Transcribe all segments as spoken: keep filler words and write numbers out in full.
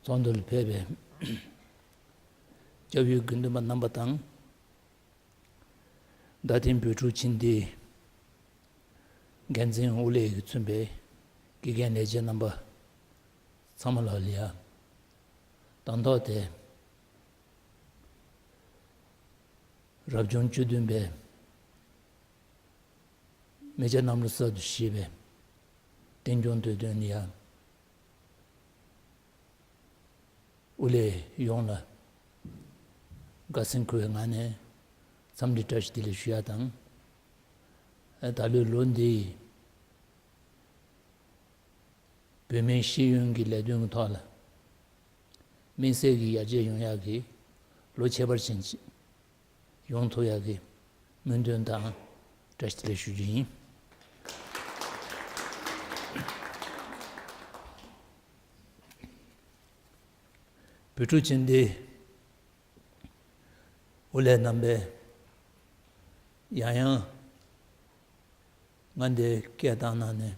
ཚོགས་འདུ་ལ་ཕེབས་པའི་སྐྱབས་ཡུལ་དགེ་འདུན་པ་རྣམ་པ་དང་། རྡ་སྟེང་བོད་ཕྲུག་ཆེན་འདིའི་འགན་འཛིན་དབུ་ལས་ཀྱིས་མཚོན་པའི་དགེ་རྒན་ལས་བྱེད་རྣམ་པ་ཚང་མ་ལ་ལ་ཡ། དང་ཐོག་དེ་རབ་བྱུང་བཅུ་བདུན་པའི་མེ་བྱ་གནམ་ལོ་གསར་དུ་བཞད་པའི་རྟེན་སྐྱོང་དུས་སྟོན་ལ་ཡ། དབུ་ལས་ཡོངས་ལ་དགའ་སེམས་འཁོལ་བའི་ངང་ནས་འཚམས་འདྲི་བཀྲ་ཤིས་བདེ་ལེགས་ཞུ་ཡ་དང་། ཨ། ད་ལོའི་ལོ་འདིའི་བོད་མིའི་ཤེས་ཡོན་གྱི་ལས་དོན་གྱི་ཐོག་ལ་དམིགས་བསལ་གྱི་ཡར་རྒྱས་ཡོང་ཡག་གི་ལོ་ཁྱད་པར་ཅན་ཅིག་ཡོང་ཐུབ་ཡག་གི་སྨོན་འདུན་དང་བཀྲ་ཤིས་བདེ་ལེགས་ཞུ་རྒྱུ་ཡིན། བོད་ཕྲུག་ཆེན་འདིའི་དབུ་ལས་རྣམ་པས་ཡང་ཡང་ང་འདིར་སྐད་བཏང་གནང་ནས་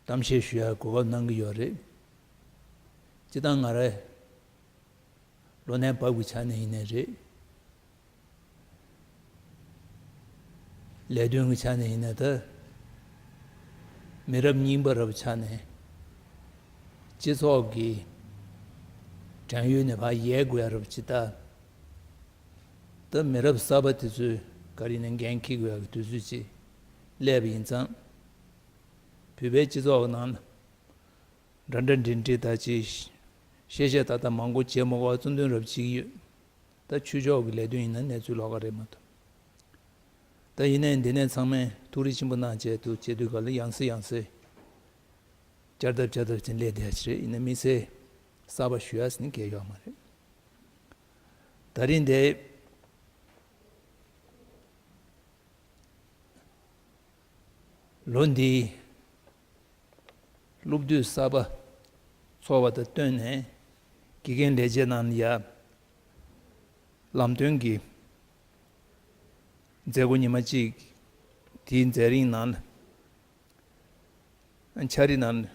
གཏམ་བཤད་ཞུ་ཡག་གོ་སྐབས་གནང་གི་ཡོད་རེད། སྤྱིར་བཏང་ང་རང་ལོ་ནའི་བབ་ཀྱི་ཆ་ནས་ཡིན་ནའི་རེད། ལས་དོན་གྱི་ཆ་ནས་ཡིན་ནའི་ད། མི་རབས་རྙིང་པ་རབས་ཆ་ནས་སྤྱི་ཚོགས་ཀྱི་དྲན་ཡུལ་ནས་ཕར་ཡལ་དགོས་ཡ་རབས་ཅིག་ད། ད་མི་རབས་གསར་པ་དེ་ཚོས་ག་རེ་ནས་འགན་འཁྱེར་དགོས་ཡ་གི་དུས་ཚོད་ཅིག་སླེབས་པ་ཡིན་ཙང་། བོད་པའི་སྤྱི་ཚོགས་ཀྱི་ནང་ལ་འདྲ་འདྲ་འདྲེ་འདྲེ་ད་ཅིག་བཤད་བཤད་ད་ད་མང་པོ་བྱེད་མ་དགོས་པ་རྩོད་འདོན་རབས་བྱེད་ཀྱི་ཡོད། ད་ཆོས་ཕྱོགས་ཀྱི་ལས་དོན་ཡིན་ན་གནས་ཚུལ་ལོགས་ཀ་རེད་མ་གཏོགས། ད་ཡིན་ནའི་འདི་ནས་ཚང་མས་ཐུགས་རེ་ཆེན་པོ་གནང་བྱས་འདུག་བྱེད་དུས་ག་ལ་ཡང་སེ་ཡང་སེ་བསྐྱར་ལྡབ་བསྐྱར་ལྡབ་ཅིག་སླེབས་བསྡད་ཡ་ཅིག་རེད། ཡིན་ན་དམིགས་བསལ་གསར་པ་ཞུ་ཡ་ཟེར་ནས་གང་ཡང་ཡོད་མ་རེད། ད་རིང་འདི་ལོ་འདིའི་སློབ་དུས་གསར་པ་ཚོགས་པ་དང་བསྟུན་ནས་དགེ་རྒན་ལས་བྱེད་རྣམས་ལ་ཡ་ལམ་སྟོན་གྱི་མཛད་སྒོ་ཉི་མ་གཅིག་དེའི་མཛད་རིམ་ནང་ལ་འཆར་རིམ་ནང་ལ་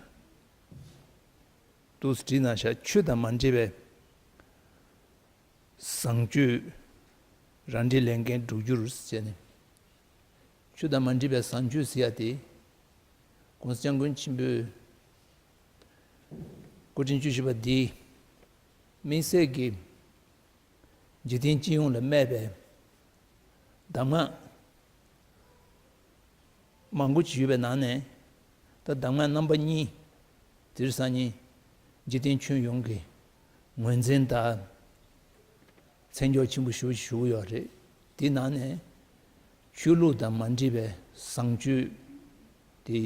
འདུག་སེ་བྲིས་གནང་བཞག་ཆོས་དང་མ་འདྲེས་པའི་བཟང་སྤྱོད་རང་འགྲེལ་ལས་འགན་སྒྲུབ་རྒྱུར་ཟེར་ནས། ཆོས་དང་མ་འདྲེས་པའི་བཟང་སྤྱོད་ཟེར་ཡ་དེ། ༸གོང་ས་༸སྐྱབས་མགོན་ཆེན་པོས་སྐུ་ཕྲེང་བཅུ་བཞི་པ་འདིས་དམིགས་བསལ་གྱིས་འཇིག་རྟེན་སྤྱི་ཡོངས་ལ་སྨྲས་པའི་གདམས་ངག་མང་པོ་ཅིག་ཡོད་པའི་ནང་ནས། ད་གདམས་ངག་རྣམ་པ་གཉིས་དེ་རིང་སང་ཉིན་འཇིག་རྟེན་ཁྱོན་ཡོངས་ཀྱི་ངོས་འཛིན་དང་མཚན་འཇོག་ཆེན་པོ་ཞེ་པོ་ཞུ་གི་ཡོད་རེད། དེའི་ནང་ནས་ཆོས་ལུགས་དང་མ་འདྲེས་པའི་བཟང་སྤྱོད་དེ་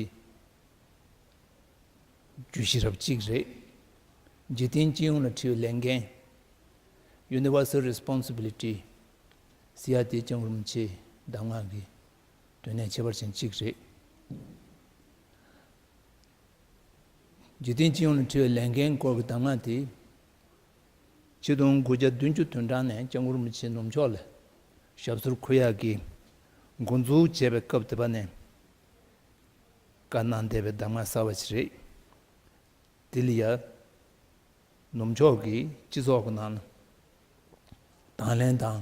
བརྗོད་གཞི་རབ་གཅིག་རེད། འཇིག་རྟེན་སྤྱི་ཡོངས་ལ་འཁྲི་བའི་ལས་འགན། Universal Responsibility ཟེར་ཡ་དེ་སྐྱབས་མགོན་རིན་པོ་ཆེའི་གདམས་ངག་གི་དོན་གནད་ཁྱད་པར་ཅན་གཅིག་རེད། འཇིག་རྟེན་སྤྱི་ཡོངས་ལ་འཁྲི་བའི་ལས་འགན་སྐོར་གྱི་གདམས་ངག་དེ། ཆིག་སྟོང་དགུ་བརྒྱ་བདུན་ཅུ་དོན་གྲངས་ནས་སྐྱབས་མགོན་རིན་པོ་ཆེ་ནུབ་ཕྱོགས་ལ་ཞབས་སོར་འཁོད་ཡག་གི་འགོ་འཛུགས་བྱས་པའི་སྐབས་དེ་པ་ནས་བཀའ་གནང་བསྡད་པའི་གདམས་ངག་གསར་པ་ཞིག་རེད། དེ་ལ་ཡ། ནུབ་ཕྱོགས་ཀྱི་སྤྱི་ཚོགས་ཀྱི་ནང་ལ་དང་ལེན་དང་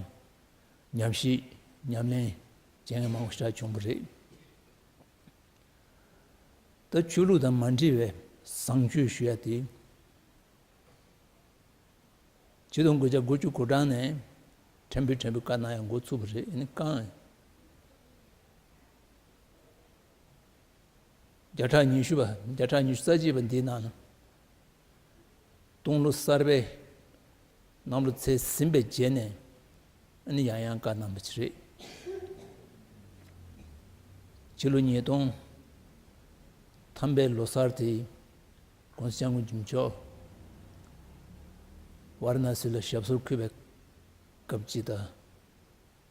ཉམས་ཞིབ་ཉམས་ལེན་བྱེད་མཁན་མང་པོ་ཞིག་བྱུང་བ་རེད། ད་ཆོས་ལུགས་དང་མ་འདྲེས་པའི་བཟང་སྤྱོད་ཞུ་ཡ་དེ། ཆིག་སྟོང་དགུ་བརྒྱ་དགུ་བཅུ་གོ་གྲངས་ནས་ཕྲན་བུ་ཕྲན་བུ་བཀའ་གནང་ཡ་འགོ་ཚུགས་པ་རེད། ཨ་ནི་རྐང་བརྒྱ་ཕྲག་ཉི་ཤུ་པ། བརྒྱ་ཕྲག་ཉི་ཤུ་རྩ་གཅིག་པ་འདིའི་ནང་ལ་སྟོང་ལོ་གསར་པའི་གནམ་ལོ་ཚེས་ཟིན་པའི་རྗེས་ནས་ཨ་ནི་ཡང་ཡང་བཀའ་གནང་བ་ཅིག་རེད། ཕྱི་ལོ་ཉིས་སྟོང་ཐམ་པའི་ལོ་གསར་དེ་༸གོང་ས་༸སྐྱབས་མགོན་ཆེན་པོ་མཆོག་ཝཱ་ར་ཎ་སི་ལ་ཞབས་སོར་འཁོད་པའི་སྐབས་ཅིག་དང་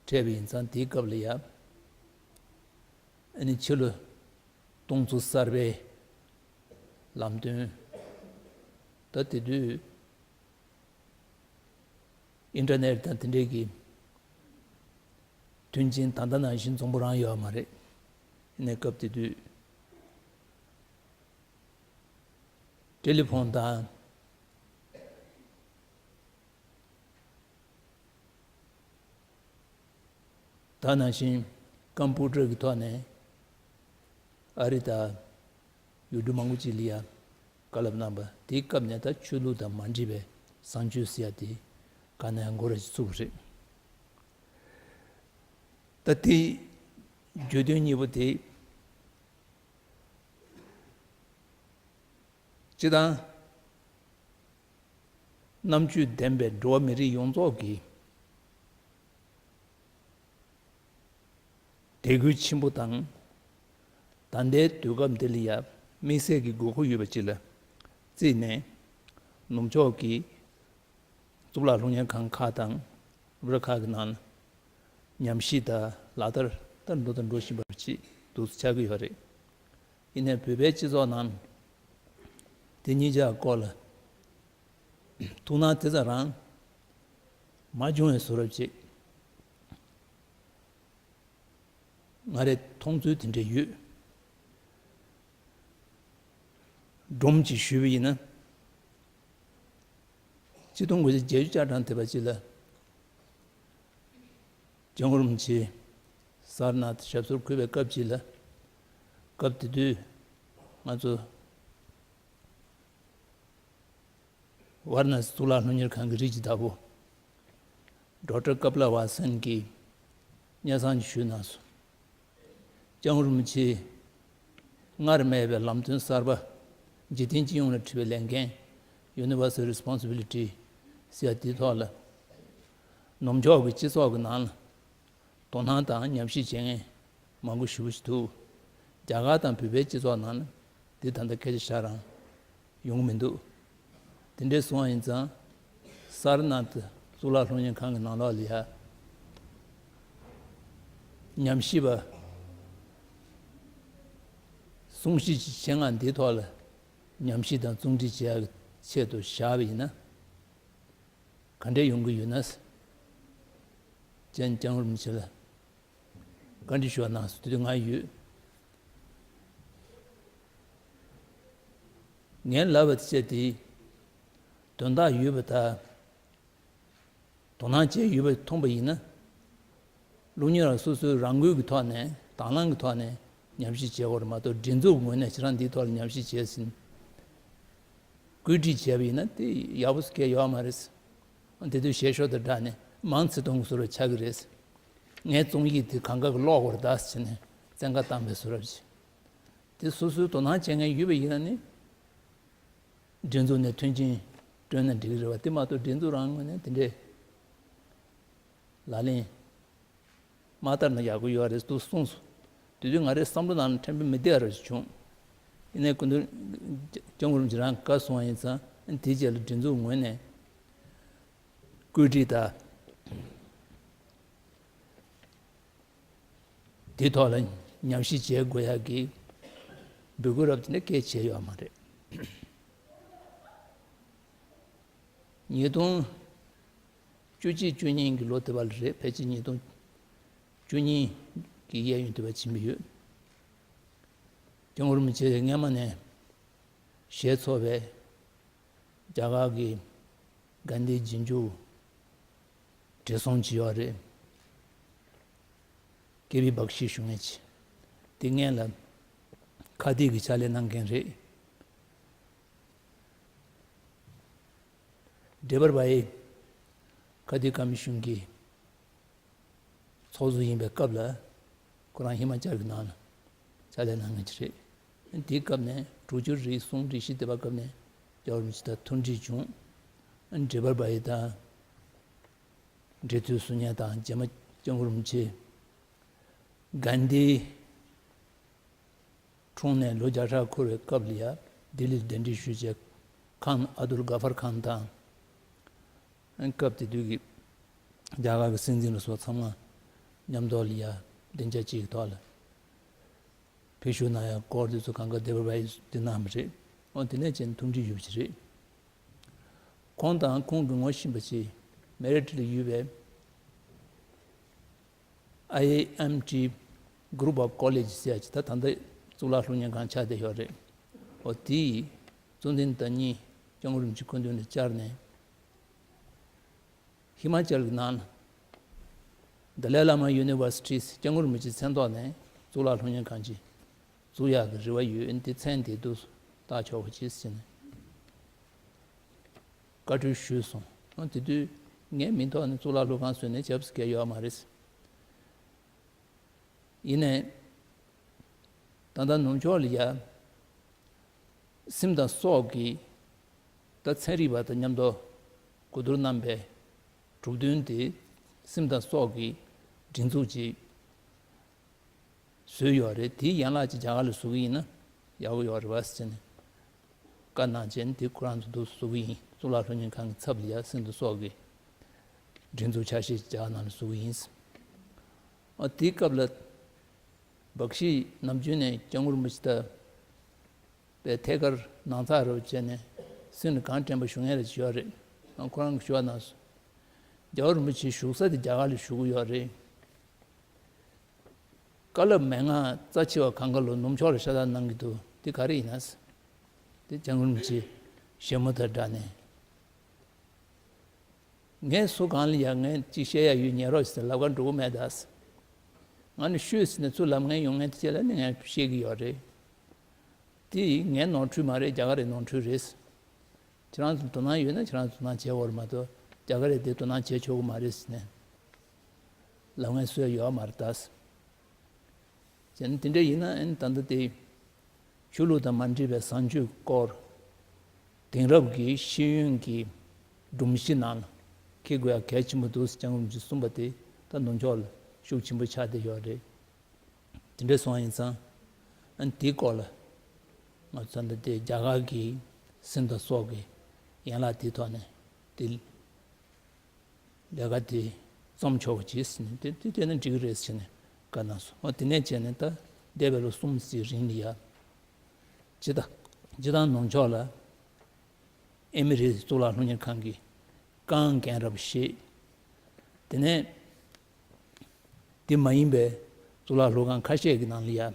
འཕྲད་པ་ཡིན་ཙང་། དེའི་སྐབས་ལ་ཡ་ཨ་ནི་ཕྱི་ལོ་སྟོང་ཚོ་གསར་པའི་ལམ་སྟོན། ད་དེ་དུས་ཨིན་ཊར་ནེཊ་དང་དེ་འདྲའི་གི་མཐུན་རྐྱེན་ད་ལྟ་ནང་བཞིན་འཛོམས་པོ་རང་ཡོད་མ་རེད། ཡིན་ནའི་སྐབས་དེ་དུས་ ཊེ་ལི་ཕོན་དང་། ད་ནང་བཞིན་ཀམ་པུ་ཊར་གྱི་ཐོག་ནས་ཨ་རི་དང་ཡུལ་གྲུ་མང་པོ་ཅིག་ལ་ཡ་བཀའ་སློབ་གནང་བ་དེའི་སྐབས་ནས། ད་ཆོས་ལུགས་དང་མ་འདྲེས་པའི་བཟང་སྤྱོད་ཟེར་ཡ་དེ་ག་ནས་ཡང་འགོ་ར་ཅིག་བཙུགས་པ་རེད། ད་དེ་བརྗོད་དོན་གཉིས་པོ་དེ། སྤྱིར་བཏང་རྣམ་དཔྱོད་ལྡན་པའི་འགྲོ་བ་མི་རིགས་ཡོངས་རྫོགས་ཀྱི་དད་གུས་ཆེན་པོ་དང་། ད་ལྟའི་དུས་སྐབས་འདི་ལ་ཡང་དམིགས་བསལ་གྱི་དགོས་མཁོ་ཡོད་པ་ཅིག་ལ་བརྩིས་ནས། ནུབ་ཕྱོགས་ཀྱི་གཙུག་ལག་སློབ་གཉེར་ཁང་ཁག་དང་སློབ་གྲྭ་ཁག་གི་ནང་ལ་ཉམས་ཞིབ་དང་ལག་བསྟར་ལྟར་འགྲོ་དང་འགྲོ་བཞིན་པ་ཅིག་འདུག་སེ་ཆགས་ཀྱི་ཡོད་རེད། ཡིན་ནའི་བོད་པའི་སྤྱི་ཚོགས་ནང་དེ་གཉིས་ཆ་སྐོར་ལ་ཐུགས་སྣང་དེ་ཙམ་རང་མ་བྱུང་བའི་བཟོ་འདྲ་ཅིག་ང་རའི་མཐོང་ཚུལ་དེ་འདྲ་ཡོད། སྒྲོམ་གཅིག་ཞུས་པ་ཡིན་ན། ཆིག་སྟོང་དགུ་བརྒྱ་བརྒྱད་ཅུ་གྱ་གྲངས་དེ་བ་ཅིག་ལ། སྐྱབས་མགོན་རིན་པོ་ཆེ་སར་ནཱཐ་ཞབས་སོར་འཁོད་པའི་སྐབས་ཅིག་ལ། སྐབས་དེ་དུས་ང་ཚོ་ཝཱ་ར་ཎ་སི་གཙུག་ལག་སློབ་གཉེར་ཁང་གི་རིགས་ཀྱི་བདག་པོ་ཌོག་ཊར་ཀ་པ་ལ་ཝ་སན་གྱིས་སྙན་སེང་ཞུས་གནང་སོང་། སྐྱབས་མགོན་རིན་པོ་ཆེས་སྔར་མེད་པའི་ལམ་སྟོན་གསར་པ། འཇིག་རྟེན་སྤྱི་ཡོངས་ལ་འཁྲི་བའི་ལས་འགན། Universal Responsibility ཟེར་ཡ་དེའི་ཐོག་ལ། ནུབ་ཕྱོགས་ཀྱི་སྤྱི་ཚོགས་ཀྱི་ནང་ལ་དོ་སྣང་དང་ཉམས་ཞིབ་བྱེད་མཁན་མང་པོ་ཞེ་པོ་ཞིག་འདུག་རྒྱ་གར་དང་བོད་པའི་སྤྱི་ཚོགས་ནང་ལ་འདི་ད་ལྟ་སྐད་ཆ་བཤད་རང་ཡོང་གི་མི་འདུག་དེ་འདྲའི་སོང་བ་ཡིན་ཙང་། སར་ནཱཐ་གཙུག་ལག་སློབ་གཉེར་ཁང་གི་ནང་ལོགས་ལ་ཡ་ཉམས་ཞིབ་པ། གསུང་བཤད་ཀྱི་ཆེད་མངགས་འདིའི་ཐོག་ལ་ཉམས་ཞིབ་དང་རྩོམ་སྒྲིག་བྱེད་ཡག་གི་ཆེད་དུ་བཞག་པ་ཡིན་ན། ག་འདྲས་ཡོང་གི་ཡོད་ན། སྤྱན་སྐྱབས་མགོན་རིན་པོ་ཆེ་ལ་བཀའ་འདྲི་ཞུ་བ་གནང་སོང་། དེ་དུས་ང་ཡོད། ངས་ལབ་པ་དེ་བྱས་ཏེ། དོན་དག་ཡོད་པ་དང་། དོ་སྣང་བྱས་ཡོད་པ་མཐོང་པ་ཡིན་ན། སློབ་གཉེར་བ་སོ་སོའི་རང་འགུལ་གྱི་ཐོག་ནས། དང་བླངས་ཀྱི་ཐོག་ནས་ཉམས་ཞིབ་བྱེད་དགོས་རེད་མ་གཏོགས། སྒྲིག་འཛུགས་ངོས་ནས་ཁྱེད་རང་འདིའི་ཐོག་ལ་ཉམས་ཞིབ་བྱས་ཟིན། བཀོད་སྒྲིག་བྱས་པ་ཡིན་ན་དེ་ཡག་པོ་སྐད་ཡོད་མ་རེད། དེ་དུས་བཤད་ཤོག་དང་སྦྲགས་ནས་མང་ཚིག་གཏོང་གི་བཟོ་འདྲ་ཆགས་ཀྱི་རེད། ངའི་རྩོམ་ཡིག་དེ་གང་ག་གི་ཀློག་དགོས་རེད་ད་ཟེར་ནས་བཙན་བཀའ་བཏང་པའི་བཟོ་འདྲ་ཅིག་དེ་སོ་སོའི་དོ་སྣང་བྱེད་མཁན་ཡོད་པ་ཡིན་ན་ནི། སྒྲིག་འཛུགས་ནས་མཐུན་རྐྱེན་བསྐྲུན་ན་འགྲིག་གི་རེད་བ། དེ་མ་གཏོགས་སྒྲིག་འཛུགས་རང་ངོས་ནས་དེ་འདྲའི་ལག་ལེན་མ་བསྟར་ན་ཡག་པོ་ཡོད་རེད་འདུག་གསུངས་སོང་། དེ་དུས་ང་རའི་བསམ་བློ་ནང་ལ་ཕྲན་བུ་མི་བདེ་བ་རེ་ཞིག་བྱུང་། ཡིན་ནའི་སྐུ་མདུན་སྐྱབས་མགོན་རིན་པོ་ཆེ་རང་བཀའ་གསུངས་པ་ཡིན་ཙང་། དེའི་རྗེས་ལ་སྒྲིག་འཛུགས་ངོས་ནས་བཀོད་སྒྲིག་དང་། དེའི་ཐོག་ལ་ཉམས་ཞིབ་བྱེད་དགོས་ཡག་གི་འབོད་སྐུལ་རབ་དེ་འདྲ་སྐད་བྱས་ཡོད་མ་རེད། ཉིས་སྟོང་བཅུ་གཅིག་བཅུ་གཉིས་ཀྱི་ལོ་དེ་བ་ལ་རེད། ཕལ་ཆེར་ཉིས་སྟོང་བཅུ་གཉིས་ཀྱི་གཡས་གཡོན་དེ་བ་ཕྱིན་པ་ཡོད། སྐྱབས་མགོན་རིན་པོ་ཆེ་སྔས་མ་ནས་ཞལ་འཚོ་བའི་རྒྱ་གར་གྱི་གྷན་དྷིའི་རྗེས་འཇུག་བགྲེས་སོང་ཅིག་ཡོད་རེད། ཀེ་བི་བྷག་ཤི་ཞུ་མཁན་ཅིག་དེ་སྔོན་ལ་ཁ་བརྡའི་གི་ཕྱག་ལས་གནང་མཁན་རེད། ཌེ་བར་བྷ་ཡི་ཁ་བརྡའི་ཀོ་མི་ཤོན་གྱི་ཚོགས་གཙོ་ཡིན་པའི་སྐབས་ལ། ཁོ་རང་ཧི་མ་ཅལ་གྱི་ནང་ལ་ཕྱག་ལས་གནང་མཁན་ཅིག་རེད། དེའི་སྐབས་ནས་དྲུག་ཅུ་རེ་གསུམ་རེ་བཞི་དེ་བ་སྐབས་ནས་སྐྱབས་མགོན་རིན་པོ་ཆེ་དང་ཐུག་འཕྲད་བྱུང་། ཌེ་བར་བྷ་ཡི་དང་འབྲེལ་མཐུད་བཟོ་མཁན་དང་། རྗེས་མ་སྐྱབས་མགོན་རིན་པོ་ཆེ་གྷན་དྷི་འཁྲུངས་ནས་ལོ་བརྒྱ་ཕྲག་འཁོར་བའི་སྐབས་ལ་ཡ་ལྡི་ལིར་གདན་འདྲེན་ཞུས་བྱས། ཁཱན་ཨབ་དུལ་གྷ་ཧྥར་ཁཱན་དང་། སྐབས་དེ་དུས་ཀྱི་རྒྱ་གར་གྱི་སྲིད་འཛིན་ལ་སོགས་ཚང་མ་མཉམ་དུ་ལ་ཡ་སྡིངས་ཆ་གཅིག་གི་ཐོག་ལ་ཕེབས་བཞུགས་གནང་ཡ་སྐོར་དེ་ཚོ་གང་ག་ཌེ་བར་བྷ་ཡིས་དེ་གནང་བ་རེད། འོ་དེ་ནས་ཅན་ཐུག་འཕྲད་ཡོད་པ་ཅིག་རེད། ཁོང་དང་ཁོང་གི་ངོ་ཤེས་པ་ཅིག་མེ་རི་ཊི་ལ་ཡོད་པའི་ཨའི་ཨེམ་ཊི་Group of College ཟེར་ཡ་ཅིག་ད་ད་ལྟ་གཙུག་ལག་སློབ་གཉེར་ཁང་ཆགས་བསྡད་ཡོད་རེད། འོ་དེའི་ སྟོང་བདུན་དང་གཉིས་སྐྱབས་མགོན་རིན་པོ་ཆེ་སྐུ་མདུན་ལ་བཅར་ནས། ཧི་མ་ཅལ་གྱི་ནང་ལ་དཱ་ལའི་བླ་མ་ཡུ་ནི་ཝར་སི་ཊི་སྐྱབས་མགོན་རིན་པོ་ཆེའི་མཚན་ཐོག་ནས་གཙུག་ལག་སློབ་གཉེར་ཁང་ཅིག་བཙུགས་ཡག་གི་རེ་བ་ཡོད། འདི་མཚན་དེ་འདུག་བཏགས་ཆོག་པ་ཅིག་ཟེར་ནས་བཀའ་འཁྲོལ་ཞུས་སོང་། ཨ་དེ་དུས་ངའི་མིང་ཐོག་ནས་གཙུག་ལག་སློབ་ཁང་བཟོས་ནས་བྱབས་སུ་བཀལ་ཡོད་མ་རེད། ཡིན་ནའི། ད་ལྟ་ནུབ་ཕྱོགས་ལ་ཡ། སེམས་དང་སྲོག་གི། ད་ཚན་རིག་པ་དང་མཉམ་དུ་གོ་བསྡུར་གནང་པའི་གྲུབ་དོན་དེ། སེམས་དང་སྲོག་གི་སྒྲིག་འཛུགས་ཅིག་བཟོས་ཡོད་རེད། དེའི་ཡན་ལག་ཅིག་རྒྱ་གར་ལ་བཟོ་གི་ཡིན་ན་ཡག་པོ་ཡོད་རེད་བ་ཟེར་ནས་བཀའ་གནང་བྱས་ནས། དེ་ཁོ་རང་ཚོ་འདུག་བཟོ་གི་ཡིན། གཙུག་ལག་སློབ་གཉེར་ཁང་གི་ཚབ་ལ་ཡ་སེམས་དང་སྲོག་གི་སྒྲིག་འཛུགས་ཆ་ཤས་ཅིག་རྒྱ་གར་ནང་ལ་བཟོ་གི་ཡིན། ཨ་དེའི་སྐབས་ལ་བག་ཤི་ནམ་རྒྱུན་ནས་སྐྱབས་མགོན་རིན་པོ་ཆེ་ད་པའི་ཐད་ཀར་ནང་ཚགས་རོབ་བྱས་ནས་སེམས་ལ་གང་དྲན་པ་ཞུ་མཁན་རེ་ཞིག་ཡོད་རེད། ཨ་ཁོ་རང་གིས་ཞུ་བ་ནང་བཞིན། རྒྱལ་བ་རིན་པོ་ཆེ་བཞུགས་ས་དེ་རྒྱ་གར་ལ་བཞུགས་ཀྱི་ཡོད་རེད། བཀའ་སློབ་མན་ངག་རྩ་ཆེ་བ་གང་ག་ལོ་ནུབ་ཕྱོགས་ལ་ཤ་སྟག་གནང་གི་འདུག་དེ་ག་རེ་ཡིན་ན། དེ་སྐྱབས་མགོན་རིན་པོ་ཆེ་བཞད་མོ་དང་སྦྲགས་ནས། ངས་སུ་གང་ལ་ཡང་ངས་ཅིག་བཤད་ཡ་ཡོད་ཉན་རོགས་ཟེར་ལབ་ག་འགྲོ་གི་མེད་ད། ང་ནི་ཤོད་ཟེར་ནས་ཚུར་ལབ་མཁན་ཡོང་མཁན་དེ་ཚོ་ལ་ནི་ངས་བཤད་ཀྱི་ཡོད་རེད། དེ་ངའི་ནོར་འཁྲུལ་མ་རེད། རྒྱ་གར་རི་ནོར་འཁྲུལ་རེད། ཁྱེད་རང་ཚོ་དོ་སྣང་ཡོད་ན་ཁྱེད་རང་ཚོ་དོ་སྣང་བྱེད་དགོས་རེད་མ་གཏོགས་རྒྱ་གར་རི་དེ་དོ་སྣང་བྱེད་ཆོག་གི་མ་རེད་ཟེར་ནས་ལབ་མཁན་སུ་ཡང་ཡོད་མ་རེད་ད། བྱས་ན་དེ་འདྲ་ཡིན་ན་ཨ་ནི་ད་ལྟ་དེ་ཆོས་ལུགས་དང་མ་འདྲེས་པའི་བཟང་སྤྱོད་སྐོར་དེང་རབས་ཀྱི་ཤེས་ཡོན་གྱི་སྒྲོམ་གཞི་ནང་འཁྱེར་དགོས་ཡ་གལ་ཆེན་པོ་འདུག་ཟེར་སྐྱབས་མགོན་རིན་པོ་ཆེས་གསུངས་པ་དེ་ད་ནུབ་ཕྱོགས་ལ་ཤུགས་ཆེན་པོ་ཆགས་བསྡད་ཡོད་རེད། དེ་འདྲ་སོང་ཡིན་ཙང་ཨ་ནི་དེའི་སྐོར་ལ་ང་ཚོ་ད་ལྟ་དེ་རྒྱ་གར་གྱི་སེམས་དང་སྲོག་གི་ཡན་ལག་དེའི་ཐོག་ནས་དེ། ལས་ཀ་དེ་རྩོམ་ཆོག་པ་བྱེད་ཟེར་ནས་དེ་དེ་དེ་ནི་འགྲིག་གི་རེད་ཟེར་ནས་བཀའ་གནང་སོང་། འོ་དེ་ནས་བྱས་ནས་ད་འདས་པའི་ལོ་གསུམ་ཙམ་རིང་ལ་ཡ། སྤྱི་བཏང་སྤྱི་བཏང་ནུབ་ཕྱོགས་ལ་ཨེ་མི་རི་གཙུག་ལག་སློབ་གཉེར་ཁང་གི་རྐང་འགན་རབ་བཞེས། དེ་ནས་དེ་མ་ཡིན་པའི་གཙུག་ལག་སློབ་ཁང་ཁ་ཤས་ཀྱི་ནང་ལ་ཡ།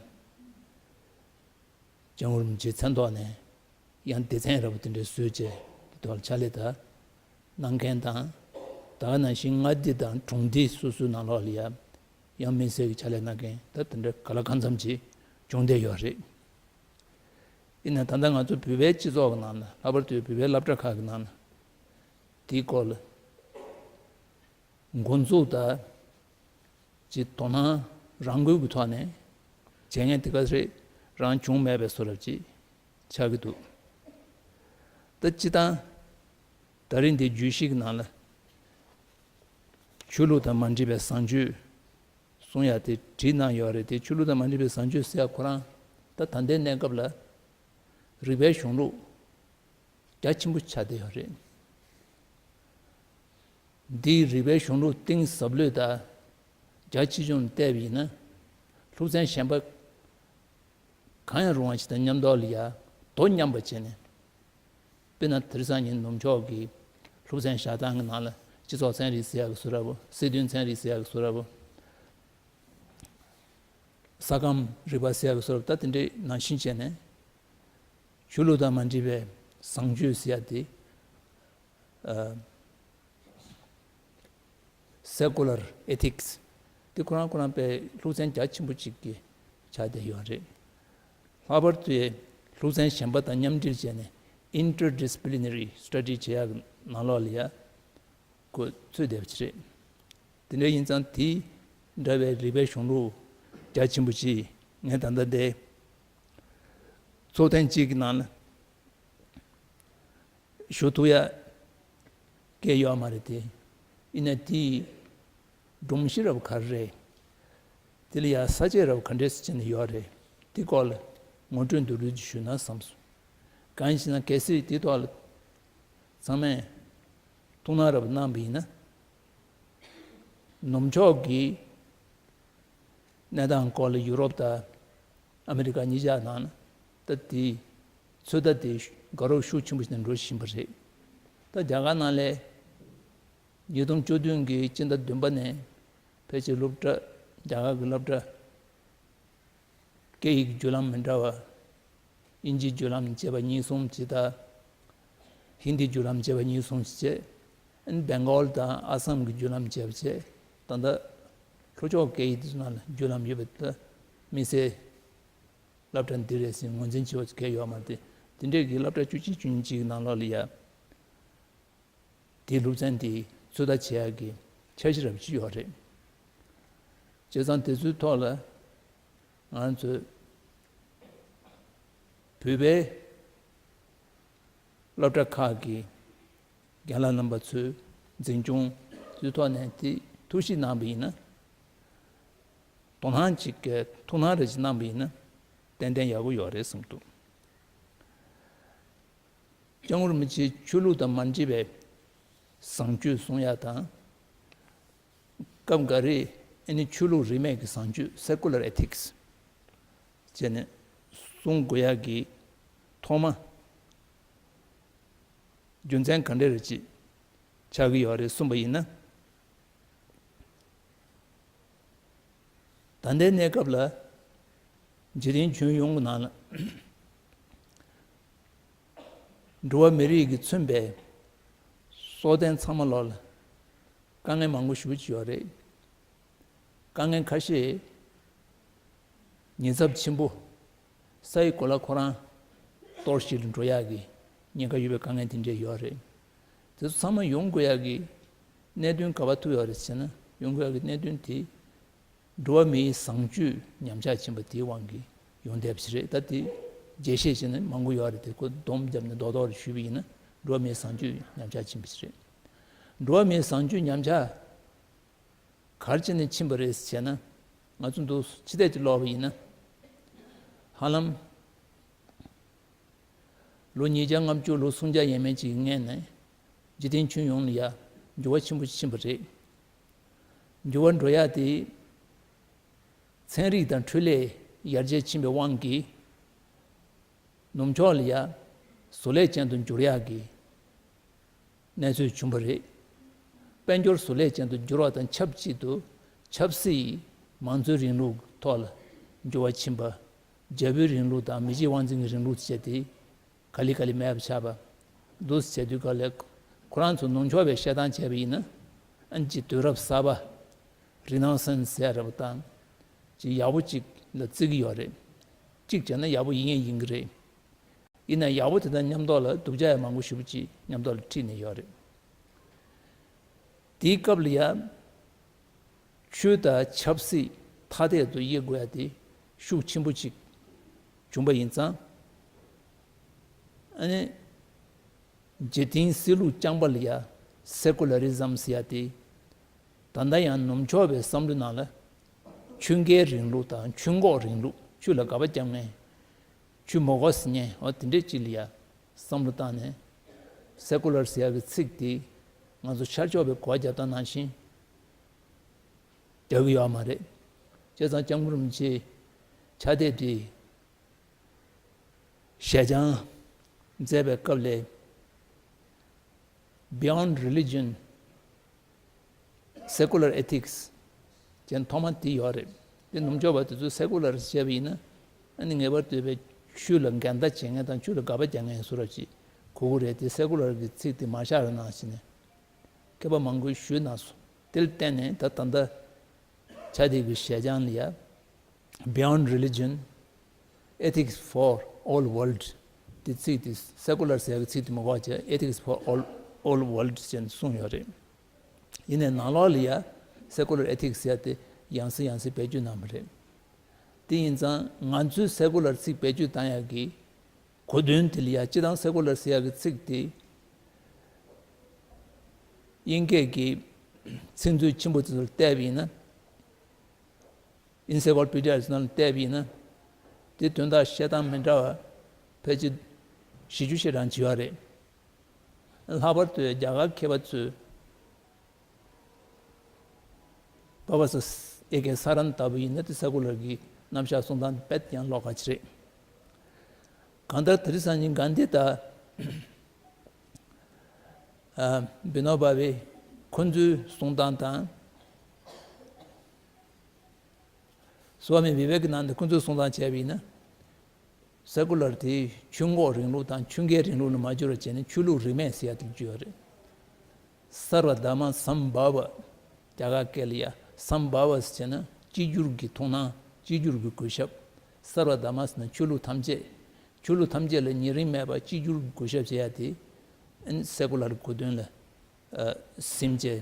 སྐྱབས་མགོན་རིན་པོ་ཆེའི་མཚན་ཐོག་ནས་ཡང་སྡེ་ཚན་རབ་དེ་འདྲའི་བཟོས་བྱས་དེ་ཐོག་ལ་ཕྱག་ལས་ད་གནང་མཁན་དང་། ད་ག་ནང་བཞིན་མངའ་སྡེ་དང་གྲོང་སྡེ་སོ་སོའི་ནང་ལོགས་ལ་ཡང་ཡང་དམིགས་བསལ་གྱི་ཕྱག་ལས་གནང་མཁན་ད་དེ་འདྲ་ག་ལ་གང་འཚམ་ཅིག་བྱུང་བསྡད་ཡོད་རེད། ཡིན་ན་ད་ལྟ་ང་ཚོ་བོད་པའི་སྤྱི་ཚོགས་ཀྱི་ནང་ན་ལྷག་པར་དུ་བོད་པའི་སློབ་གྲྭ་ཁག་གི་ནང་ན་དེའི་སྐོར་ལ། འགོ་འཛུགས་དང་། ཅིག་དོ་སྣང་རང་འགུལ་གྱི་ཐོག་ནས་བྱེད་མཁན་དེ་ག་རེད། རང་བྱུང་མེད་པའི་བཟོ་འདྲ་ཅིག་ཆགས་ཀྱི་འདུག་ད་སྤྱི་བཏང་ད་རིང་འདི་བརྗོད་གཞི་གི་ནང་ལ་ཆོས་ལུགས་དང་མ་འདྲེས་པའི་བཟང་སྤྱོད་གསུང་ཡ་དེ་བྲིས་གནང་ཡོད་རེད་དེ། ཆོས་ལུགས་དང་མ་འདྲེས་པའི་བཟང་སྤྱོད་ཟེར་ཡ་ཁོ་རང་ད་ད་ལྟའི་གནས་སྐབས་ལ་རིག་པའི་གཞུང་ལུགས་རྒྱ་ཆེན་པོ་ཆགས་བསྡད་ཡོད་རེད། འདིའི་རིག་པའི་གཞུང་ལུགས་གཏིང་ཟབ་ལོས་དང་རྒྱ་ཆེ་ཆུང་བལྟས་པ་ཡིན་ན། སློབ་ཚན་གཞན་པ་གང་ཡང་རུང་བ་ཞིག་དང་མཉམ་དུ་ལ་ཡ་དོ་མཉམ་པ་བྱས་ནས། དཔེར་ན་དེང་སང་ཉིན་ནུབ་ཕྱོགས་ཀྱི་སློབ་ཚན་བཞག་སྟངས་ཀྱི་ནང་ལ་སྤྱི་ཚོགས་ཚན་རིག་ཟེར་ཡག་གི་བཟོ་འདྲ་པོ། སྲིད་དོན་ཚན་རིག་ཟེར་ཡག་གི་བཟོ་འདྲ་པོ། ས་ཁམས་རིག་པ་ཟེར་ཡག་གི་བཟོ་འདྲ་པོ། ད་དེ་འདྲའི་ནང་བཞིན་བྱས་ནས་ཆོས་ལུགས་དང་མ་འདྲེས་པའི་བཟང་སྤྱོད་ཟེར་ཡག་དེ། ཨ། Secular ethics དེ་ཁོ་རང་ཁོ་རང་པའི་སློབ་ཚན་རྒྱ་ཆེན་པོ་གཅིག་གི་ཆགས་བསྡད་ཡོད་རེད། ལྷག་པར་དུ་སློབ་ཚན་གཞན་པ་དང་མཉམ་འབྲེལ་བྱས་ནས་interdisciplinary study བྱེད་ཡག་གི་ནང་ལོགས་ལ་ཡ་ཁོ་ཚུད་བསྡད་པ་ཅིག་རེད། དེ་འདྲ་ཡིན་ཙང་དེ་འདྲ་བའི་རིག་པའི་གཞུང་ལུགས་རྒྱ་ཆེན་པོ་ཅིག་ངས་ད་ལྟ་འདི་ཚོགས་ཐེངས་གཅིག་གི་ནང་ལ་ཞུ་ཐུབ་ཡ་སྐད་ཡོད་མ་རེད་དེ། ཡིན་ན་དེའི་སྒྲོམ་གཞི་རབ་ག་རེ་རེད། དེ་ལ་ཡ་ས་བཅད་རབ་ག་འདྲས་སེ་བྱས་ནས་ཡོད་རེད། དེ་སྐོར་ལ་ངོ་སྤྲོད་མདོར་བསྡུས་ཅིག་ཞུས་ན་བསམ་སོང་། གང་ཡིན་ཟེར་ན་གལ་སྲིད་དེ་ཐོག་ལ་ཚང་མས་ཐུགས་སྣང་རབ་གནང་བ་ཡིན་ན། ནུབ་ཕྱོགས་ཀྱི་གནས་སྟངས་སྐོར་ལ་ཡུ་རོབ་དང་ཨ་མི་རི་ཀ་གཉིས་ཆ་ནང་ན་ད་དེའི་ཚོད་ལྟ་དེ་དགའ་རབ་ཤུགས་ཆེན་པོ་ཞིག་ནས་འགྲོ་བཞིན་པ་རེད། ད་རྒྱ་གར་ནང་ལ་ཉིས་སྟོང་བཅུ་བདུན་གྱི་སྤྱི་ཟླ་བདུན་པ་ནས་ཕལ་ཆེར་སློབ་གྲྭ་རྒྱ་གར་གྱི་སློབ་གྲྭ་སྐད་ཡིག་བརྒྱུད་ལམ་མི་འདྲ་བ་ དབྱིན་ཇིའི་བརྒྱུད་ལམ་བྱས་པ་གཉིས་གསུམ་བྱས་དང་། ཧིན་དིའི་བརྒྱུད་ལམ་བྱས་པ་གཉིས་གསུམ་བྱས། ཨ་ནི་སྦེང་གོལ་དང་ཨ་སམ་གྱི་བརྒྱུད་ལམ་བྱས་པ་བྱས། ད་ལྟ་ལྷོ་ཕྱོགས་སྐད་ཡིག་དེ་ཚོ་ནང་ལ་བརྒྱུད་ལམ་ཡོད་པ་དེ་དམིགས་བསལ་སློབ་གྲྭ་འདི་རེད་ཟེར་ངོས་འཛིན་བྱེད་པ་གལ་ཡོད་མ་རེད། དེ་འདྲས་ཀྱི་སློབ་གྲྭ་བཅུ་གཅིག་བཅུ་གཉིས་ཀྱི་ནང་ལོགས་ལ་ཡ། དེའི་སློབ་ཚན་དེ་ཚོད་ལྟ་བྱེད་ཡག་གི་འཆར་གཞི་རབ་ཅིག་ཡོད་རེད། བྱས་ཙང་དེ་ཚོའི་ཐོག་ལ་ང་ཚོས་བོད་པའི་སློབ་གྲྭ་ཁག་གི་རྒན་ལགས་རྣམ་པ་ཚོས་འཛིན་སྐྱོང་ཚོའི་ཐོག་ནས་དེ་ཐུགས་ཞིབ་གནང་བ་ཡིན་ན། དོ་སྣང་ཅིག་གི་ཐུགས་སྣང་རེ་ཅིག་གནང་བ་ཡིན་ན་ཏན་ཏན་ཡག་པོ་ཡོད་རེད་བསམ་འདུག་སྐྱབས་མགོན་རིན་པོ་ཆེའི་ཆོས་ལུགས་དང་མ་འདྲེས་པའི་བཟང་སྤྱོད་སྲུང་ཡག་དང་། སྐབས་འགའ་རེ་ཨ་ནི་ཆོས་ལུགས་རིས་མེད་ཀྱི་བཟང་སྤྱོད་Secular Ethics་བྱས་ནས་སྲུང་དགོས་ཡག་གི་ཐོག་མ་རྒྱུ་མཚན་ག་འདྲ་རེ་ཅིག་ཆགས་ཀྱི་ཡོད་རེད་གསུངས་པ་ཡིན་ན། ད་ལྟའི་གནས་སྐབས་ལ་འཇིག་རྟེན་ཁྱོན་ཡོངས་ཀྱི་ནང་ལ་འགྲོ་བ་མི་རིགས་ཀྱིས་མཚོན་པའི་སྲོག་ལྡན་ཚང་མ་ལོག་ལ་དཀའ་ངལ་མང་པོ་ཞེ་པོ་ཅིག་ཡོད་རེད། དཀའ་ངལ་ཁ་ཤས་ཉེན་ཚབས་ཆེན་པོ། ས་ཡི་གོ་ལ་ཁོ་རང་གཏོར་བཤིག་ལ་འགྲོ་ཡག་གི་ཉེན་ཁ་ཡོད་པའི་དཀའ་ངལ་དེ་འདྲས་ཡོད་རེད། དེ་ཚོ་ཚང་མ་ཡོང་དགོས་ཡག་གི་གནད་དོན་ག་པར་ཐུག་ཡོད་རེད་ཟེར་ན། ཡོང་དགོས་ཡག་གི་གནད་དོན་དེ་འགྲོ་བ་མིའི་བཟང་སྤྱོད་ཉམས་ཆག་ཕྱིན་པ་དེའི་དབང་གིས་ཡོང་བསྡད་པ་ཞིག་རེད། ད་དེ་རྒྱས་བཤད་བྱས་ན་མང་པོ་ཡོད་རེད། དེ་ཁོ་སྡོམ་བརྒྱབ་ནས་རྡོག་རྡོག་རེ་ཞུས་པ་ཡིན་ན། འགྲོ་བ་མིའི་བཟང་སྤྱོད་ཉམས་ཆག་ཕྱིན་པ་ཞིག་རེད། འགྲོ་བ་མིའི་བཟང་སྤྱོད་ཉམས་ཆག་ག་རེ་བྱས་ནས་ཕྱིན་པ་རེད་ཟེར་ན། ང་ཚོ་འདུག་ཕྱི་བལྟས་ཀྱིས་ཀློག་པ་ཡིན་ན། ཧ་ལམ་ལོ་ཉིས་བརྒྱ་ལྔ་བཅུ་ལོ་སུམ་བརྒྱ་ཡས་མས་ཅིག་གི་སྔོན་ནས་འཇིག་རྟེན་ཁྱོན་ཡོངས་ལ་ཡ་འགྱུར་བ་ཆེན་པོ་ཕྱིན་པ་རེད། འགྱུར་བ་འགྲོ་ཡ་དེ་ཚན་རིག་དང་འཕྲུལ་ལས་ཡར་རྒྱས་ཕྱིན་པའི་དབང་གིས་ནུབ་ཕྱོགས་ལ་ཡ་བཟོ་ལས་ཅན་དུ་འགྱུར་ཡག་གི་གནས་ཚུལ་བྱུང་བ་རེད། དཔལ་འབྱོར་བཟོ་ལས་ཅན་དུ་འགྱུར་བ་དང་ཆབས་ཅིག་ཏུ་ཆབ་སྲིད་མང་གཙོའི་རིང་ལུགས་ཐོག་ལ་འགྱུར་བ་ཕྱིན་པ། རྒྱལ་པོའི་རིང་ལུགས་དང་མི་གཅིག་དབང་འཛིན་གྱི་རིང་ལུགས་བྱས་ཏེ་ག་ལེ་ག་ལེ་མེད་པ་ཆགས་པ། འདུག་སེ་བྱས་དུས་ག་ལེ་ཁོ་རང་ཚོ་ནུབ་ཕྱོགས་པའི་བཤད་སྟངས་བྱས་པ་ཡིན་ན། ཨ་ནི་ཅིག་དུས་རབས་གསར་པ་Renaissance་ཟེར་ཡ་འདྲ་པོ་དང་། ཅིག་ཡག་པོ་ཅིག་ལ་བརྩི་གི་ཡོད་རེད། གཅིག་བྱས་ན་ཡག་པོ་ཡིན་ཡང་ཡིན་གི་རེད། ཡིན་ན་ཡག་པོ་དེ་དང་མཉམ་དུ་ལ་སྡུག་ཅག་ཡང་མང་པོ་ཞེ་པོ་ཅིག་མཉམ་དུ་ལ་འཁྲིད་ནས་ཡོད་རེད། དེའི་སྐབས་ལ་ཡང་ཆོས་དང་ཆབ་སྲིད་ཐ་དད་དུ་དབྱེ་དགོས་ཡ་དེ་ཤུགས་ཆེན་པོ་ཅིག་བྱུང་པ་ཡིན་ཙང་། ཨ་ནི་འཇིག་རྟེན་སྲིད་ལུགས་རྐྱང་པ་ལ་ཡ་Secularism་ཟེར་ཡ་དེ། ད་ལྟ་ཡང་ནུབ་ཕྱོགས་པའི་བསམ་བློའི་ནང་ལ་ཆོས་འགལ་རིང་ལུགས་དང་ཆོས་འགོག་རིང་ལུགས། ཆོས་ལ་དགག་པ་རྒྱག་མཁན། ཆོས་མི་དགོས་ཟེར་མཁན། འོ་དེ་འདྲས་ཅིག་ལ་ཡ་བསམ་བློ་བཏང་ནས་Secular་ཟེར་ཡ་གི་ཚིག་དེ་ང་ཚོ་ཤར་ཕྱོགས་པའི་གོ་བ་རྒྱབ་སྟངས་ནང་བཞིན་རྒྱག་གི་ཡོད་མ་རེད། བྱས་ཙང་སྐྱབས་མགོན་རིན་པོ་ཆེའི་ཕྱག་དེབ་དེ་ཞལ་བྱང་མཛད་པའི་སྐབས་ལ། Beyond Religion, Secular Ethics་ཅན་ཐོག་མ་དེ་ཡོད་རེད། དེ་ནུབ་ཕྱོགས་པ་དེ་ཚོས་Secular་བཤད་པ་ཡིན་ན། ཨ་ནི་ངེས་པར་དུ་བའི་ཆོས་ལ་འགལ་ཟླ་བྱེད་མཁན་དང་ཆོས་ལ་དགག་པ་རྒྱག་མཁན་བཟོ་འདྲ་ཅིག་གོ་གི་རེད། དེ་Secular་གི་ཚིག་དེ་མ་བཞག་རོགས་གནང་ཟེར་ནས་མཁས་པ་མང་པོས་ཞུས་གནང་སོང་། དེ་ལ་བརྟེན་ནས་ད་ད་ལྟ་ཕྱག་དེབ་ཀྱི་ཞལ་བྱང་ལ་ཡ། Beyond Religion, Ethics for All World། དེ་ཚིག་དེ་Secular་ཟེར་ཡག་གི་ཚིག་དེ་མི་དགོས་བྱས་Ethics for All, All World་ཅན་གསུངས་ཡོད་རེད། ཡིན་ནའི་ནང་ལོགས་ལ་ཡ་Secular Ethics་ཟེར་ཡ་དེ་ཡང་སེ་ཡང་སེ་བེད་སྤྱོད་གནང་བ་རེད། དེ་ཡིན་ཙང་ང་ཚོས་Secular་ཚིག་བེད་སྤྱོད་བཏང་ཡག་གི་གོ་དོན་དེ་ལ་ཡ། སྤྱིར་བཏང་Secular་ཟེར་ཡག་གི་ཚིག་དེ་དབྱིན་སྐད་ཀྱི་ཚིག་མཛོད་ཆེན་པོ་དེ་ཚོ་ལ་བལྟས་པ་ཡིན་ན། Encyclopedia་ནང་བལྟས་པ་ཡིན་ན། དེ་དོན་དག་བཤད་སྟངས་མི་འདྲ་བ་ཕལ་ཆེར་བཞི་བཅུ་ཞེ་གྲངས་ཅིག་ཡོད་རེད། ལྷག་པར་དུ་རྒྱ་གར་མཁས་པ་ཚོས་Professor A K Saran་ལྟ་བུ་ཡིན་ན། དེ་Secular་གི་རྣམ་གཞག་གསུང་སྟངས་དཔེ་ཡང་ཀློག་ག་ཅིག་རེད། གང་ལྟར་དེ་རིང་སང་ཉིན་གྷན་དྷི་དང་། ཨ། བི་ནོ་བྷ་ཝེ་ཁོང་ཚོའི་གསུང་སྟངས་དང་། སྭ་མི་བི་ཝེ་ཀ་ནན་དྷ་ཁོང་ཚོའི་གསུང་སྟངས་བྱས་པ་ཡིན་ན། སེ་ཀུ་ལར་དེ་ཆོས་འགོག་རིང་ལུགས་དང་ཆོས་འགལ་རིང་ལུགས་ལ་མ་བསྒྱུར་བ་བྱས་ནས་ཆོས་ལུགས་རིས་མེད་ཟེར་ཡ་དེ་བརྗོད་ཡོད་རེད། སརྦ་དྷརྨ་སམ་བྷ་ཝ། རྒྱ་གར་སྐད་ལ་ཡ་སམ་བྷ་ཝ་ཟེར་ན་གཅིག་གྱུར་གྱི་མཐོང་སྣང་གཅིག་གྱུར་གྱི་གུས་ཞབས། སརྦ་དྷརྨ་ཟེར་ན་ཆོས་ལུགས་ཐམས་ཅད། ཆོས་ལུགས་ཐམས་ཅད་ལ་ཉེ་རིང་མེད་པར་གཅིག་གྱུར་གྱི་གུས་ཞབས་བྱེད་ཡ་དེ་ཨ་ནི་སེ་ཀུ་ལར་གོ་དོན་ལ་ཨ་སེམས་བསྐྱེད།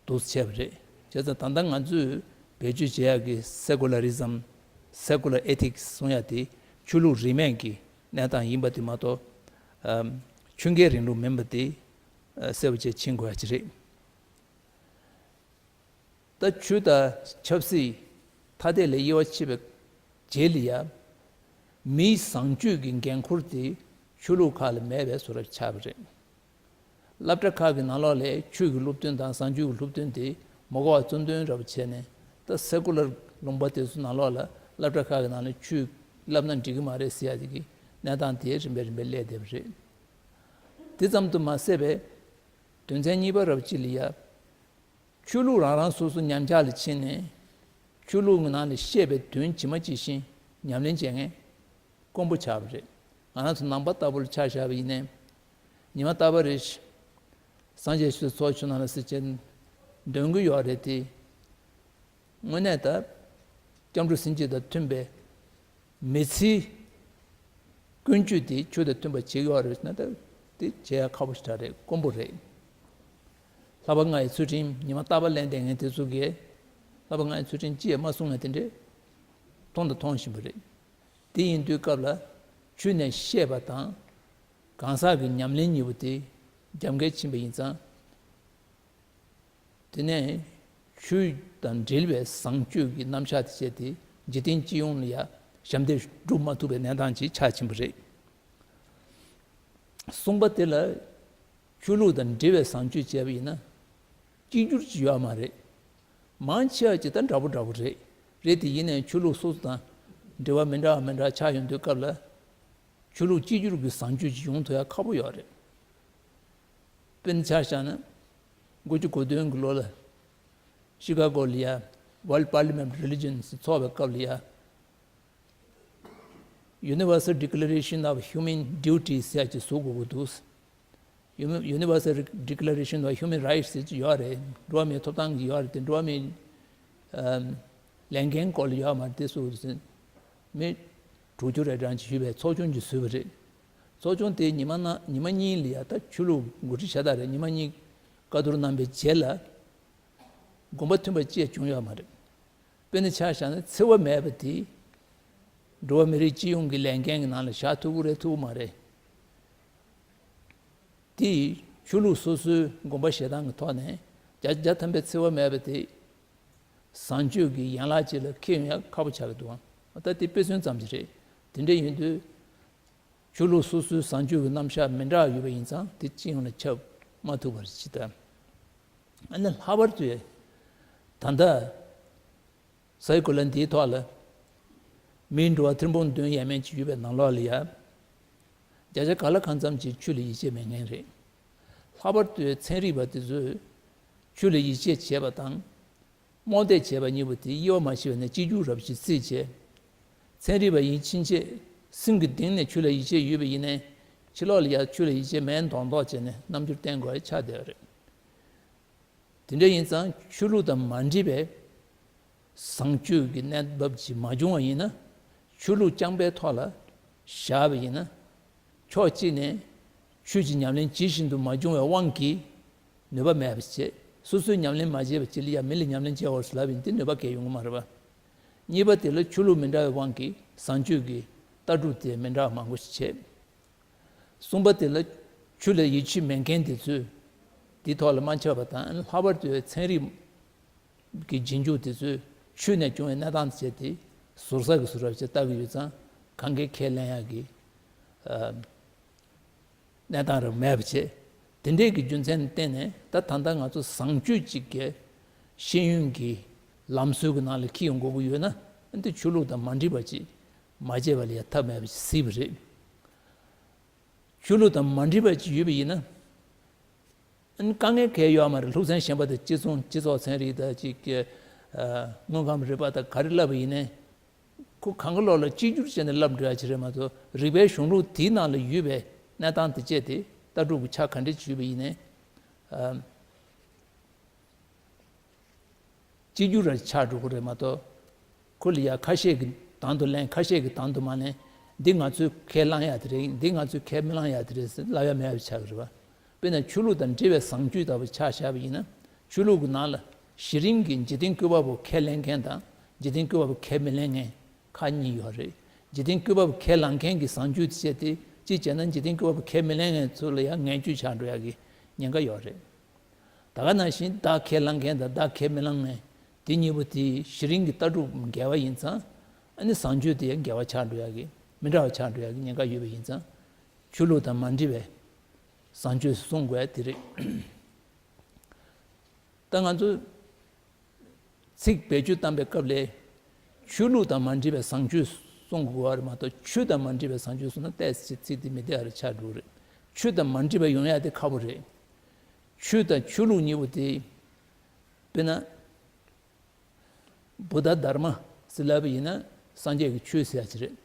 འདུག་བྱས་པ་རེད། བྱས་ཙང་ད་ལྟ་ང་ཚོས་བེད་སྤྱོད་བྱེད་ཡག་གི་སེ་ཀུ་ལ་རི་ཛམ། སེ་ཀུ་ལ་ཨེ་ཐིག་སི་གསུང་ཡག་དེ་ཆོས་ལུགས་རིས་མེད་ཀྱི་གནས་སྟངས་ཡིན་པ་དེ་མ་གཏོགས། ཨམ། ཆོས་འགལ་རིང་ལུགས་མིན་པ་དེ་ཨ་གསལ་པོ་བྱས་ཕྱིན་དགོས་ཡག་ཅིག་རེད། ད་ཆོས་དང་ཆབ་སྲིད་ཐ་དད་ལས་དབྱེ་བ་ཕྱེ་བའི་རྗེས་ལ་ཡང་མིའི་བཟང་སྤྱོད་ཀྱི་འགན་འཁུར་དེ་ཆོས་ལུགས་ཁག་ལ་མེད་པའི་བཟོ་འདྲ་ཆགས་པ་རེད། སློབ་གྲྭ་ཁག་གི་ནང་ལོགས་ལ་ཆོས་ཀྱི་སློབ་སྟོན་དང་བཟང་སྤྱོད་ཀྱི་སློབ་སྟོན་དེ་མ་གོ་བ་རྩོམ་སྟོན་འདྲ་པོ་བྱས་ནས། ད་སེ་ཀུ་ལར་ལུང་པ་དེ་ཚོ་ནང་ལོགས་ལ་སློབ་གྲྭ་ཁག་གི་ནང་ལ་ཆོས་བསླབ་ན་འགྲིག་གི་མ་རེད་ཟེར་ཡ་དེ་གི་གནས་སྟངས་དེ་རིམ་པས་རིམ་པས་སླེབས་བསྡད་པ་རེད། དེ་ཙམ་དུ་མ་ཟད་པའི་དོན་ཚན་གཉིས་པ་འདྲ་པོ་ཅིག་ལ་ཡ། ཆོས་ལུགས་རང་རང་སོ་སོ་ཉམས་ཆག་ལ་ཕྱིན་ནས། ཆོས་ལུགས་ཀྱི་ནང་ལ་བཤད་པའི་དོན་ཇི་མ་ཇི་བཞིན་ཉམས་ལེན་བྱེད་མཁན་དཀོན་པོ་ཆགས་པ་རེད། ང་རང་ཚོ་ནང་པ་ལྟ་བུ་ལ་ཆ་བཞག་པ་ཡིན་ནའི། ཉི་མ་རྟག་པར་རེ་བཞིན་སངས་རྒྱས་ཆོས་ཚོགས་ཆོས་ནང་ལ་ཟེར་བྱས་འདོན་གྱི་ཡོད་རེད་དེ། དངོས་གནས་ད་སྐྱབས་འགྲོ་སེམས་བསྐྱེད་དང་མཐུན་པའི་མི་ཚེའི་ཀུན་སྤྱོད་དེ་ཆོས་དང་མཐུན་པ་བྱེད་ཀྱི་ཡོད་རེད་ཟེར་ན། ད་དེ་བྱེད་ཡ་ཁག་པོ་ཞེ་དྲག་རེད། དཀོན་པོ་རེད། བསླབ་པ་ལྔ་ཡི་ཚུལ་ཁྲིམས་ཉི་མ་རྟག་པར་ལེན་བསྡད་མཁན་དེ་ཚོ་གིས་བསླབ་པ་ལྔ་ཡི་ཚུལ་ཁྲིམས་ཅི་ཡང་མ་བསྲུང་མཁན་དེ་འདྲས་མཐོང་དང་མཐོང་བཞིན་པ་རེད། དེ་ཡིན་དུས་སྐབས་ལ་ཆོས་ནས་བཤད་པ་དང་གང་ཟག་གི་ཉམས་ལེན་གཉིས་པོ་དེ་རྒྱབ་འགལ་ཕྱིན་པ་ཡིན་ཙང་། དེ་ནས་ཆོས་དང་འབྲེལ་བའི་བཟང་སྤྱོད་ཀྱི་རྣམ་གཞག་དེ་བྱས་ཏེ་འཇིག་རྟེན་སྤྱི་ཡོངས་ལ་ཡང་ཞབས་འདེགས་སྒྲུབ་མ་ཐུབ་པའི་གནས་སྟངས་ཅིག་ཆགས་ཕྱིན་པ་རེད། གསུམ་པ་དེ་ལ་ཆོས་ལུགས་དང་འབྲེལ་བའི་བཟང་སྤྱོད་བྱས་པ་ཡིན་ན་གཅིག་གྱུར་ཅིག་ཡོད་མ་རེད། མང་ཆེ་བ་ཅིག་ད་འདྲ་པོ་འདྲ་པོ་རེད། རེད་དེ་ཡིན་ནའི་ཆོས་ལུགས་སོ་སོ་དང་འབྲེལ་བ་མི་འདྲ་བ་མི་འདྲ་བ་ཆགས་ཡོང་དུས་སྐབས་ལ། ཆོས་ལུགས་གཅིག་གྱུར་གྱི་བཟང་སྤྱོད་ཅིག་ཡོང་ཐུབ་ཡ་ཁག་པོ་ཡོད་རེད། དཔེར་ན་ཆ་བཞག་ན། དགུ་བཅུ་གོ་བདུན་གྱི་ལོ་ལ་ཤི་ཀ་གོ་ལ་ཡ་World Parliament of Religions ཚོགས་པའི་སྐབས་ལ་ཡ། Universal Declaration of Human Duty ཟེར་ཡ་ཅིག་བཟོ་དགོས་ཀྱི་འདུག Uni- Universal Declaration of Human Rights ཟེར་གྱི་ཡོད་རེད། འགྲོ་བ་མིའི་ཐོབ་ཐང་གི་ཡོད་རེད་དེ། འགྲོ་བ་མིའི་ཨམ་ལས་འགན་སྐོར་ལ་ཡོད་མ་རེད། དེ་སུ་ཟེར་མི་དྲུག་ཅུ་རེ་གྲངས་ཅིག་ཞུས་པའི་ཚོགས་ཆུང་ཅིག་བཟོས་པ་རེད། ཚོགས་ཆུང་དེ་ཉི་མ་ན་ཉི་མ་གཉིས་ལ་ཡ་ད་ཆོས་ལུགས་འགོ་ཁྲིད་ཤ་སྟག་རེད། ཉི་མ་གཉིས་བཀའ་བསྡུར་གནང་པའི་རྗེས་ལ་དགོངས་པ་མཐུན་པ་ཅི་ཡང་བྱུང་ཡོད་མ་རེད། དཔེར་ན་ཆ་བཞག་ན་འཚེ་བ་མེད་པ་དེ་འགྲོ་བ་མི་རིགས་སྤྱི་ཡོངས་ཀྱི་ལས་འགན་གྱི་ནང་ལ་བཞག་ཐུབ་ཀྱི་རེད་ཐུབ་ཀྱི་མ་རེད། དེ་ཆོས་ལུགས་སོ་སོའི་དགོངས་པ་བཞེས་སྟངས་ཀྱི་ཐོག་ནས་བརྒྱ་ཆ་བརྒྱ་ཐམ་པའི་འཚེ་བ་མེད་པ་དེ་བཟང་སྤྱོད་ཀྱི་ཡན་ལག་ཅིག་ལ་འཁེལ་ཡོང་ཡ་ཁག་པོ་ཆགས་ཀྱི་འདུག་ད་དེ་དཔེ་མཚོན་ཙམ་ཞིག་རེད། དེ་འདྲ་ཡིན་དུས། ཆོས་ལུགས་སོ་སོའི་བཟང་སྤྱོད་ཀྱི་རྣམ་གཞག་མི་འདྲ་བ་ཡོད་པ་ཡིན་ཙང་དེ་སྤྱི་ཡོངས་ལ་ཁྱབ་མ་ཐུབ་པར་ཅིག་དང་། ཨ་ནི་ལྷག་པར་དུ་ད་ལྟ་སའི་གོ་ལ་འདིའི་ཐོག་ལ་མིའི་འགྲོ་བ་ཐེར་འབུམ་བདུན་ཡས་མས་ཅིག་ཡོད་པའི་ནང་ལོགས་ལ་ཡ། བརྒྱ་ཆ་ག་ལ་གང་འཚམ་ཅིག་ཆོས་ལ་ཡིད་ཆེས་མེད་མཁན་རེད། ལྷག་པར་དུ་ཚན་རིག་པ་དེ་ཚོས་ཆོས་ལ་ཡིད་ཆེས་བྱས་པ་དང་། རྨོངས་དད་བྱས་པ་གཉིས་པོ་དེ་དབྱེ་བ་མ་ཕྱེ་བ་ནས་གཅིག་གྱུར་རབ་ཅིག་བརྩིས་བྱས། ཚན་རིག་པ་ཡིན་ཕྱིན་ཆད་སེམས་ཀྱི་གཏིང་ནས་ཆོས་ལ་ཡིད་ཆེས་ཡོད་པ་ཡིན་ནའི། ཕྱི་ལོགས་ལ་ཡང་ཆོས་ལ་ཡིད་ཆེས་མེད་མདོག་མདོག་བྱས་ནས་རྣམ་འགྱུར་བསྟན་དགོས་ཡ་ཆགས་བསྡད་པ་རེད། དེ་འདྲ་ཡིན་ཙང་ཆོས་ལུགས་དང་མ་འདྲེས་པའི་བཟང་སྤྱོད་ཀྱི་གནས་བབ་ཅིག་མ་བྱུང་བ་ཡིན་ན། ཆོས་ལུགས་རྐྱང་པའི་ཐོག་ལ་བཞག་པ་ཡིན་ན། ཕྱོགས་གཅིག་ནས་ཆོས་ཀྱི་ཉམས་ལེན་ཇི་བཞིན་དུ་མ་བྱུང་བའི་དབང་གིས་ནུས་པ་མེད་པ་བྱས། སོ་སོས་ཉམས་ལེན་མ་བྱས་པ་ཅིག་ལ་ཡང་མི་ལ་ཉམས་ལེན་བྱས་འོར་ཟེར་ལབ་ཡིན་དེ་ནུས་པ་གང་ཡང་ཡོང་གི་མ་རེད་པ། གཉིས་པ་དེ་ལ་ཆོས་ལུགས་མི་འདྲ་བའི་དབང་གིས་བཟང་སྤྱོད་ཀྱི་ལྟ་གྲུབ་དེ་མི་འདྲ་བ་མང་པོ་ཞིག་བྱས། གསུམ་པ་དེ་ལ་ཆོས་ལ་ཡིད་ཆེས་མེད་མཁན་དེ་ཚོས་དེའི་ཐོག་ལ་མ་འཆམ་པ་དང་། ལྷག་པར་དུ་ཚན་རིག་གི་རྗེས་འཇུག་དེ་ཚོས་ཆོས་ནས་བྱུང་བའི་གནས་སྟངས་བྱས་ཏེ་ཟུར་ཟ་གི་ཟུར་ར་བྱས་ལྟ་གི་ཡོད་ཙང་། གང་གའི་ཁས་ལེན་ཡག་གི་ཨ་གནས་སྟངས་རབ་མེད་པ་བྱས། དེ་འདྲས་ཀྱི་རྒྱུ་མཚན་ལ་བརྟེན་ནས་ད་ད་ལྟ་ང་ཚོ་བཟང་སྤྱོད་ཅིག་གི་ཤེས་ཡོན་གྱི་ལམ་སྲོལ་གྱི་ནང་ལ་འཁྱེར་ཡོང་དགོས་ཀྱི་ཡོད་ན། འདི་ཆོས་ལུགས་དང་མ་འདྲེས་པ་ཅིག་མ་བྱས་པ་ལ་ཡང་ཐབས་མེད་པ་ཞིག་སྲིད་པ་རེད། ཆོས་ལུགས་དང་མ་འདྲེས་པ་ཅིག་ཡོད་པ་ཡིན་ན། ཨ་ནི་དཀའ་ངལ་གང་ཡང་ཡོད་མ་རེད། སློབ་ཚན་གཞན་པ་དང་སྤྱི་ཚོགས་སྤྱི་ཚོགས་ཚན་རིག་དང་ཅིག་གི་ཨ་དངོས་ཁམས་རིག་པ་དང་ག་རེ་བསླབ་པ་ཡིན་ནའི། ཁོ་གང་གི་ལོག་ལ་གཅིག་གྱུར་བྱས་ནས་ལབ་འགྲོ་ཡ་ཅིག་རེད་མ་གཏོགས། རིག་པའི་གཞུང་ལུགས་དེའི་ནང་ལ་ཡོད་པའི་གནས་སྟངས་དེ་བཅས་དེ་ལྟ་གྲུབ་ཀྱི་ཆ་ག་འདྲ་ཅིག་ཡོད་པ་ཡིན་ནའི། ཨ། གཅིག་གྱུར་ར་ཆགས་འགྲོ་གི་རེད་མ་གཏོགས། ཁོ་ལ་ཡ་ཁ་ཤས་ཀྱིས་དང་དུ་ལེན། ཁ་ཤས་ཀྱིས་དང་དུ་མ་ལེན། འདི་ང་ཚོས་ཁས་བླང་ཡ་དེ་རེད། འདི་ང་ཚོས་ཁས་མི་བླང་ཡ་དེ་རེད་ཟེར་ལབ་ཡ་མེད་པ་ཆགས་ཀྱི་རེད་པ། དཔེར་ན་ཆོས་ལུགས་དང་འབྲེལ་བའི་བཟང་སྤྱོད་ལྟ་བུ་ཆ་བཞག་པ་ཡིན་ན། ཆོས་ལུགས་ཀྱི་ནང་ལ་གཞི་རིམ་གྱི་འཇིག་རྟེན་བཀོད་པ་པོ་ཁས་ལེན་མཁན་དང་འཇིག་རྟེན་བཀོད་པ་པོ་ཁས་མི་ལེན་མཁན་ཁག་གཉིས་ཡོད་རེད། འཇིག་རྟེན་བཀོད་པ་པོ་ཁས་བླངས་མཁན་གྱི་བཟང་སྤྱོད་དེ་བྱས་ཏེ་གཅིག་བྱས་ན་འཇིག་རྟེན་བཀོད་པ་པོ་ཁས་མི་ལེན་མཁན་ཚོ་ལ་ཡང་ངན་སྤྱོད་ཆགས་འགྲོ་ཡ་གི་ཉེན་ཁ་ཡོད་རེད། ད་ག་ནང་བཞིན་བདག་ཁས་བླངས་མཁན་དང་བདག་ཁས་མི་བླངས་མཁན་དེ་གཉིས་པོ་དེ་གཞི་རིམ་གྱི་ལྟ་གྲུབ་འགལ་བ་ཡིན་ཙང་། ཨ་ནི་བཟང་སྤྱོད་དེ་ཡང་འགལ་བ་ཆགས་འགྲོ་ཡ་གི་མི་འདྲ་བ་ཆགས་འགྲོ་ཡ་གི་ཉེན་ཁ་ཡོད་པ་ཡིན་ཙང་། ཆོས་ལུགས་དང་མ་འདྲེས་པའི་བཟང་སྤྱོད་གསུང་དགོས་ཡ་དེ་རེད། ད་ང་ཚོ་ཚིག་བེད་སྤྱོད་བཏང་པའི་སྐབས་ལ། ཆོས་ལུགས་དང་མ་འདྲེས་པའི་བཟང་སྤྱོད་གསུང་དགོས་པ་རེད་མ་གཏོགས། ཆོས་དང་མ་འདྲེས་པའི་བཟང་སྤྱོད་གསུངས་ན་ཏོག་ཙམ་ཚིག་དེ་མི་བདེ་བ་རེ་ཆགས་འགྲོ་གི་རེད། ཆོས་དང་མ་འདྲེས་པ་ཡོང་ཡ་དེ་ཁག་པོ་རེད། ཆོས་དང་ཆོས་ལུགས་གཉིས་པོ་དེ། དཔེར་ན། བུདྡྷ་དྷརྨ་ཟེར་ལབ་པ་ཡིན་ན་སངས་རྒྱས་ཀྱི་ཆོས་ཟེར་ཡ་ཅིག་རེད།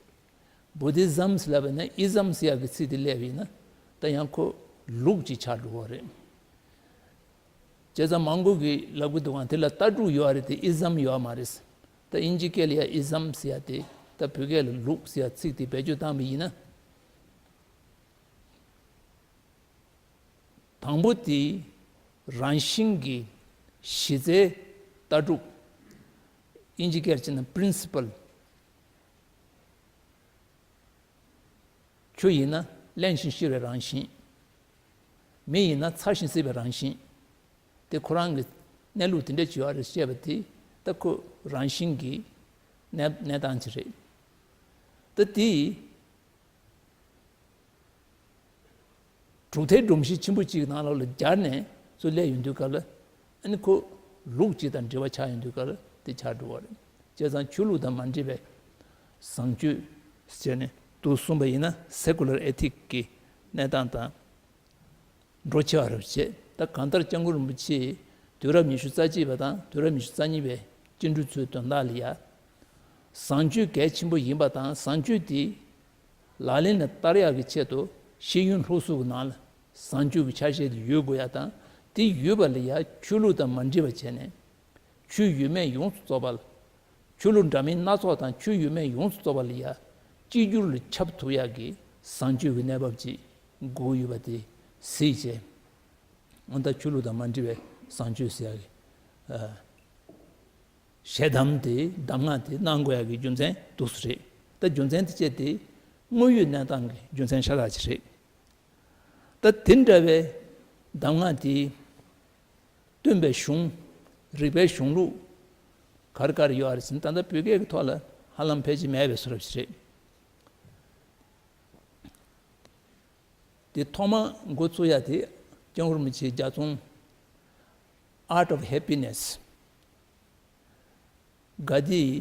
བུ་དྷི་ཛམ་ཟེར་ལབ་པ་ཡིན་ན་ཨི་ཛམ་ཟེར་ཡ་གི་ཚིག་དེ་སླེབས་པ་ཡིན་ན། ད་ཡང་ཁོ་ལུགས་ཅིག་ཆགས་འགྲོ་གི་རེད། བྱས་ཙང་མང་པོ་གིས་ལབ་ཀྱི་འདུག་ག་དེ་ལ་ལྟ་གྲུབ་ཡོད་རེད་དེ། ཨི་ཛམ་ཡོད་མ་རེད། ད་དབྱིན་ཇི་སྐད་ལ་ཡ་ཨི་ཛམ་ཟེར་ཡ་དེ། ད་བོད་སྐད་ལ་ལུགས་ཟེར་ཡ་ཚིག་དེ་བེད་སྤྱོད་བཏང་བ་ཡིན་ན། དང་པོ་དེ་རང་བཞིན་གྱི་གཞི་རྩའི་ལྟ་གྲུབ། དབྱིན་ཇི་སྐད་བྱས་ན་པི་རིན་སི་པལ། ཆུ་ཡིན་ན་བརླན་ཞིང་གཤེར་བའི་རང་བཞིན། མེ་ཡིན་ན་ཚ་ཞིང་བསིལ་བའི་རང་བཞིན། དེ་ཁོ་རང་གི་གནས་ལུགས་དེ་འདྲ་ཅིག་ཡོད་རེད་ཅེས་པ་དེ། ད་ཁོ་རང་བཞིན་གྱི་གནས་གནས་སྟངས་ཅིག་རེད། ད་དེ་གྲུབ་མཐའི་སྒྲོམ་གཞི་ཆེན་པོ་གཅིག་ནང་ལོགས་ལ་སྦྱར་ནས་ཚུར་སླེབས་ཡོང་དུས་སྐབས་ལ། ཨ་ནི་ཁོ་ལུགས་གཅིག་དང་འབྲེལ་བ་ཆགས་ཡོང་དུས་སྐབས་ལ་དེ་ཆགས་འགྲོ་བ་རེད། བྱས་ཙང་ཆོས་ལུགས་དང་མ་འདྲེས་པའི་བཟང་སྤྱོད་ཟེར་ནས་འདུག་གསུངས་པ་ཡིན་ན། སེ་ཀུ་ལར་ཨེ་ཐིག་གི་གནས་སྟངས་དང་འགྲོ་ཆེ་བ་རེད་བྱས། ད་གང་ལྟར་སྐྱབས་མགོན་རིན་པོ་ཆེས་དུས་རབས་ཉི་ཤུ་རྩ་གཅིག་པ་དང་དུས་རབས་ཉི་ཤུ་རྩ་གཉིས་པའི་སྤྱི་འཐུས་ཚོའི་དོན་དག་ལ་ཡ། བཟང་སྤྱོད་གལ་ཆེན་པོ་ཡིན་པ་དང་། བཟང་སྤྱོད་དེ་ལག་ལེན་ལ་བསྟར་ཡག་གི་ཆེད་དུ་ཤེས་ཡོན་སློབ་གསོ་གི་ནང་ལ་བཟང་སྤྱོད་ཀྱི་ཆ་ཤས་དེ་ཡོད་དགོས་ཡ་དང་། དེ་ཡོད་པ་ལ་ཡ་ཆོས་ལུགས་དང་མ་འདྲེས་པ་བྱས་ནས། ཆོས་ཡོད་མེད་ཡོངས་སུ་རྫོགས་པ་ལ། ཆོས་ལུགས་འདྲ་མིན་སྣ་ཚོགས་དང་ཆོས་ཡོད་མེད་ཡོངས་སུ་རྫོགས་པ་ལ་ཡ་གཅིག་གྱུར་ལ་ཁྱབ་ཐུབ་ཡག་གི་བཟང་སྤྱོད་ཀྱི་གནས་བབ་ཅིག་དགོས་ཡོད་པ་དེ་གཟིགས་བྱས། ཨ་ད་ཆོས་ལུགས་དང་མ་འདྲེས་པའི་བཟང་སྤྱོད་ཟེར་ཡག་གི་ཨ། ཞལ་གདམས་དེ། གདམས་ངག་དེ་གནང་དགོས་ཡག་གི་རྒྱུ་མཚན་འདུག་སེ་རེད། ད་རྒྱུ་མཚན་དེ་བཅས་དེ་དངོས་ཡོད་གནས་སྟངས་ཀྱི་རྒྱུ་མཚན་ཤ་སྟག་ཅིག་རེད། ད་དེ་འདྲ་བའི་གདམས་ངག་དེ་སྟོན་པའི་གཞུང་། རིག་པའི་གཞུང་ལུགས་ག་རེ་ག་རེ་ཡོད་རེད་ཟེར་ན། ད་ལྟ་བོད་སྐད་ཀྱི་ཐོག་ལ་ཧ་ལམ་ཕལ་ཆེར་མེད་པའི་བཟོ་འདྲ་ཅིག་རེད། དེ་ཐོག་མ་འགོ་བཙུགས་ཡ་དེ་སྐྱབས་མགོན་རིན་པོ་ཆེའི་ལྗགས་རྩོམ་Art of Happiness། དགའ་བདེའི་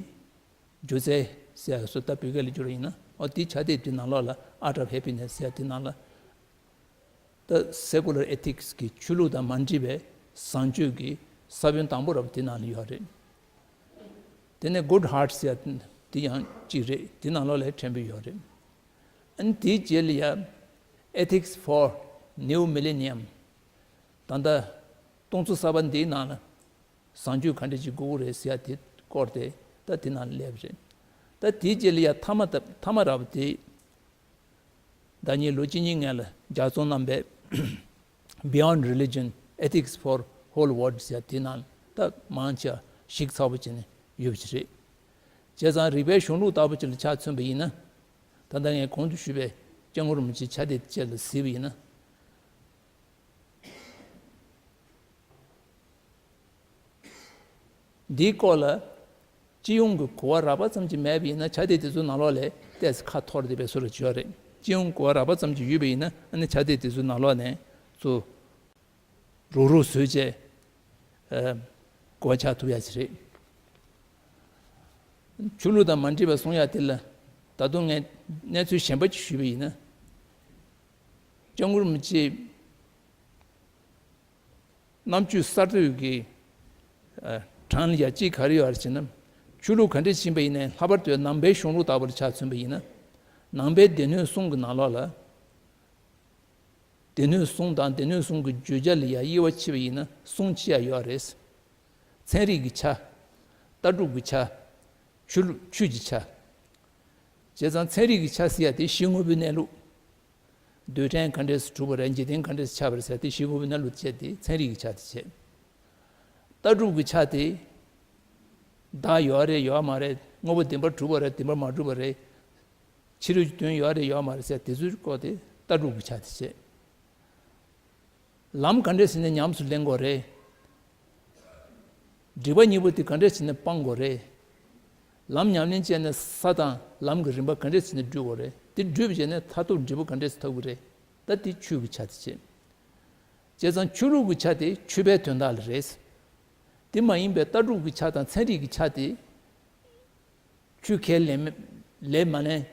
སྒྱུ་རྩལ་ཟེར་ཡ་སུ་ད་བོད་སྐད་ལ་བསྒྱུར་བ་ཡིན་ན། ཨོ་དེའི་ཕྱག་དེབ་དེ་ནང་ལོགས་ལ། Art of Happiness ཟེར་ཡ་དེ་ནང་ལ། ད་Secular Ethics གི་ཆོས་ལུགས་དང་མ་འདྲེས་པའི་བཟང་སྤྱོད་ཀྱི་ས་བོན་དང་པོ་རབ་དེ་ནང་ལ་ཡོད་རེད། དེ་ནས་Good Hearts ཡ་དེ་ཡང་གཅིག་རེད། དེ་ནང་ལོགས་ལ་ཕྲན་བུ་ཡོད་རེད། ཨ་ནི་དེའི་རྗེས་ལ་ཡ་Ethics for New Millennium། ད་ལྟ་སྟོང་ཚོ་གསར་པ་འདིའི་ནང་ལ་བཟང་སྤྱོད་ག་འདྲ་ཅིག་དགོས་ཀྱི་རེད་ཟེར་ཡ་དེ་སྐོར་དེ་ད་དེ་ནང་ལ་སླེབས་རེད། ད་དེའི་རྗེས་ལ་ཡ་མཐའ་མ་ད་མཐའ་མ་རབ་དེ། ཟླ་ཉིན་ལོ་གཅིག་གཉིས་སྔོན་ལ་ལྗགས་རྩོམ་གནང་པའི་Beyond Religion, Ethics for Whole World ཟེར་དེ་ནང་ད་མང་ཆེ་བ་ཞིབ་ཚགས་པོ་བྱས་ནས་ཡོད་པ་ཅིག་རེད། བྱས་ཙང་རིག་པའི་གཞུང་ལུགས་ལྟ་བུ་ཅིག་ལ་ཆ་མཚོན་པ་ཡིན་ན། ད་ལྟ་ངས་གོང་དུ་ཞུས་པའི་སྐྱབས་མགོན་རིན་པོ་ཆེའི་ཕྱག་དེབ་བཅས་ལ་གཟིགས་པ་ཡིན་ན། འདིའི་སྐོར་ལ་སྤྱི་ཡོངས་ཀྱི་གོ་བ་རགས་པ་ཙམ་ཅིག་མེད་པ་ཡིན་ན། ཕྱག་དེབ་དེ་ཚོའི་ནང་ལོགས་ལ་ཏོག་ཙམ་ཁ་འཐོར་བསྡད་པའི་བཟོ་འདྲ་ཅིག་ཡོད་རེད། སྤྱི་ཡོངས་གོ་བ་རགས་པ་ཙམ་ཅིག་ཡོད་པ་ཡིན་ན། ཨ་ནི་ཕྱག་དེབ་དེ་ཚོའི་ནང་ལོགས་ནས་ཚུར་རུག་རུག་བཟོས་བྱས། ཨ། གོ་བ་ཆགས་ཐུབ་ཡ་ཅིག་རེད། ཆོས་ལུགས་དང་མ་འདྲེས་པ་གསུང་ཡ་དེ་ལ་ད་དུང་ངས་གནས་ཚུལ་གཞན་པ་ཅིག་ཞུས་པ་ཡིན་ན། སྐྱབས་མགོན་རིན་པོ་ཆེ་རྣམ་དཔྱོད་གསར་གཏོད་ཀྱི་ཨ་གྲངས་ལ་ཡ་གཅིག་ག་རེ་ཡོད་རེད་ཟེར་ན། ཆོས་ལུགས་ག་འདྲས་ཕྱིན་པ་ཡིན་ནའི་ལྷག་པར་དུ་ནང་པའི་གཞུང་ལུགས་ལྟ་བུར་ཆ་མཚོན་པ་ཡིན་ན། ནང་པའི་སྡེ་སྣོད་གསུམ་གྱི་ནང་ལོགས་ལ། སྡེ་སྣོད་གསུམ་དང་སྡེ་སྣོད་གསུམ་གྱི་བརྗོད་བྱ་ལ་ཡང་དབྱེ་བ་ཕྱེ་བ་ཡིན་ན་གསུམ་ཕྱེ་ཡ་ཡོད་རེད། ཚན་རིག་གི་ཆ། ལྟ་གྲུབ་ཀྱི་ཆ། ཆོས་ལུགས་ཆོས་ཀྱི་ཆ། བྱས་ཙང་ཚན་རིག་གི་ཆ་ཟེར་ཡ་དེ་གཞི་དངོས་པོའི་གནས་ལུགས། རྡུལ་ཕྲན་ག་འདྲས་སུ་གྲུབ་པ་རེད། འཇིག་རྟེན་ག་འདྲས་སུ་ཆགས་པ་རེད་ཟེར་ཡ་དེ་གཞི་དངོས་པོའི་གནས་ལུགས་བྱས་ཏེ་ཚན་རིག་གི་ཆ་དེ་བྱས། ལྟ་གྲུབ་ཀྱི་ཆ་དེ། བདག་ཡོད་རེད་ཡོད་མ་རེད། དངོས་པོ་བདེན་པར་གྲུབ་པ་རེད་བདེན་པར་མ་གྲུབ་པ་རེད། ཕྱི་རོལ་གྱི་དོན་ཡོད་རེད་ཡོད་མ་རེད་ཟེར་དེ་ཚོའི་སྐོར་དེ་ལྟ་གྲུབ་ཀྱི་ཆ་དེ་བྱས། ལམ་ག་འདྲས་བྱས་ནས་ཉམས་སུ་ལེན་དགོས་རེད། སྒྲིབ་པ་གཉིས་པོ་དེ་ག་འདྲས་བྱས་ནས་སྤང་དགོས་རེད། ལམ་ཉམས་ལེན་བྱས་ནས་ས་དང་ལམ་གྱི་རིམ་པ་ག་འདྲས་བྱས་ནས་བསྒྲུབ་དགོས་རེད། དེ་བསྒྲུབས་བྱས་ནས་མཐར་ཐུག་འབྲས་བུ་ག་འདྲས་སུ་ཐོབ་ཀྱི་རེད། ད་དེ་ཆོས་ཀྱི་ཆ་དེ་བྱས། བྱས་ཙང་ཆོས་ལུགས་ཀྱི་ཆ་དེ་ཆོས་པའི་དོན་དག་ལ་རེད། དེ་མ་ཡིན་པའི་ལྟ་གྲུབ་ཀྱི་ཆ་དང་ཚན་རིག་གི་ཆ་དེ། ཆོས་ཁས་ལེན་མེད་ལེན་མ་ལེན་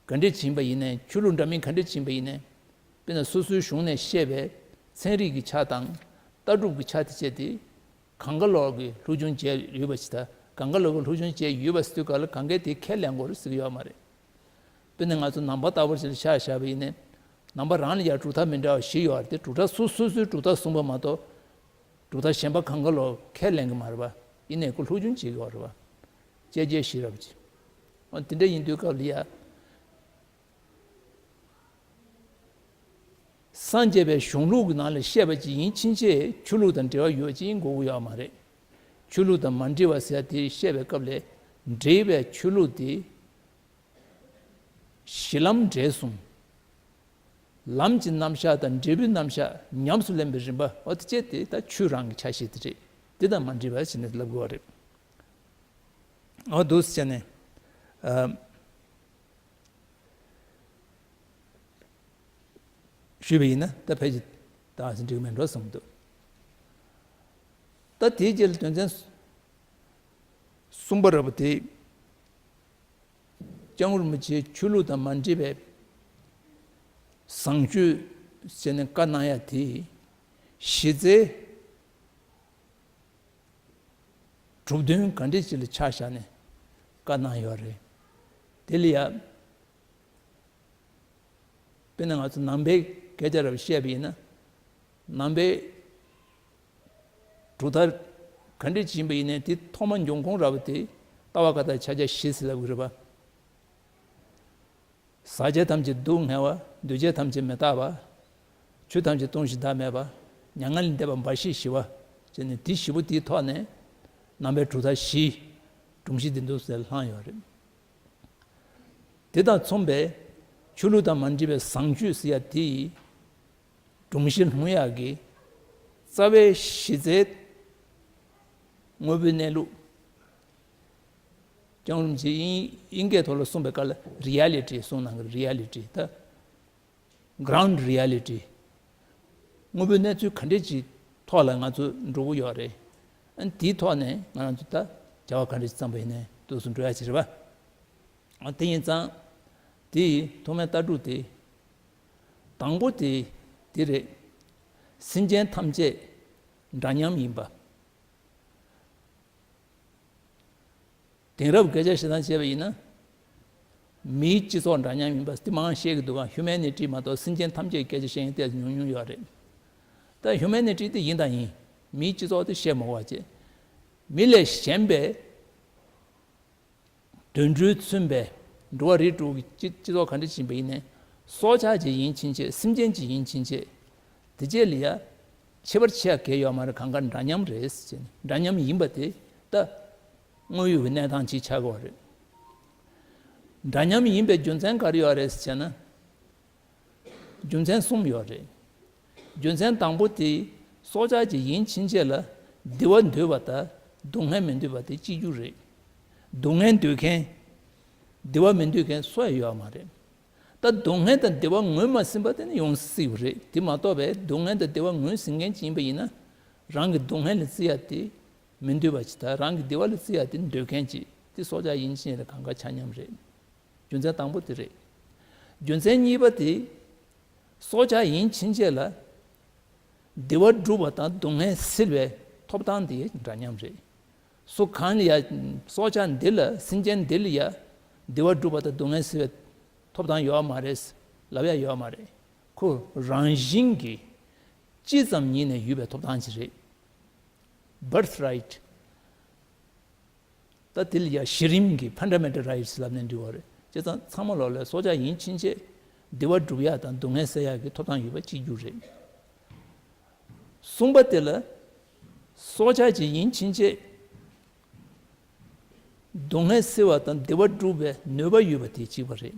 ག་འདྲས་ཕྱིན་པ་ཡིན་ནའི་ཆོས་ལུགས་འདྲ་མིན་ག་འདྲས་ཕྱིན་པ་ཡིན་ནའི། དཔེར་ན་སོ་སོའི་གཞུང་ནས་བཤད་པའི་ཚན་རིག་གི་ཆ་དང་ལྟ་གྲུབ་ཀྱི་ཆ་དེ་བྱས་ཏེ། གང་ག་ལོག་གི་སློབ་སྦྱོང་བྱས་ཡོད་པ་ཞིག་དང་གང་ག་ལོག་གི་སློབ་སྦྱོང་བྱས་ཡོད་པ་ཟེར་དུས་ག་ལ་གང་གས་དེ་ཁས་ལེན་དགོས་རེད་ཟེར་གྱི་ཡོད་མ་རེད། དཔེར་ན་ང་ཚོ་ནང་པ་ལྟ་བུ་ཞིག་ལ་ཆ་བཞག་པ་ཡིན་ནའི། ནང་པ་རང་ལ་ཡང་གྲུབ་མཐའ་མི་འདྲ་བ་བཞི་ཡོད་རེད་དེ་གྲུབ་མཐའ་སོ་སོ་སོའི་གྲུབ་མཐའ་གསུངས་པ་མ་གཏོགས། གྲུབ་མཐའ་གཞན་པ་གང་ག་ལོག་ཁས་ལེན་གྱི་མ་རེད་པ། ཡིན་ནའི་ཁོ་སློབ་སྦྱོང་བྱེད་ཀྱི་ཡོད་རེད་པ། དཔྱད་བརྗོད་ཤེས་རབ་ཀྱི། འོ་དེ་འདྲ་ཡིན་དུས་སྐབས་ལ་ཡ། སངས་རྒྱས་པའི་གཞུང་ལུགས་ཀྱི་ནང་ལ་བཤད་པ་ཅིག་ཡིན་ཕྱིན་ཆད་ཆོས་ལུགས་དང་འབྲེལ་བ་ཡོད་ཅིག་ཡིན་དགོས་ཀྱི་ཡོད་མ་རེད། ཆོས་ལུགས་དང་མ་འདྲེས་པ་ཟེར་དེ་བཤད་པའི་སྐབས་ལ་འདྲེས་པའི་ཆོས་ལུགས་དེ། གཞི་ལམ་འབྲས་གསུམ། ལམ་གྱི་རྣམ་གཞག་དང་འབྲས་བུའི་རྣམ་གཞག་ཉམས་སུ་ལེན་པའི་རིམ་པ་འོ་དེ་བཅས་དེ་ད་ཆོས་རང་གི་ཆ་ཤས་དེ་རེད། དེ་དང་མ་འདྲེས་པ་བྱས་ནས་ལབ་དགོས་པ་རེད། འོ་འདུག་སེ་བྱས་ནས། ཨ། ཞུས་པ་ཡིན་ན་ད་ཕལ་ཆེར་ད་ཟིན་འགྲིག་མེད་འགྲོ་བསམ་འདུག་ད་དེའི་རྗེས་ལ་དོན་ཚན་གསུམ་པ་ར་བ་དེ། སྐྱབས་མགོན་རིན་པོ་ཆེའི་ཆོས་ལུགས་དང་མ་འདྲེས་པའི་བཟང་སྤྱོད་ཟེར་ནས་བཀའ་གནང་ཡ་དེ་གཞི་རྩའི་གྲུབ་དོན་ག་འདྲས་ཅིག་ལ་ཆ་བཞག་ནས་བཀའ་གནང་ཡོད་རེད། དེ་ལ་ཡ། དཔེར་ན་ང་ཚོ་ནང་པའི་སྐད་ཆ་ར་བཤད་པ་ཡིན་ན། ནང་པའི་གྲུབ་མཐའ་ག་འདྲས་ཅིག་ཡིན་པ་ཡིན་ནའི་དེ་ཐོག་མ་འབྱུང་ཁུངས་ར་བ་དེ་ལྟ་བ་བཀའ་རྟགས་ཕྱག་རྒྱ་བཞི་ཟེར་ལབ་ཀྱི་རེད་པ། ཟག་བཅས་ཐམས་ཅད་སྡུག་བསྔལ་བ། འདུས་བྱས་ཐམས་ཅད་མི་རྟག་པ། ཆོས་ཐམས་ཅད་སྟོང་ཞིང་བདག་མེད་པ། མྱ་ངན་ལས་འདས་པ་འབའ་ཞིག་ཞི་བ། བྱས་ནས་དེ་བཞི་པོ་དེའི་ཐོག་ནས་ནང་པའི་གྲུབ་མཐའ་བཞི། སྒྲོམ་གཞི་འདི་འདུག་ཟེར་བསླངས་ཡོད་རེད། དེ་དང་མཚུངས་པའི་ཆོས་ལུགས་དང་མ་འདྲེས་པའི་བཟང་སྤྱོད་ཟེར་ཡ་དེ་ཡི་སྒྲོམ་གཞི་ལྷུང་ཡག་གི་རྩ་བའི་གཞི་རྩའི་དངོས་པོའི་གནས་ལུགས། སྐྱབས་མགོན་རིན་པོ་ཆེས་དབྱིན་དབྱིན་སྐད་ཐོག་ལ་གསུངས་པའི་སྐབས་ལ་རི་ཡ་ལི་ཊི་གསུངས་གནང་གི་རི་ཡ་ལི་ཊི་ད། གྷི་རའུན་ཌི་རི་ཡ་ལི་ཊི། དངོས་པོའི་གནས་ཚུལ་ག་འདྲས་ཀྱི་ཐོག་ལ་ང་ཚོ་འགྲོ་གི་ཡོད་རེད། ཨ་ནི་དེའི་ཐོག་ནས་ང་རང་ཚོ་ད་བྱ་བ་ག་འདྲས་ཀྱི་བརྩམས་པ་ཡིན་ནའི་འདུག་སེ་འགྲོ་ཡ་ཅིག་རེད་པ། ཨ་དེ་ཡིན་ཙང་། དེ་ཡི་ཐོག་མའི་ལྟ་གྲུབ་དེ། དང་པོ་དེ་དེ་རེད། སེམས་ཅན་ཐམས་ཅད་འདྲ་མཉམ་ཡིན་པ། དེང་རབས་སྐད་ཆ་བཤད་སྟངས་བྱས་པ་ཡིན་ན། མིའི་སྤྱི་ཚོགས་འདྲ་མཉམ་ཡིན་པ་དེ་མང་བཤད་ཀྱི་འདུག་ག་ཧིའུ་མེ་ནི་ཊི་མ་གཏོགས་སེམས་ཅན་ཐམས་ཅད་སྐད་ཆ་བཤད་མཁན་ཏོག་ཙམ་ཉུང་ཉུང་ཡོད་རེད། ད་ཧིའུ་མེ་ནི་ཊི་དེ་ཡིན་དང་ཡིན། མིའི་སྤྱི་ཚོགས་དེ་བཤད་མ་དགོས་པ་བྱས། མི་ལས་གཞན་པའི་དུད་འགྲོས་མཚོན་པའི་འགྲོ་བ་རིགས་དྲུག་གི་སྤྱི་སྤྱི་ཚོགས་ག་འདྲ་ཕྱིན་པ་ཡིན་ནའི། སྲོག་ཆགས་ཅིག་ཡིན་ཕྱིན་ཆད་སེམས་ཅན་ཅིག་ཡིན་ཕྱིན་ཆད། དེ་རྗེས་ལ་ཡ། ཁྱད་པར་ཕྱེ་ཡ་གང་ཡང་ཡོད་མ་རེད། གང་ག་འདྲ་མཉམ་རེད་ཟེར་ནས་འདྲ་མཉམ་ཡིན་པ་དེ་ད་དངོས་ཡོད་ཀྱི་གནས་སྟངས་ཅིག་ཆགས་ཀྱི་ཡོད་རེད། འདྲ་མཉམ་ཡིན་པའི་རྒྱུ་མཚན་ག་རེ་ཡོད་རེད་ཟེར་ན། རྒྱུ་མཚན་གསུམ་ཡོད་རེད། རྒྱུ་མཚན་དང་པོ་དེ་སྲོག་ཆགས་ཅིག་ཡིན་ཕྱིན་ཆད་ལ་བདེ་བ་འདོད་པ་དང་སྡུག་བསྔལ་མི་འདོད་པ་དེ་གཅིག་གྱུར་རེད། སྡུག་བསྔལ་འདོད་མཁན། བདེ་བ་མི་འདོད་མཁན་སུ་ཡང་ཡོད་མ་རེད། ད་སྡུག་བསྔལ་དང་བདེ་བ་ངོས་མ་ཟིན་པ་དེ་ནི་ཡོང་སྲིད་པ་རེད། དེ་མ་གཏོགས་པའི་སྡུག་བསྔལ་དང་བདེ་བ་ངོས་ཟིན་མཁན་ཅིག་ཡིན་པ་ཡིན་ན། རང་གི་སྡུག་བསྔལ་ལ་བརྩི་ཡ་དེ་མི་འདོད་པ་ཅིག་དང་རང་གི་བདེ་བ་ལ་བརྩི་ཡ་དེ་འདོད་མཁན་ཅིག་དེ་སྲོག་ཆགས་ཡིན་ཕྱིན་ལ་གང་ག་ཆ་མཉམ་རེད། རྒྱུ་མཚན་དང་པོ་དེ་རེད། རྒྱུ་མཚན་གཉིས་པ་དེ། སྲོག་ཆགས་ཡིན་ཕྱིན་ཆད་ལ། བདེ་བ་སྒྲུབ་པ་དང་སྡུག་བསྔལ་སེལ་བའི་ཐོབ་ཐང་དེ་འདྲ་མཉམ་རེད། སུ་གང་ལ་ཡ། སྲོག་ཆགས་འདི་ལ། སེམས་ཅན་འདི་ལ་ཡ། བདེ་བ་སྒྲུབ་པ་དང་སྡུག་བསྔལ་སེལ་བའི་ཐོབ་ཐང་ཡོད་མ་རེད། ལབ་ཡ་ཡོད་མ་རེད། ཁོ་རང་བཞིན་གྱིས་ཅི་ཙམ་ཉིད་ནས་ཡོད་པའི་ཐོབ་ཐང་ཅིག་རེད། Birthright། ད་དེ་ལ་ཡ་གཞི་རིམ་གྱི་Fundamental Rights ལབ་ནས་འབྲི་བ་རེད། བྱས་ཙང་ཚང་མ་ལོག་ལ་སྲོག་ཆགས་ཡིན་ཕྱིན་ཆད་བདེ་བ་སྒྲུབ་ཡ་དང་སྡུག་བསྔལ་སེལ་ཡ་གི་ཐོབ་ཐང་ཡོད་པ་གཅིག་གྱུར་རེད། གསུམ་པ་དེ་ལ་སྲོག་ཆགས་ཅིག་ཡིན་ཕྱིན་ཆད་སྡུག་བསྔལ་སེལ་བ་དང་བདེ་བ་སྒྲུབ་པའི་ནུས་པ་ཡོད་པ་དེ་གཅིག་པ་རེད།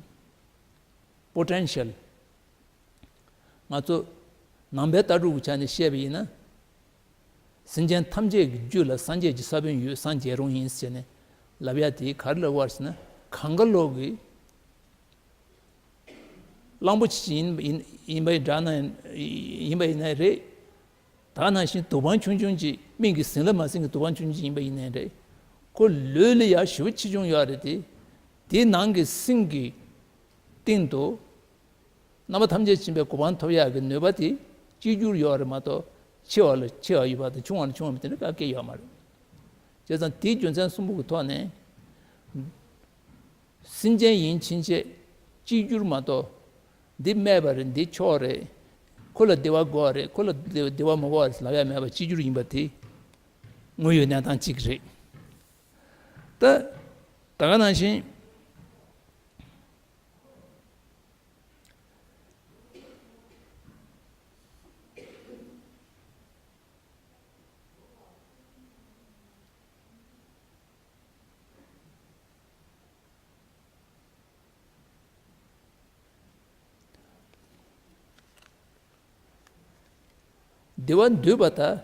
Potential། ང་ཚོ་ནང་པའི་ལྟ་གྲུབ་ཀྱི་ཆ་ནས་བཤད་པ་ཡིན་ན། སེམས་ཅན་ཐམས་ཅད་ཀྱི་རྒྱུད་ལ་སངས་རྒྱས་ཀྱི་ས་བོན་ཡོད། སངས་རྒྱས་རུང་ཡིན་ཟེར་ནས་ལབ་ཡ་དེ་ག་རེ་ལབ་པ་རེད་ཟེར་ན། གང་ག་ལོག་གི་གླང་པོ་ཆེ་ཡིན་ཡིན་ཡིན་པ་འདྲ་ན་ཡིན་པ་ཡིན་ན་རེད། ད་ནང་བཞིན་དུ་བ་ཆུང་ཆུང་ཅིག་སྨན་གྱིས་ཟིན་ལ་མ་ཟིན་གྱི་དུ་བ་ཆུང་ཆུང་ཅིག་ཡིན་པ་ཡིན་ནའི་རེད། ཁོ་ལུས་ལ་ཡ་ཞེ་པོ་ཆེ་ཆུང་ཡོད་རེད་དེ། དེའི་ནང་གི་སེམས་ཀྱི་སྟེང་དུ་རྣམ་པ་ཐམས་ཅད་མཁྱེན་པའི་གོ་འཕང་ཐོབ་ཡག་གི་ནུས་པ་དེ་གཅིག་གྱུར་ཡོད་རེད་མ་གཏོགས། ཆེ་བ་ལ་ཆེ་བ་ཡོད་པ་དང་ཆུང་བ་ལ་ཆུང་བ་མེད་དེ་འདྲ་ག་གེ་ཡོད་མ་རེད། བྱས་ཙང་དེའི་རྒྱུ་མཚན་གསུམ་པོ་གི་ཐོག་ནས། སེམས་ཅན་ཡིན་ཕྱིན་ཆད་གཅིག་གྱུར་མ་གཏོགས། འདི་སྨད་པ་རེད། འདི་མཆོག་རེད། ཁོ་ལ་བདེ་བ་དགོས་པ་རེད། ཁོ་ལ་བདེ་བདེ་བ་མ་དགོས་པ་རེད་ལབ་ཡ་མེད་པ་གཅིག་གྱུར་ཡིན་པ་དེ་དངོས་ཡོད་གནས་སྟངས་གཅིག་རེད། ད་ད་ག་ནང་བཞིན། བདེ་བ་འདོད་པ་དང་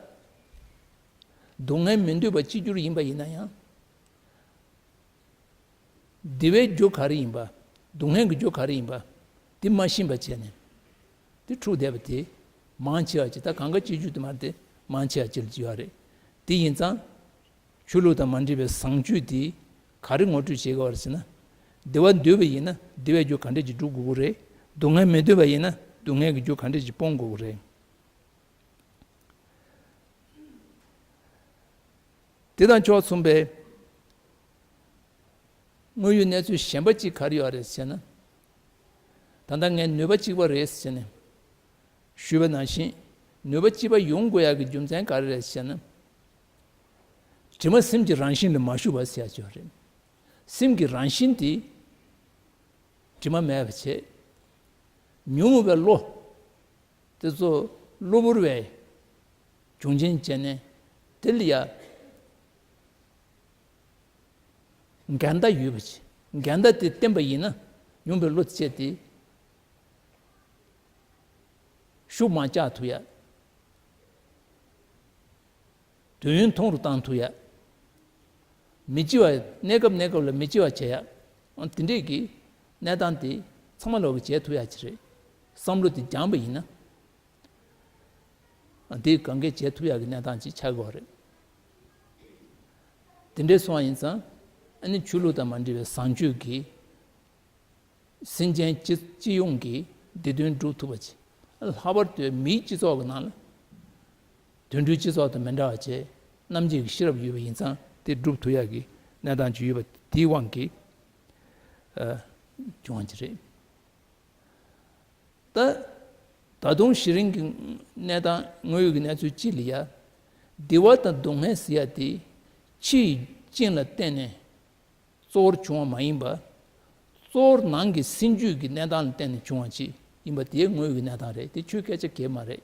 སྡུག་བསྔལ་མི་འདོད་པ་གཅིག་གྱུར་ཡིན་པ་ཡིན་ན་ཡང་། བདེ་བའི་རྒྱུ་ག་རེ་ཡིན་པ། སྡུག་བསྔལ་གྱི་རྒྱུ་ག་རེ་ཡིན་པ། དེ་མ་ཤེས་པ་བྱས་ནས། དེ་འཁྲུགས་བསྡད་པ་དེ། མང་ཆེ་བ་ཅིག་ད་གང་ག་གཅིག་གྱུར་དུ་མ་རེད་དེ། མང་ཆེ་བ་ཅིག་ལ་ཡོད་རེད། དེ་ཡིན་ཙང་། ཆོས་ལུགས་དང་མ་འདྲེས་པའི་བཟང་སྤྱོད་དེ་ག་རེ་ངོ་སྤྲོད་བྱེད་དགོས་པ་རེད་ཟེར་ན། བདེ་བ་འདོད་པ་ཡིན་ན་བདེ་བའི་རྒྱུ་ག་འདྲས་ཅིག་སྒྲུབ་དགོས་ཀྱི་རེད། སྡུག་བསྔལ་མི་འདོད་པ་ཡིན་ན་སྡུག་བསྔལ་གྱི་རྒྱུ་ག་འདྲས་ཅིག་སྤོང་དགོས་ཀྱི་རེད། དེ་དང་ཕྱོགས་མཚུངས་པའི་དངོས་ཡོད་གནས་ཚུལ་གཞན་པ་གཅིག་ག་རེ་ཡོད་རེད་ཟེར་ན། ད་ལྟ་ངས་ནུས་པ་གཅིག་པ་རེད་ཟེར་ནས་ཞུས་པ་ནང་བཞིན། ནུས་པ་གཅིག་པ་ཡོང་དགོས་ཡག་གི་རྒྱུ་མཚན་ག་རེ་རེད་ཟེར་ན། དྲི་མ་སེམས་ཀྱི་རང་བཞིན་ལ་མ་ཞུགས་པ་ཟེར་ཡག་ཅིག་ཡོད་རེད། སེམས་ཀྱི་རང་བཞིན་དེ་དྲི་མ་མེད་པ་བྱས། ཉོན་མོངས་པའི་བློ། དེ་ཚོ་གློ་བུར་བའི་བྱུང་རྐྱེན་བྱས་ནས་དེ་ལ་ཡ་འགལ་ཟླ་ཡོད་པ་ཅིག་འགལ་ཟླ་དེ་བསྟན་པ་ཡིན་ན་ཉོན་པའི་བློ་དེ་བཅས་ཏེ་ཤུགས་མང་བཅག་ཐུབ་ཡ། དུས་ཡུན་ཐུང་རུ་བཏང་ཐུབ་ཡ། མི་སྐྱིད་པ། གནས་སྐབས་གནས་སྐབས་ལ་མི་སྐྱིད་པ་བྱེད་ཡ། ཨ། དེ་འདྲས་ཀྱི་གནས་སྟངས་དེ་ཚང་མ་ལོག་གིས་བྱེད་ཐུབ་ཡ་ཅིག་རེད། བསམ་བློ་དེ་སྦྱངས་པ་ཡིན་ན། ཨ། དེ་གང་གས་བྱེད་ཐུབ་ཡ་གི་གནས་སྟངས་ཅིག་ཆགས་ཀྱི་ཡོད་རེད། དེ་འདྲས་སོང་བ་ཡིན་ཙང་། ཨ་ནི་ཆོས་ལུགས་དང་མ་འདྲེས་པའི་བཟང་སྤྱོད་ཀྱི། སེམས་ཅན་སྤྱི་སྤྱི་ཡོངས་ཀྱི་བདེ་དོན་སྒྲུབ་ཐུབ་པ་བྱེད། ལྷག་པར་དུ་མིའི་སྤྱི་ཚོགས་ཀྱི་ནང་ལ། དུད་འགྲོའི་སྤྱི་ཚོགས་དང་མི་འདྲ་བ་བྱས། རྣམ་འབྱེད་ཀྱི་ཤེས་རབ་ཡོད་པ་ཡིན་ཙང་དེ་སྒྲུབ་ཐུབ་ཡག་གི་གནས་སྟངས་ཅིག་ཡོད་པ་དེའི་དབང་གིས། ཨ། བྱུང་བ་ཅིག་རེད། ད། ད་དུང་གཞི་རིམ་གྱི་གནས་སྟངས་དངོས་ཡོད་ཀྱི་གནས་ཚུལ་སྤྱི་ལ་ཡ། བདེ་བ་དང་སྡུག་བསྔལ་ཟེར་ཡ་དེ་ཕྱི་ཡི་རྐྱེན་ལ་བརྟེན་ནས། གཙོ་བོར་བྱུང་བ་མ་ཡིན་པ། གཙོ་བོར་ནང་གི་སེམས་རྒྱུད་ཀྱི་གནས་སྟངས་ལ་བརྟེན་ནས་བྱུང་བ་ཅིག་ཡིན་པ་དེ་དངོས་ཡོད་ཀྱི་གནས་སྟངས་རེད། དེ་ཆོས་སྐད་ཆ་གང་ཡང་མ་རེད།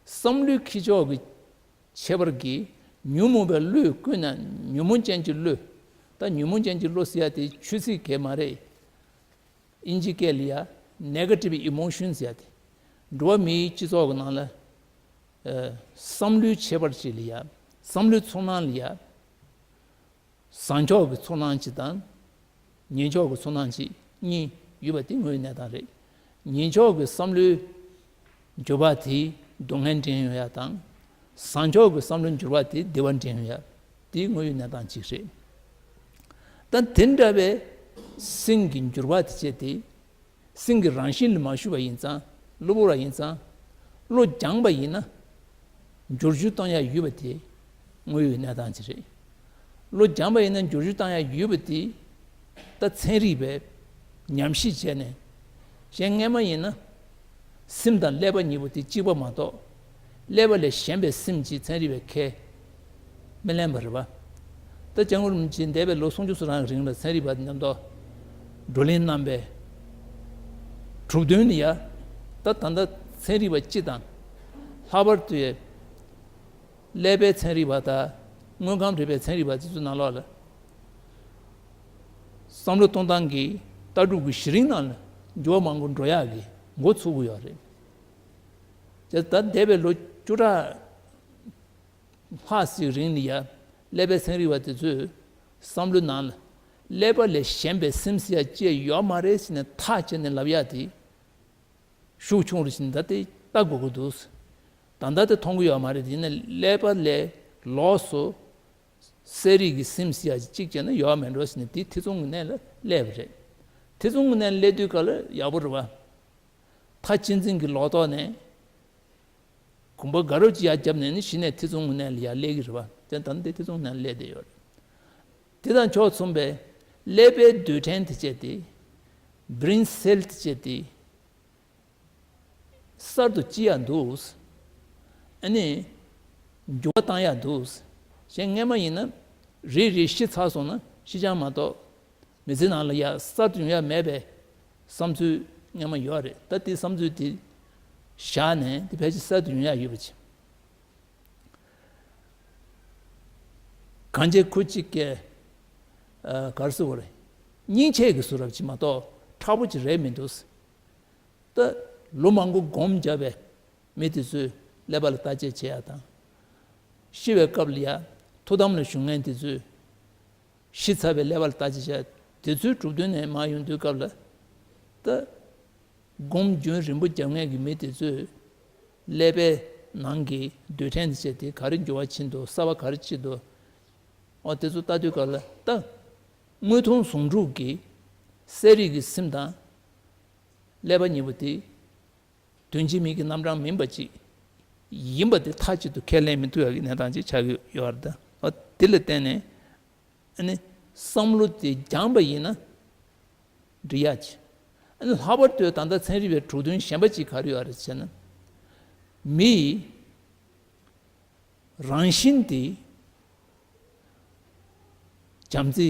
བསམ་བློའི་ཁྱེར་ཕྱོགས་ཀྱི་ཁྱད་པར་གྱིས་ཉོན་མོངས་པའི་བློས་བཀོད་ན་ཉོན་མོངས་ཅན་གྱི་བློ། ད་ཉོན་མོངས་ཅན་གྱི་བློ་ཟེར་ཡ་དེ་ཆོས་ཚིག་གང་ཡང་མ་རེད། དབྱིན་ཇིའི་སྐད་ལ་ཡ་negative emotions ཟེར་ཡ་དེ། འགྲོ་བ་མིའི་སྤྱི་ཚོགས་ཀྱི་ནང་ལ། ཨ། བསམ་བློའི་ཁྱད་པར་ཅིག་ལ་ཡ། བསམ་བློའི་ཚོར་སྣང་ལ་ཡ། བཟང་ཕྱོགས་ཀྱི་ཚོར་སྣང་ཅིག་དང་། ངན་ཕྱོགས་ཀྱི་ཚོར་སྣང་ཅིག་གཉིས་ཡོད་པ་དེ་དངོས་ཡོད་གནས་སྟངས་རེད། ངན་ཕྱོགས་ཀྱི་བསམ་བློའི་འགྱུར་བ་དེས་སྡུག་བསྔལ་འདྲེན་ཡོང་ཡ་དང་། བཟང་ཕྱོགས་ཀྱི་བསམ་བློའི་འགྱུར་བ་དེས་བདེ་བ་འདྲེན་ཡོང་ཡ། དེ་དངོས་ཡོད་གནས་སྟངས་ཅིག་རེད། ད་དེ་འདྲ་བའི་སེམས་ཀྱི་འགྱུར་བ་དེ་བྱས་ཏེ། སེམས་ཀྱི་རང་བཞིན་ལ་མ་ཞུགས་པ་ཡིན་ཙང་། གློ་བུར་བ་ཡིན་ཙང་། བློ་སྦྱངས་པ་ཡིན་ན། བསྒྱུར་བཅོས་གཏོང་ཡ་ཡོད་པ་དེ་ དངོས་ཡོད་གནས་སྟངས་ཅིག་རེད། བློ་སྦྱངས་པ་ཡིན་ན་འགྱུར་བཅོས་བཏང་ཡ་ཡོད་པ་དེ་ད་ཚན་རིག་པས་ཉམས་ཞིབ་བྱས་ནས། གཞན་སྔས་མ་ཡིན་ན་སེམས་དང་ཀླད་པ་གཉིས་པོ་དེ་གཅིག་པ་མ་གཏོགས། ཀླད་པ་ལས་གཞན་པའི་སེམས་ཀྱིས་ཚན་རིག་པས་ཁས་མི་ལེན་པ་རེད་པ། ད་སྐྱབས་མགོན་རིན་པོ་ཆེ་འདས་པའི་ལོ་སུམ་ཅུ་སོ་གྲངས་ཀྱི་རིང་ལ་ཚན་རིག་པ་དེ་མཉམ་དུ་བགྲོ་གླེང་གནང་པའི་གྲུབ་དོན་ནི་ཡ། ད་ད་ལྟ་ཚན་རིག་པ་སྤྱི་དང་། ལྷག་པར་དུ་ཀླད་པའི་ཚན་རིག་པ་དང་། དངོས་ཁམས་རིག་པའི་ཚན་རིག་པ་དེ་ཚོའི་ནང་ལོགས་ལ། བསམ་བློ་གཏོང་སྟངས་ཀྱི་ལྟ་གྲུབ་ཀྱི་གཞི་རིམ་ནང་ལ་འགྱུར་བ་མང་པོ་འགྲོ་ཡག་གི་འགོ་ཚུགས་ཀྱི་ཡོད་རེད། དེ་ད་འདས་པའི་ལོ་བཅུ་ཕྲག་ལྷག་ཅིག་རིང་ལ་ཡ། ཀླད་པའི་ཚན་རིག་པ་དེ་ཚོས་བསམ་བློའི་ནང་ལ་ཀླད་པ་ལས་གཞན་པའི་སེམས་ཟེར་ཡ་ཅིག་ཡོད་མ་རེད་ཟེར་ནས་ཐག་བཅད་ནས་ལབ་ཡ་དེ་ཤུགས་ཆུང་རུ་ཕྱིན། ད་དེ་ལྟ་དགོས་ཀྱི་འདུག། ད་ལྟ་དེ་མཐོང་གི་ཡོད་མ་རེད། ཡིན་ན་ཀླད་པ་ལས་ལོགས་སུ་གསལ་རིག་གི་སེམས་ཟེར་ཡ་གཅིག་བྱས་ན་ཡོད་མེད་འགྲོ་ཟེར་ནས་དེ་ཐེ་ཚོམ་གྱི་གནས་ལ་སླེབས་པ་རེད། ཐེ་ཚོམ་གྱི་གནས་ལ་སླེབས་དུས་སྐབས་ལ་ཡག་པོ་རེད་པ། མཐའ་གཅིག་འཛིན་གྱི་ལོག་རྟོག་ནས། གོམ་པ་དགའ་རབ་ཅིག་ཡར་བརྒྱབ་ནས་ནི་གཞི་ནས་ཐེ་ཚོམ་གྱི་གནས་ལ་ཡར་སླེབས་ཀྱི་རེད་པ། དེ་ད་ནི་དེ་ཐེ་ཚོམ་གྱི་གནས་ལ་སླེབས་བསྡད་ཡོད་རེད། དེ་དང་ཕྱོགས་མཚུངས་པའི་ཀླད་པའི་རྡུལ་ཕྲན་དེ་བྱས་ཏེ། brain cell དེ་བྱས་ཏེ། གསར་དུ་སྐྱེ་ཡ་འདུག། ཨ་ནི། འགྱུར་བ་བཏང་ཡ་འདུག། གཞན་སྔས་མ་ཡིན་ན། རེ་རེ་ཤི་ཚར་སོང་ན་ཤི་རྐྱང་མ་གཏོགས། མི་ཚེ་ནང་ལ་ཡ་གསར་དུ་ཡོང་ཡ་མེད་པའི་བསམ་ཚུལ་སྔས་མ་ཡོད་རེད། ད་དེ་བསམ་ཚུལ་དེ་བཞག་ནས་དེ་ཕལ་ཆེར་གསར་དུ་ཡོང་ཡ་ཡོད་པ་ཅིག། གང་བྱས་ཁོ་གཅིག་གིས། ཨ། ག་རེ་ཟེར་དགོས་རེད། སྙིང་ཆས་ཀྱི་བཟོ་འདྲ་ཅིག་མ་གཏོགས་མཁྲེགས་པོ་ཅིག་རེད་མི་འདུག། ད་ལོ་མང་པོ་སྒོམ་བརྒྱབ་པའི་མི་དེ་ཚོས་ཀླད་པ་ལ་བརྟག་དཔྱད་བྱེད་ཡ་དང་། ཤི་བའི་སྐབས་ལ་ཡ་ཐུགས་དམ་ལ་བཞུགས་མཁན་དེ་ཚོས་ཤི་ཚར་བའི་ཀླད་པ་ལ་བརྟག་དཔྱད་བྱས། དེ་ཚོའི་གྲུབ་དོན་ནས་མར་ཡོང་དུས་སྐབས་ལ། ད་སྒོམ་རྒྱུན་རིང་པོ་རྒྱབ་མཁན་གྱི་མི་དེ་ཚོས་ཀླད་པའི་ནང་གི་རྡུལ་ཕྲན་དེ་བྱས་ཏེ་ག་རེ་འགྱུར་བ་ཕྱིན་འདུག། གསར་པ་ག་རེ་སྐྱེས་འདུག། འོ་དེ་ཚོ་ལྟ་དུས་སྐབས་ལ་ད་དངོས་མཐོང་ཟུང་འབྲེལ་གྱི་གསལ་རིག་གི་སེམས་དང་ཀླད་པ་གཉིས་པོ་དེ། དོན་གཅིག་མིང་གི་རྣམ་གྲངས་མིན་པ་ཅིག་ཡིན་པ་དེ་མཐའ་གཅིག་ཏུ་ཁས་ལེན་མི་ཐུབ་ཡག་གི་གནས་སྟངས་ཅིག་ཆགས་ཀྱི་ཡོད་རེད། ད་འོ་དེ་ལ་བརྟེན་ནས། ཨ་ནི་བསམ་བློ་དེ་སྦྱངས་པ་ཡིན་ན་འགྲིག་ཡག་ཅིག། ཨ་ནི་ལྷག་པར་དུ་ད་ལྟ་ཚན་རིག་པའི་གྲུབ་དོན་གཞན་པ་ཅིག་ག་རེ་ཡོད་རེད་ཟེར་ན། མིའི་རང་བཞིན་དེ་བྱམས་བརྩེ་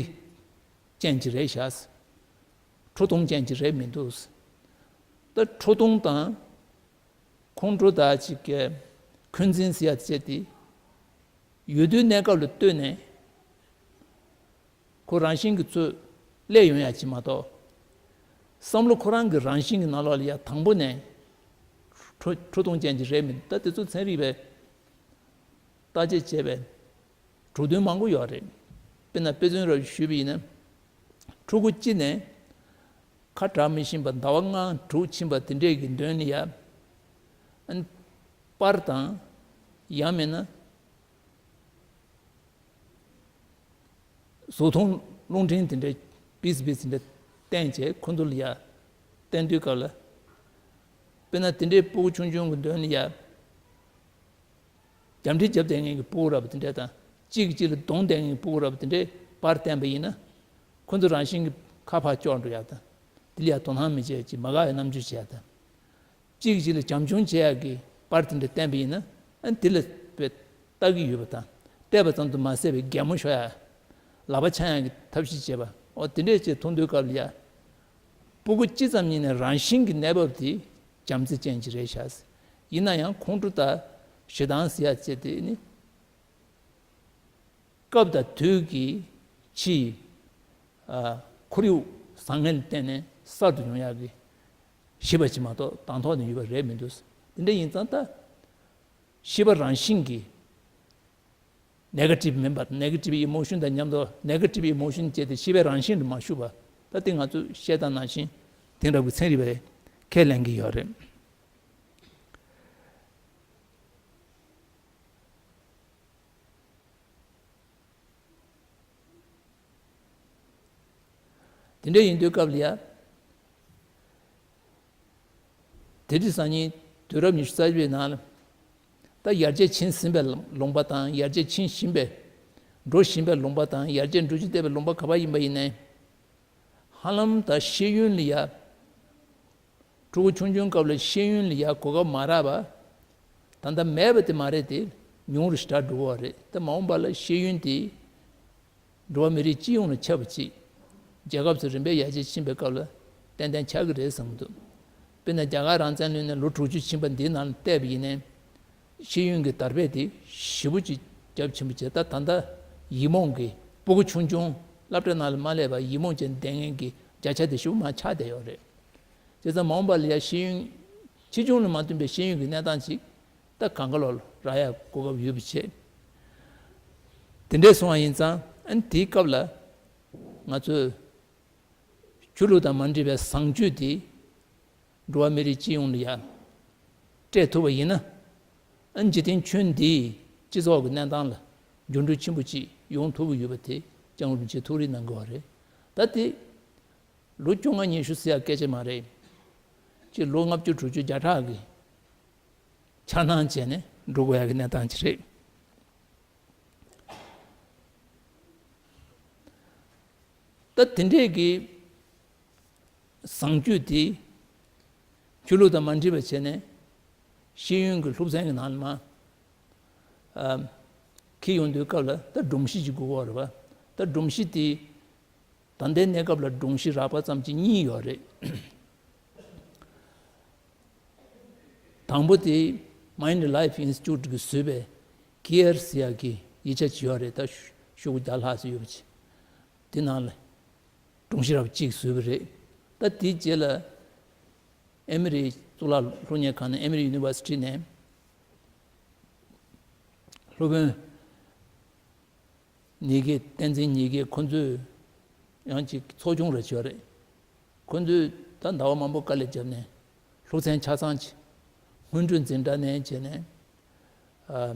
ཅན་ཅིག་རེད་ཤག། ཁྲོ་གདུང་ཅན་ཅིག་རེད་མི་འདུག། ད་ཁྲོ་གདུང་དང་། ཁོང་ཁྲོ་དང་ཅིག་གི་འཁོན་འཛིན་ཟེར་ཡ་བྱས་ཏེ། ཡོད་དུས་གནས་སྐབས་ལ་ལྟོས་ནས། ཁོ་རང་བཞིན་གྱིས་ཚུར་སླེབས་ཡོང་ཡ་ཅིག་མ་གཏོགས། བསམ་བློ་ཁོ་རང་གི་རང་བཞིན་གྱི་ནང་ལོགས་ལ་ཡ་དང་པོ་ནས་ཁྲོ་ཁྲོ་གདུང་ཅན་ཅིག་རེད་མི་འདུག། ད་དེ་ཚོ་ཚན་རིག་པས་བརྟག་དཔྱད་བྱས་པའི་གྲུབ་དོན་མང་པོ་ཡོད་རེད། དཔེར་ན་དཔེ་མཚོན་རེ་ཞུས་པ་ཡིན་ན། ཕྲུ་གུ་སྐྱེས་ནས་ཁ་གྲག་མི་ཤེས་པ་ཟླ་བ་ལྔ་དྲུག་ཕྱིན་པ་དེ་འདྲས་ཀྱི་མདུན་ལ་ཡ། ཨ་ནི་པར་དང་། ཡང་མིན་ན་བཟོ་ཐུང་རླུང་འཕྲིན་དེ་འདྲས་པིས་པིས་དེ་འདྲས་བསྟན་བྱས་ཁོ་ཚོ་ལ་ཡ་བསྟན་དུས་སྐབས་ལ། དཔེར་ན་དེ་འདྲས་ཕྲུ་གུ་ཆུང་ཆུང་གི་མདུན་ལ་ཡ། རྒྱབ་འདྲེ་རྒྱབ་བསྡད་མཁན་གྱི་ཕྲུ་གུ་འདྲ་པོ་དེ་འདྲས་དང་། གཅིག་གིས་གཅིག་ལ་རྡུང་བསྡད་མཁན་གྱི་ཕྲུ་གུ་འདྲ་པོ་དེ་འདྲས་པར་བསྟན་པ་ཡིན་ན། ཁོ་ཚོ་རང་བཞིན་གྱིས་ཁ་ཕར་ཀྱོག་འགྲོ་ཡག་དང་། དེ་ལ་ཡ་དོ་སྣང་མི་བྱེད་ཅིག་མ་དགའ་བའི་རྣམ་འགྱུར་བྱེད་ཡག་དང་། གཅིག་གིས་གཅིག་ལ་བྱམས་སྐྱོང་བྱེད་ཡག་གི་པར་དེ་འདྲ་བསྟན་པ་ཡིན་ན། ཨ་ནི་དེ་ལ་དཔེ་ལྟ་གི་ཡོད་པ་དང་། བལྟས་པ་ཙམ་དུ་མ་ཟད་པའི་གད་མོ་ཤོར་ཡག། ལག་པ་འཆང་ཡག་གི་ཐབས་ཤེས་བྱེད་པ། འོ་དེ་འདྲས་ཅིག་མཐོང་དུས་སྐབས་ལ་ཡ། ཕྲུ་གུ་སྐྱེས་ཙམ་ཉིད་ནས་རང་བཞིན་གྱི་གནས་བབ་དེ་བྱམས་བརྩེ་ཅན་ཅིག་རེད་ཤག། ཡིན་ན་ཡང་ཁོང་ཁྲོ་དང་ཞེ་སྡང་ཟེར་ཡ་བཅས་དེ་ནི་སྐབས་དང་དུས་ཀྱི་ཕྱིའི། ཨ། ཁོར་ཡུག་བཟང་ངན་ལ་བརྟེན་ནས་གསར་དུ་ཡོང་ཡག་གི་ཤེས་པ་ཅིག་མ་གཏོགས་དང་ཐོག་ནས་ཡོད་པ་རེད་མི་འདུག། དེ་འདྲ་ཡིན་ཙང་ད་ཤེས་པ་རང་བཞིན་གྱིས། ནེ་ག་ཊིབ་མིན་པ་དང་། ནེ་ག་ཊིབ་ཨི་མོ་ཤོན་དང་མཉམ་དུ། ནེ་ག་ཊིབ་ཨི་མོ་ཤོན་བཅས་ཏེ་ཤེས་པའི་རང་བཞིན་དུ་མ་ཞུགས་པ། ད་དེ་ང་ཚོས་བཤད་སྟངས་ནང་བཞིན་དེང་རབས་ཀྱི་ཚན་རིག་པས་ཁས་ལེན་གྱི་ཡོད་རེད། དེ་འདྲ་ཡིན་དུས་སྐབས་ལ་ཡ། དེ་དུས་སང་ཉིན་དུས་རབས་ཉི་ཤུ་རྩ་གཅིག་པའི་ནང་ལ། ད་ཡར་རྒྱས་ཕྱིན་ཟིན་པའི་ལུང་པ་དང་ཡར་རྒྱས་ཕྱིན་བཞིན་པའི་འགྲོ་བཞིན་པའི་ལུང་པ་དང་ཡར་རྒྱས་འགྲོ་རྒྱུ་བསྡད་པའི་ལུང་པ་ག་པར་ཡིན་པ་ཡིན་ནའི། ཧ་ལམ་ད་ཤེས་ཡོན་ལ་ཡ། ཕྲུ་གུ་ཆུང་ཆུང་སྐབས་ལ་ཤེས་ཡོན་ལ་ཡ་གོ་སྐབས་མ་རག་པ། ད་ལྟ་མེད་པ་དེ་མ་རེད་དེ། ཉུང་རུ་ཞེ་དྲག་འགྲོ་གི་ཡོད་རེད། ད་མ་འོངས་པ་ལ་ཤེས་ཡོན་དེ། འགྲོ་བ་མི་རིགས་སྤྱི་ཡོངས་ལ་ཁྱབ་པ་ཅིག་རྒྱལ་ཁབ་ཚོ་རིམ་པས་ཡར་རྒྱས་ཕྱིན་པའི་སྐབས་ལ་ཏན་ཏན་ཆགས་ཀྱི་རེད་བསམ་གྱི་འདུག་དཔེར་ན་རྒྱ་གར་རང་བཙན་ལོན་ནས་ལོ་དྲུག་ཅུ་ཕྱིན་པ་འདིའི་ནང་ལ་བལྟས་པ་ཡིན་ནའི། ཤེས་ཡོན་གྱི་དར་སྤེལ་དེ་ཞེ་པོ་ཅིག་རྒྱ་ཆེན་པོ་བྱས། ད་ད་ལྟ་ཡིག་རྨོངས་ཀྱི་ཕྲུ་གུ་ཆུང་ཆུང་སློབ་གྲྭ་ནང་ལ་མ་སླེབས་པར་ཡིག་རྨོངས་ཅན་བསྡད་མཁན་གྱི་བརྒྱ་ཆ་དེ་ཞེ་པོ་མར་ཆག་བསྡད་ཡོད་རེད། བྱས་ཙང་མ་འོངས་པ་ལ་ཡ་ཤེས་ཡོན་ཆེ་ཆུང་ལ་མ་མཐུན་པའི་ཤེས་ཡོན་གྱི་གནས་སྟངས་ཅིག་ད་གང་ག་ལོག་ལ་རག་ཡ་གོ་སྐབས་ཡོད་པ་བྱས། དེ་འདྲས་སོང་བ་ཡིན་ཙང་ཨ་ནི་དེའི་སྐབས་ལ་ང་ཚོས་ཆོས་ལུགས་དང་མ་འབྲེལ་བའི་བཟང་སྤྱོད་དེ་འགྲོ་བ་མི་རིགས་སྤྱི་ཡོངས་ལ་ཡ་སྤྲད་ཐུབ་པ་ཡིན་ན། ཨ་ནི་འཇིག་རྟེན་ཁྱོན་འདིའི་སྤྱི་ཚོགས་ཀྱི་གནས་སྟངས་ལ་འགྱུར་འགྲོས་ཆེན་པོ་ཅིག་ཡོང་ཐུབ་ཀྱི་ཡོད་པ་དེ་སྐྱབས་མགོན་རིན་པོ་ཆེས་ཐུགས་རེ་གནང་གི་ཡོད་རེད། ད་དེ་ལོ་བཅོ་ལྔ་ཉི་ཤུ་ཟེར་ཡ་སྐད་ཆ་མ་རེད། ཅིག་ལོ་ལྔ་བཅུ་དྲུག་ཅུ་བརྒྱ་ཕྲག་གི་འཆར་སྣང་བྱས་ནས་འགྲོ་དགོས་ཡ་གི་གནས་སྟངས་ཅིག་རེད། ད་དེ་འདྲས་ཀྱི་བཟང་སྤྱོད་དེ་ཆོས་ལུགས་དང་མ་འདྲེས་པ་བྱས་ནས་ཤེས་ཡོན་གྱི་སློབ་ཚན་གྱི་ནང་ལ་མར་ཨ་འཁྱེར་ཡོང་དུས་སྐབས་ལ་ད་སྒྲོམ་གཞི་ཅིག་དགོས་ཀྱི་ཡོད་རེད་པ། ད་སྒྲོམ་གཞི་དེ་ད་ལྟའི་གནས་སྐབས་ལ་སྒྲོམ་གཞི་རགས་པ་ཙམ་གྱི་གཉིས་ཡོད་རེད། དང་པོ་དེ་Mind Life Institute གིས་བཟོས་པའི་Care ཟེར་ཡག་གི་ཡིག་ཆ་ཅིག་ཡོད་རེད། ད་ཤོག་གུ་བརྒྱ་ལྷག་ཙམ་ཡོད་པ་ཅིག་དེ་ནང་ལ་སྒྲོམ་གཞི་རབ་གཅིག་བཟོས་པ་རེད། ད་དེའི་རྗེས་ལ་ཨེ་མི་རི་གཙུག་ལག་སློབ་གཉེར་ཁང་ནས་ཨེ་མི་རི་ཡུ་ནི་ཝར་སི་ཊི་ནས་སློབ་དཔོན་ཉི་གེ་བསྟན་འཛིན་ཉི་གེ་ཁོ་ཚོས་ཡང་ཅིག་ཚོགས་ཆུང་རེ་བྱས་རེད། ཁོ་ཚོས་ད་ཟླ་བ་མང་པོ་དཀའ་ལས་བརྒྱབ་ནས་སློབ་ཚན་ཆ་ཚང་ཅིག་སྔོན་འགྲོའི་འཛིན་གྲྭ་ནས་བྱས་ནས་ཨ་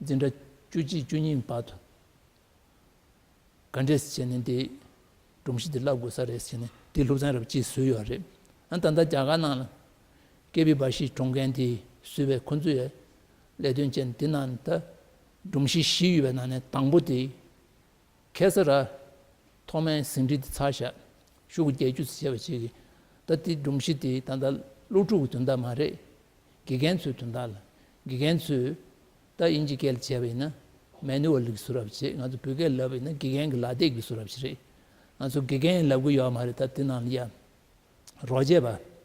འཛིན་གྲྭ་བཅུ་གཅིག་བཅུ་གཉིས་བར་དུ་ག་འདྲས་བྱས་ནས་འདི་སྒྲོམ་གཞི་འདི་བསླབ་དགོས་ས་རེད་ཟེར་ནས་འདི་སློབ་ཚན་རབ་གཅིག་བཟོས་ཡོད་རེད། ཨ་ད་ལྟ་རྒྱ་གར་ནང་ལ་ཀེ་པི་བྷ་ཤི་སྒྲུང་མཁན་དེས་བཟོས་པའི་ཁོ་ཚོས་ལས་དོན་བྱས་ནས་འདི་ནང་ད་སྒྲོམ་གཞི་བཞི་ཡོད་པའི་ནང་ནས་དང་པོ་དེ་ཁེ་ས་ར་ཐོག་མའི་ཟིན་བྲིས་དེ་ཚར་བཞག་ཤོག་གུ་བརྒྱད་ཅུ་ཙམ་བྱས་པ་ཅིག་གིས་ད་དེ་སྒྲོམ་གཞི་དེ་ད་ལྟ་སློབ་ཕྲུག་གི་དོན་དག་མ་རེད། དགེ་རྒན་ཚོའི་དོན་དག་ལ། དགེ་རྒན་ཚོས་ད་དབྱིན་ཇི་སྐད་ལ་བྱས་པ་ཡིན་ན་མེ་ནུ་ཨལ་གྱི་བཟོ་འདྲ་བྱས། ང་ཚོ་བོད་སྐད་ལབ་པ་ཡིན་ན་དགེ་རྒན་གྱི་ལག་དེབ་ཀྱི་བཟོ་འདྲ་བྱས་རེད། ང་ཚོ་དགེ་རྒན་ལབ་གི་ཡོད་མ་རེད། ད་དེ་ནང་ལ་ཡ་རོགས་བྱས་པ།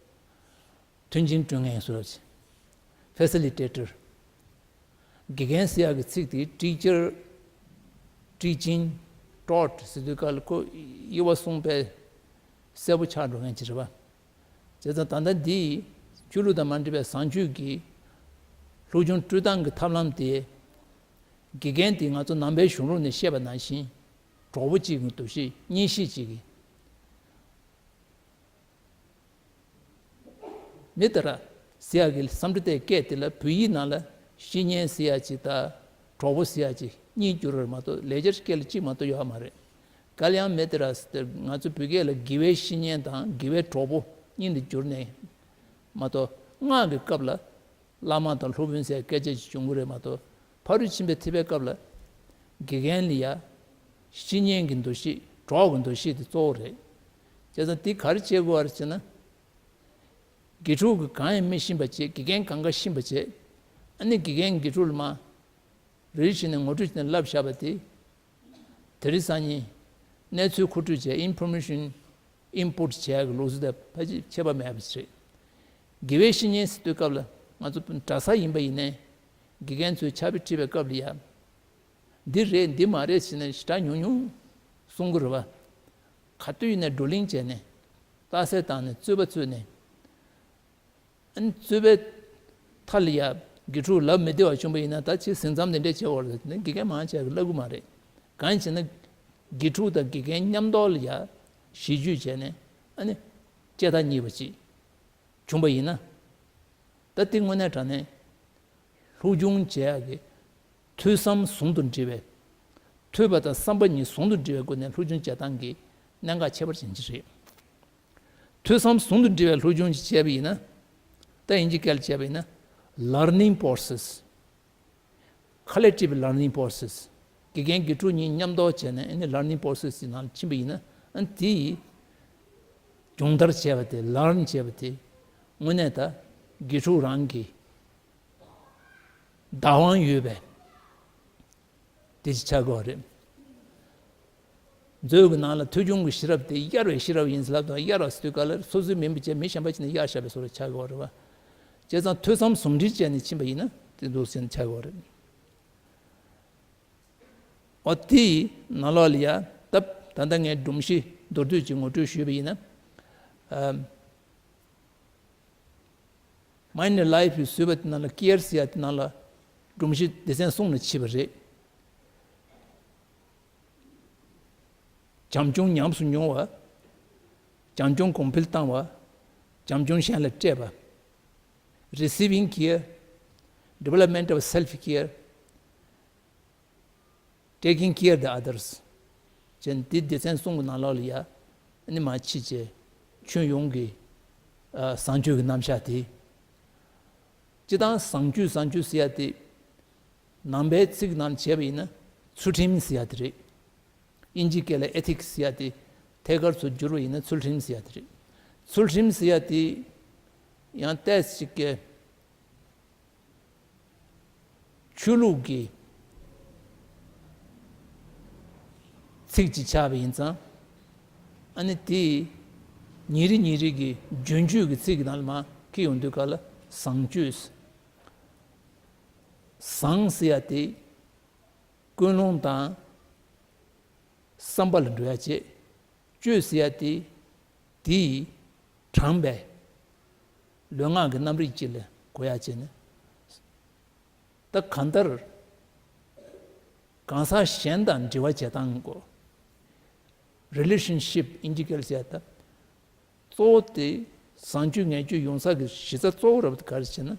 མཐུན་རྐྱེན་སྐྲུན་མཁན་བཟོ་འདྲ་བྱས། Facilitator། དགེ་རྒན་ཟེར་ཡག་གི་ཚིག་དེ་teacher, teaching, taught ཟེར་དུས་སྐབས་ལ་ཁོ་དབྱེ་བ་གསུམ་པའི་གསལ་པོ་ཆགས་འགྲོ་མཁན་ཅིག་རེད་པ། བྱས་ཙང་ད་ལྟ་འདི་ཆོས་ལུགས་དང་མ་འབྲེལ་བའི་བཟང་སྤྱོད་ཀྱི་སློབ་སྦྱོང་སྤྲོད་སྟངས་ཀྱི་ཐབས་ལམ་དེ། དགེ་རྒན་དེ་ང་ཚོ་ནང་པའི་གཞུང་ལུགས་ནས་བཤད་པ་ནང་བཞིན་གྲོགས་པོ་གཅིག་གི་འདུ་ཤེས་གཉིས་གཤིས་གཅིག་གི། མི་ཏི་ར་ཟེར་ཡག་གི་སཾ་སྐྲྀ་ཏའི་སྐད་དེ་ལ་བོད་ཡིག་ནང་ལ་བཤེས་གཉེན་ཟེར་ཡག་ཅིག་དང་གྲོགས་པོ་ཟེར་ཡག་ཅིག་གཉིས་བསྒྱུར་བ་མ་གཏོགས་ལེགས་སྦྱར་སྐད་ལ་གཅིག་མ་གཏོགས་ཡོད་མ་རེད། ཀལ་ཡང་མི་ཏི་ར་ཟེར་ཏེ་ང་ཚོ་བོད་སྐད་ལ་དགེ་བའི་བཤེས་གཉེན་དང་དགེ་བའི་གྲོགས་པོ་གཉིས་ལ་བསྒྱུར་ནས་མ་གཏོགས་སྔགས་ཀྱི་སྐབས་ལ། བླ་མ་དང་སློབ་དཔོན་ཟེར་སྐད་ཆ་ཅིག་བྱུང་གི་རེད་མ་གཏོགས། ཕ་རོལ་ཕྱིན་པའི་ཐེག་པའི་སྐབས་ལ་དགེ་རྒན་ལ་ཡ་བཤེས་གཉེན་གྱི་འདུ་ཤེས་གྲོགས་ཀྱི་འདུ་ཤེས་དེ་གཙོ་བོ་རེད། བྱས་ཙང་དེ་ག་རེ་བྱེད་དགོས་པ་རེད་ཟེར་ན། དགེ་ཕྲུག་གིས་གང་ཡང་མི་ཤེས་པ་བྱེད། དགེ་རྒན་གང་ག་ཤེས་པ་བྱེད། ཨ་ནི་དགེ་རྒན་དགེ་ཕྲུག་ལ་མ་རེ་རེ་བྱས་ནས་ངོ་སྤྲོད་བྱས་ནས་བསླབ་བཞག་པ་དེ། དེ་རིང་སང་ཉིན་གནས་ཚུལ་མཁོ་སྤྲོད་བྱས། information input བྱེད་ཡག་གི་ལུགས་སྲོལ་དེ་ཕལ་ཆེར་ཁྱད་པར་མེད་པ་ཞིག་རེད། དགེ་བའི་བཤེས་གཉེན་ཟེར་དུས་སྐབས་ལ་ང་ཚོ་གྲྭ་ས་ཡིན་པ་ཡིན་ནའི་དགེ་རྒན་ཚོས་ཕྱག་དཔེ་ཁྲིད་པའི་སྐབས་ལ་ཡ། འདི་རེད་འདི་མ་རེད་ཟེར་ནས་ཞེ་དྲག་ཉུང་ཉུང་གསུང་གི་རེད་པ། ག་དུས་ཡིན་ནའི་བགྲོ་གླེང་བྱས་ནས་རྟགས་གསལ་བཏང་ནས་རྩོད་པ་རྩོད་ནས། ཨ་ནི་རྩོད་པའི་མཐའ་ལ་ཡ་དགེ་ཕྲུག་ལབ་མི་བདེ་བ་བྱུང་བ་ཡིན་ན་ད་ཅིག་ཟིང་མཚམས་དེ་འདྲས་བྱེད་དགོས་རེད་ཟེར་ནས་དགེ་རྒན་མང་ཆེ་གིས་ལབ་གི་མ་རེད། གང་ཡིན་ཟེར་ན་དགེ་ཕྲུག་དང་དགེ་རྒན་མཉམ་དུ་ལ་ཡ་ཞི་རྒྱུ་བྱས་ནས་ཨ་ནི་བྱེ་ཐག་ཉེ་བ་ཅིག་བྱུང་བ་ཡིན་ན། ད་དེ་དངོས་གནས་དྲང་གནས་སློབ་སྦྱོང་བྱེད་ཡག་གི་ཐོས་བསམ་ཟུང་དུ་འབྲེལ་བའི། ཐོས་པ་དང་བསམ་པ་གཉིས་ཟུང་དུ་འབྲེལ་བའི་སྒོ་ནས་སློབ་སྦྱོང་བྱེད་སྟངས་ཀྱི་གནད་འགག་ཁྱད་པར་ཅན་ཅིག་རེད། ཐོས་བསམ་ཟུང་དུ་འབྲེལ་བའི་སློབ་སྦྱོང་ཅིག་བྱས་པ་ཡིན་ན། ད་དབྱིན་ཇི་སྐད་ལ་བྱས་པ་ཡིན་ན་learning process། collective learning process། དགེ་རྒན་དགེ་ཕྲུག་གཉིས་མཉམ་དུ་བྱས་ནས་ཨ་ནི་learning process་ཡི་ནང་ཕྱིན་པ་ཡིན་ན། ཨ་ནི་དེ་ཡི་སྦྱོང་བརྡར་བྱས་པ་དེ། learn་བྱས་པ་དེ་དངོས་གནས་ད་དགེ་ཕྲུག་རང་གི་བདག་དབང་ཡོད་པའི་དེ་ཅིག་ཆགས་ཀྱི་ཡོད་རེད། མཛོད་ཀྱི་ནང་ལ་ཐོས་བྱུང་གི་ཤེས་རབ་དེ་གཡར་བའི་ཤེས་རབ་ཡིན་ཟེར་ལབ་དང་། གཡར་བ་ཟེར་དུས་སྐབས་ལ་སོ་སོའི་མིན་པ་བྱས་མི་གཞན་པ་ཅིག་ནས་གཡར་བཞག་པའི་བཟོ་འདྲ་ཆགས་ཀྱི་ཡོད་རེད་བ། བྱས་ཙང་ཐོས་བསམ་ཟུང་འབྲེལ་བྱས་ནས་ཕྱིན་པ་ཡིན་ན་དེ་འདུག་ཟེར་ནས་ཆགས་ཀྱི་ཡོད་རེད། འོ་དེའི་ནང་ལོགས་ལ་ཡ། ད་ད་ལྟ་ངས་སྒྲོམ་གཞི་མདོར་བསྡུས་ཀྱི་ངོ་སྤྲོད་ཞུས་པ་ཡིན་ན། ཨམ། Mind and Life་ཡི་བཟོས་པ་དེ་ནང་ལ་care་ཟེར་ཡ་དེ་ནང་ལ་སྒྲོམ་གཞི་སྡེ་ཚན་གསུམ་ལ་ཕྱེ་བ་རེད། བྱམས་སྐྱོང་ཉམས་སུ་མྱོང་བ། བྱམས་སྐྱོང་གོང་འཕེལ་བཏང་བ། བྱམས་སྐྱོང་གཞན་ལ་སྤྲད་པ། Receiving care, development of self care, taking care the others. ཅན་འདི་སྡེ་ཚན་གསུམ་གྱི་ནང་ལོགས་ལ་ཡ། ཨ་ནི་མ་ཕྱི་རྗེས་ཁྱོན་ཡོངས་ཀྱི་ཨ་བཟང་སྤྱོད་ཀྱི་རྣམ་གཞག་དེ། སྤྱིར་བཏང་བཟང་སྤྱོད་བཟང་སྤྱོད་ཟེར་ཡ་དེ་ནང་པའི་ཚིག་ནང་བྱས་པ་ཡིན་ན་ཚུལ་ཁྲིམས་ཟེར་ཡ་དེ་རེད། དབྱིན་ཇིའི་སྐད་ལ་ethics་ཟེར་ཡ་དེ་ཐད་ཀར་དུ་བསྒྱུར་བ་ཡིན་ན་ཚུལ་ཁྲིམས་ཟེར་ཡ་དེ་རེད། ཚུལ་ཁྲིམས་ཟེར་ཡ་དེ་ཡང་ཏོག་ཙམ་ཅིག་གི་ཆོས་ལུགས་ཀྱི་ཚིག་ཅིག་ཆགས་པ་ཡིན་ཙང་། ཨ་ནི་དེ་ཉིན་རེ་ཉིན་རེ་གི་རྒྱུན་སྤྱོད་ཀྱི་ཚིག་གི་ནང་ལ་མར་འཁྱེར་ཡོང་དུས་སྐབས་ལ་བཟང་སྤྱོད། བཟང་ཟེར་ཡ་དེ་ཀུན་སློང་དང་བསམ་པ་ལ་འགྲོ་ཡ་བྱེད། སྤྱོད་ཟེར་ཡ་དེ་དེའི་དྲངས་པའི་ལུས་ངག་གི་རྣམ་རིག་ཅིག་ལ་གོ་ཡ་བྱས་ནས། ད་གང་ལྟར་གང་ཟག་གཞན་དང་འབྲེལ་བ་བྱེད་སྟངས་གོ། Relationship་དབྱིན་ཇི་སྐད་ལ་ཟེར་ཡ་ད། གཙོ་བོ་དེ་བཟང་སྤྱོད་ངན་སྤྱོད་ཡོང་ས་གི་གཞི་རྩ་གཙོ་བོ་རབ་ག་རེ་ཟེར་ན།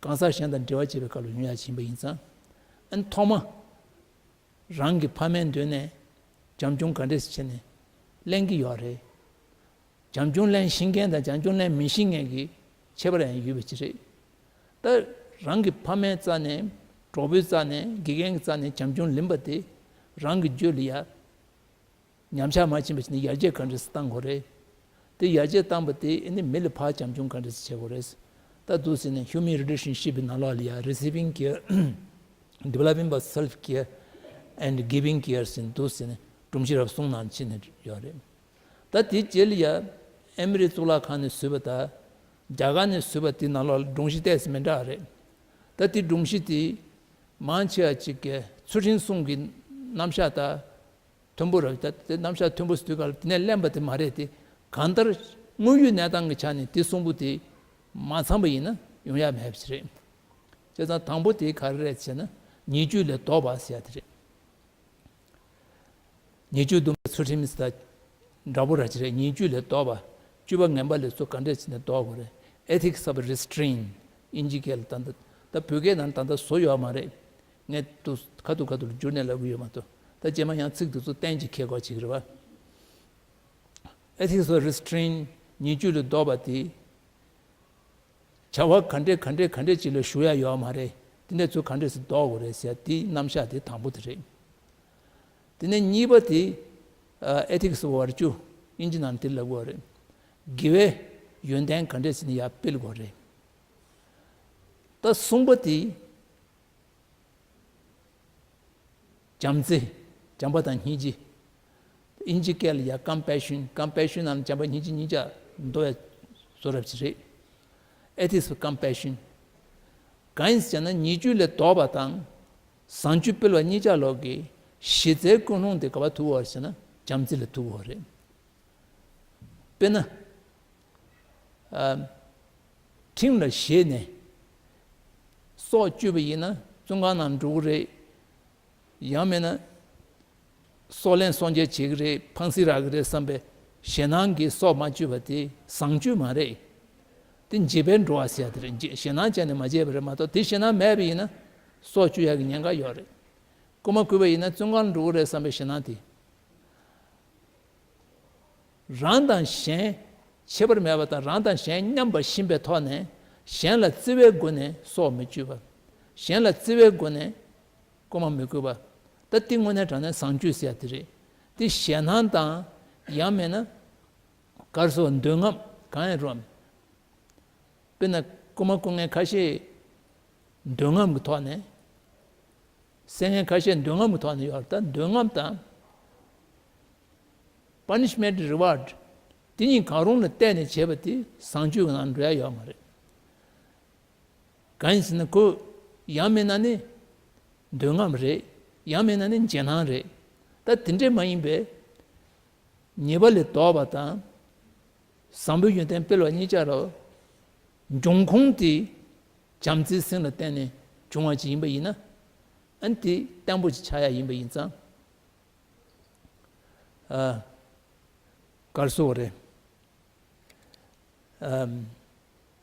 གང་ཟག་གཞན་དང་འབྲེལ་བ་བྱེད་པའི་སྐབས་ལ་ཡོང་ཡ་ཕྱིན་པ་ཡིན་ཙང་། ཨ་ནི་ཐོག་མ་རང་གི་ཕ་མའི་མདུན་ནས་བྱམས་སྐྱོང་ག་འདྲས་བྱས་ནས་ལེན་གྱི་ཡོད་རེད། བྱམས་སྐྱོང་ལེན་ཤེས་མཁན་དང་བྱམས་སྐྱོང་ལེན་མི་ཤེས་མཁན་གྱི་ཁྱད་པར་ཡང་ཡོད་པ་ཅིག་རེད། ད་རང་གི་ཕ་མའི་རྩ་ནས། གྲོགས་པོའི་རྩ་ནས། དགེ་རྒན་གྱི་རྩ་ནས་བྱམས་སྐྱོང་ལེན་པ་དེ་རང་གི་རྒྱུད་ལ་ཡ་ཉམས་ཆག་མ་ཕྱིན་པ་བྱས་ནས་ཡར་རྒྱས་ག་འདྲས་སེ་བཏང་དགོས་རེད། དེ་ཡར་རྒྱས་བཏང་པ་དེ་ཨ་ནི་མི་ལ་ཕར་བྱམས་སྐྱོང་ག་འདྲས་སེ་བྱེད་དགོས་རེད། ད་འདུག་ཟེར་ནས་human relationship་ནང་ལོགས་ལ་ཡ་receiving care, developing of self care and giving care་ཟེར་འདུག་ཟེར་ནས་སྒྲོམ་གཞི་རབ་གསུམ་ནང་ཕྱེ་ནས་ཡོད་རེད། ད་དེའི་རྗེས་ལ་ཡ་ཨེ་མི་རི་གཙུག་ལག་ཁང་ནས་བཟོས་པ་དང་རྒྱ་གར་ནས་བཟོས་པ་དེ་ནང་ལོགས་ལ་སྒྲོམ་གཞི་ཏོག་ཙམ་མི་འདྲ་བ་རེད། ད་དེ་སྒྲོམ་གཞི་དེ་མང་ཆེ་བ་ཅིག་གི་ཚུལ་ཁྲིམས་གསུམ་གྱི་རྣམ་གཞག་དང་མཐུན་པོ་རེད། ད་དེ་རྣམ་གཞག་མཐུན་པོ་ཟེར་དུས་སྐབས་ལ་དེ་ནས་ལེན་པ་དེ་མ་རེད་དེ། གང་ལྟར་དངོས་ཡོད་གནས་སྟངས་ཀྱི་ཆ་ནས་དེ་གསུམ་པོ་དེ་མ་ཚང་པ་ཡིན་ན་ཡོང་ཡ་མེད་པ་ཞིག་རེད། བྱས་ཙང་དང་པོ་དེ་ག་རེ་རེད་ཟེར་ན་ཉེས་སྤྱོད་ལས་ལྡོག་པ་ཟེར་ཡ་དེ་རེད། ཉེས་སྤྱོད་སྡོམ་པའི་ཚུལ་ཁྲིམས་དང་འདྲ་པོ་ར་ཅིག་རེད། ཉེས་སྤྱོད་ལས་ལྡོག་པ། སྤྱོད་པ་ངན་པ་ལས་ཚུར་ག་འདྲས་བྱས་ནས་ལྡོག་དགོས་རེད། Ethics of Restraint་དབྱིན་ཇི་སྐད་ལ། ད་ལྟ་ད་བོད་སྐད་ནང་ད་ལྟ་བཟོ་ཡོད་མ་རེད། ངས་དུ་ཁ་ཐུག་ཁ་ཐུག་ལ་བསྒྱུར་ནས་ལབ་ཀྱི་ཡོད་མ་གཏོགས། ད་རྗེས་མ་ཡང་ཚིག་དེ་ཚོ་གཏན་གྱི་འཁེལ་དགོས་བྱེད་ཀྱི་རེད་བ། Ethics of Restraint་ཉེས་སྤྱོད་ལས་ལྡོག་པ་དེ། བྱ་བ་ག་འདྲས་ག་འདྲས་ག་འདྲས་ཅིག་ལ་ཞུགས་ཡ་ཡོད་མ་རེད། དེ་འདྲ་ཚོ་ག་འདྲས་སེ་ལྡོག་དགོས་རེད་ཟེར་དེའི་རྣམ་གཞག་དེ་དང་པོ་དེ་རེད། དེ་ནས་གཉིས་པ་དེ་ཨ་Ethics of Virtue་དབྱིན་ཇི་ནང་དེ་ལབ་དགོས་རེད། དགེ་བའི་ཡོན་ཏན་ག་འདྲས་ཟེར་ནས་ཡར་སྤེལ་དགོས་རེད། ད་གསུམ་པ་དེ་བྱམས་བརྩེ། བྱམས་པ་དང་སྙིང་རྗེ། དབྱིན་ཇི་སྐད་ལ་ཡ་compassion། compassion་ནང་བྱམས་པ་སྙིང་རྗེ་གཉིས་ཆ་འདུ་བའི་བཟོ་འདྲ་ཅིག་རེད། Ethics of Compassion། གང་ཡིན་ཟེར་ན་ཉེས་སྤྱོད་ལས་ལྡོག་པ་དང་བཟང་སྤྱོད་སྤེལ་བ་གཉིས་ཆ་ལོག་གི་གཞི་རྩའི་ཀུན་སློང་དེ་ག་པར་ཐུག་ཡོད་ཟེར་ན་བྱམས་བརྩེ་ལ་ཐུག་ཡོད་རེད། དཔེར་ན། ཨ། ཁྲིམས་ལ་ཞེད་ནས་སྲོག་གཅོད་པ་ཡིན་ན་བཙོན་ཁང་ནང་འགྲོ་གི་རེད། ཡང་མིན་ན་སྲོག་ལན་སྲོག་འཇལ་བྱེད་ཀྱི་རེད། ཕངས་སེམས་རག་གི་རེད་བསམ་པའི་ཞེད་སྣང་གིས་སྲོག་མ་གཅོད་པ་དེ་བཟང་སྤྱོད་མ་རེད། དེ་འཇིགས་པས་འགྲོ་བ་ཟེར་ཡ་དེ་རེད། འཇིགས། ཞེད་སྣང་བྱས་ནས་མ་བྱས་པ་རེད་མ་གཏོགས། དེ་ཞེད་སྣང་མེད་པ་ཡིན་ན་སྲོག་གཅོད་ཡ་གི་ཉེན་ཁ་ཡོད་རེད། རྐུ་མ་རྐུས་པ་ཡིན་ན་བཙོན་ཁང་འགྲོ་གི་རེད་བསམ་པའི་ཞེད་སྣང་དེ། རང་དང་གཞན་ཁྱད་པར་མེད་པ་དང་། རང་དང་གཞན་མཉམ་པར་ཤེས་པའི་ཐོག་ནས་གཞན་ལ་བརྩེ་བའི་སྒོ་ནས་སྲོག་མི་གཅོད་པ། གཞན་ལ་བརྩེ་བའི་སྒོ་ནས་ སྐུལ་མ་མི་དགོས་པ། ད་དེ་དངོས་གནས་དྲང་གནས་བཟང་སྤྱོད་ཟེར་ཡ་དེ་རེད། དེ་ཞེད་སྣང་དང་། ཡང་མིན་ན། ག་རེ་ཟེར་བ། འདོད་རྔམ་གང་ཡང་རུང་། དཔེར་ན་རྐུན་མ་རྐུ་མཁན་ཁ་ཤས་འདོད་རྔམ་གྱི་ཐོག་ནས། བསད་མཁན་ཁ་ཤས་འདོད་རྔམ་གྱི་ཐོག་ནས་ཡོད་རེད། ད་འདོད་རྔམ་དང་། punishment reward། དེ་གཉིས་གང་རུང་ལ་བལྟས་ནས་བྱས་པ་དེ་བཟང་སྤྱོད་ཀྱི་ནང་འགྲོ་ཡ་ཡོད་མ་རེད། གང་ཡིན་ཟེར་ན། ཁོ་ཡང་མིན་ན་ནི་འདོད་རྔམ་རེད། ཡང་མིན་ན་ནི་ཞེད་སྣང་རེད། ད་དེ་འདྲས་མ་ཡིན་པའི་ཉེས་པ་ལས་ལྡོག་པ་དང་། བཟང་པོའི་ཡོན་ཏན་སྤེལ་བ་གཉིས་ཆ་ར་འབྱུང་ཁུངས་དེ་བྱམས་བརྩེའི་སེམས་ལ་བརྟེན་ནས་བྱུང་བ་ཅིག་ཡིན་པ་ཡིན་ན། ཨ་ནི་དེ་བརྟན་པོ་ཅིག་ཆགས་ཡ་ཡིན་པ་ཡིན་ཙང་། ཨ། ག་རེ་ཟེར་བ་རེད། ཨམ།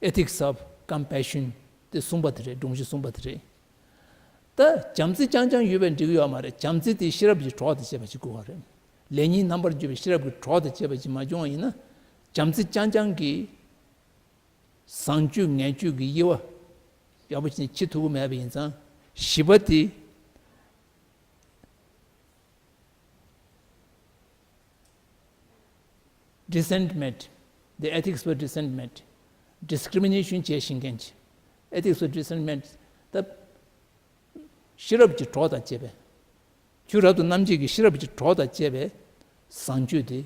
Ethics of Compassion དེ་གསུངས་པ་དེ་རེད། སྒྲོམ་གཞི་གསུངས་པ་དེ་རེད། ད་བྱམས་བརྩེ་རྐྱང་རྐྱང་ཡོད་པས་འགྲིག་གི་ཡོད་མ་རེད། བྱམས་བརྩེ་དེ་ཤེས་རབ་ཀྱི་གྲོགས་དང་བཅས་པ་ཅིག་དགོས་པ་རེད། ལེགས་ཉེས་རྣམ་པར་འབྱེད་པའི་ཤེས་རབ་ཀྱི་གྲོགས་དང་བཅས་པ་ཅིག་མ་བྱུང་བ་ཡིན་ན། བྱམས་བརྩེ་རྐྱང་རྐྱང་གིས་བཟང་སྤྱོད་ངན་སྤྱོད་ཀྱི་དབྱེ་བ་ཡག་པོ་བྱས་ནས་ཕྱེ་ཐུབ་ཀྱི་མེད་པ་ཡིན་ཙང་། བཞི་པ་དེ། Resentment, the ethics of resentment, discrimination བྱེད་ཤེས་མཁན་གྱི། Ethics of resentment ད་ཤེས་རབ་ཀྱི་གྲོགས་དང་བཅས་པའི། ཆོས་རབ་ཏུ་རྣམ་འབྱེད་ཀྱི་ཤེས་རབ་ཀྱི་གྲོགས་དང་བཅས་པའི་བཟང་སྤྱོད་དེ་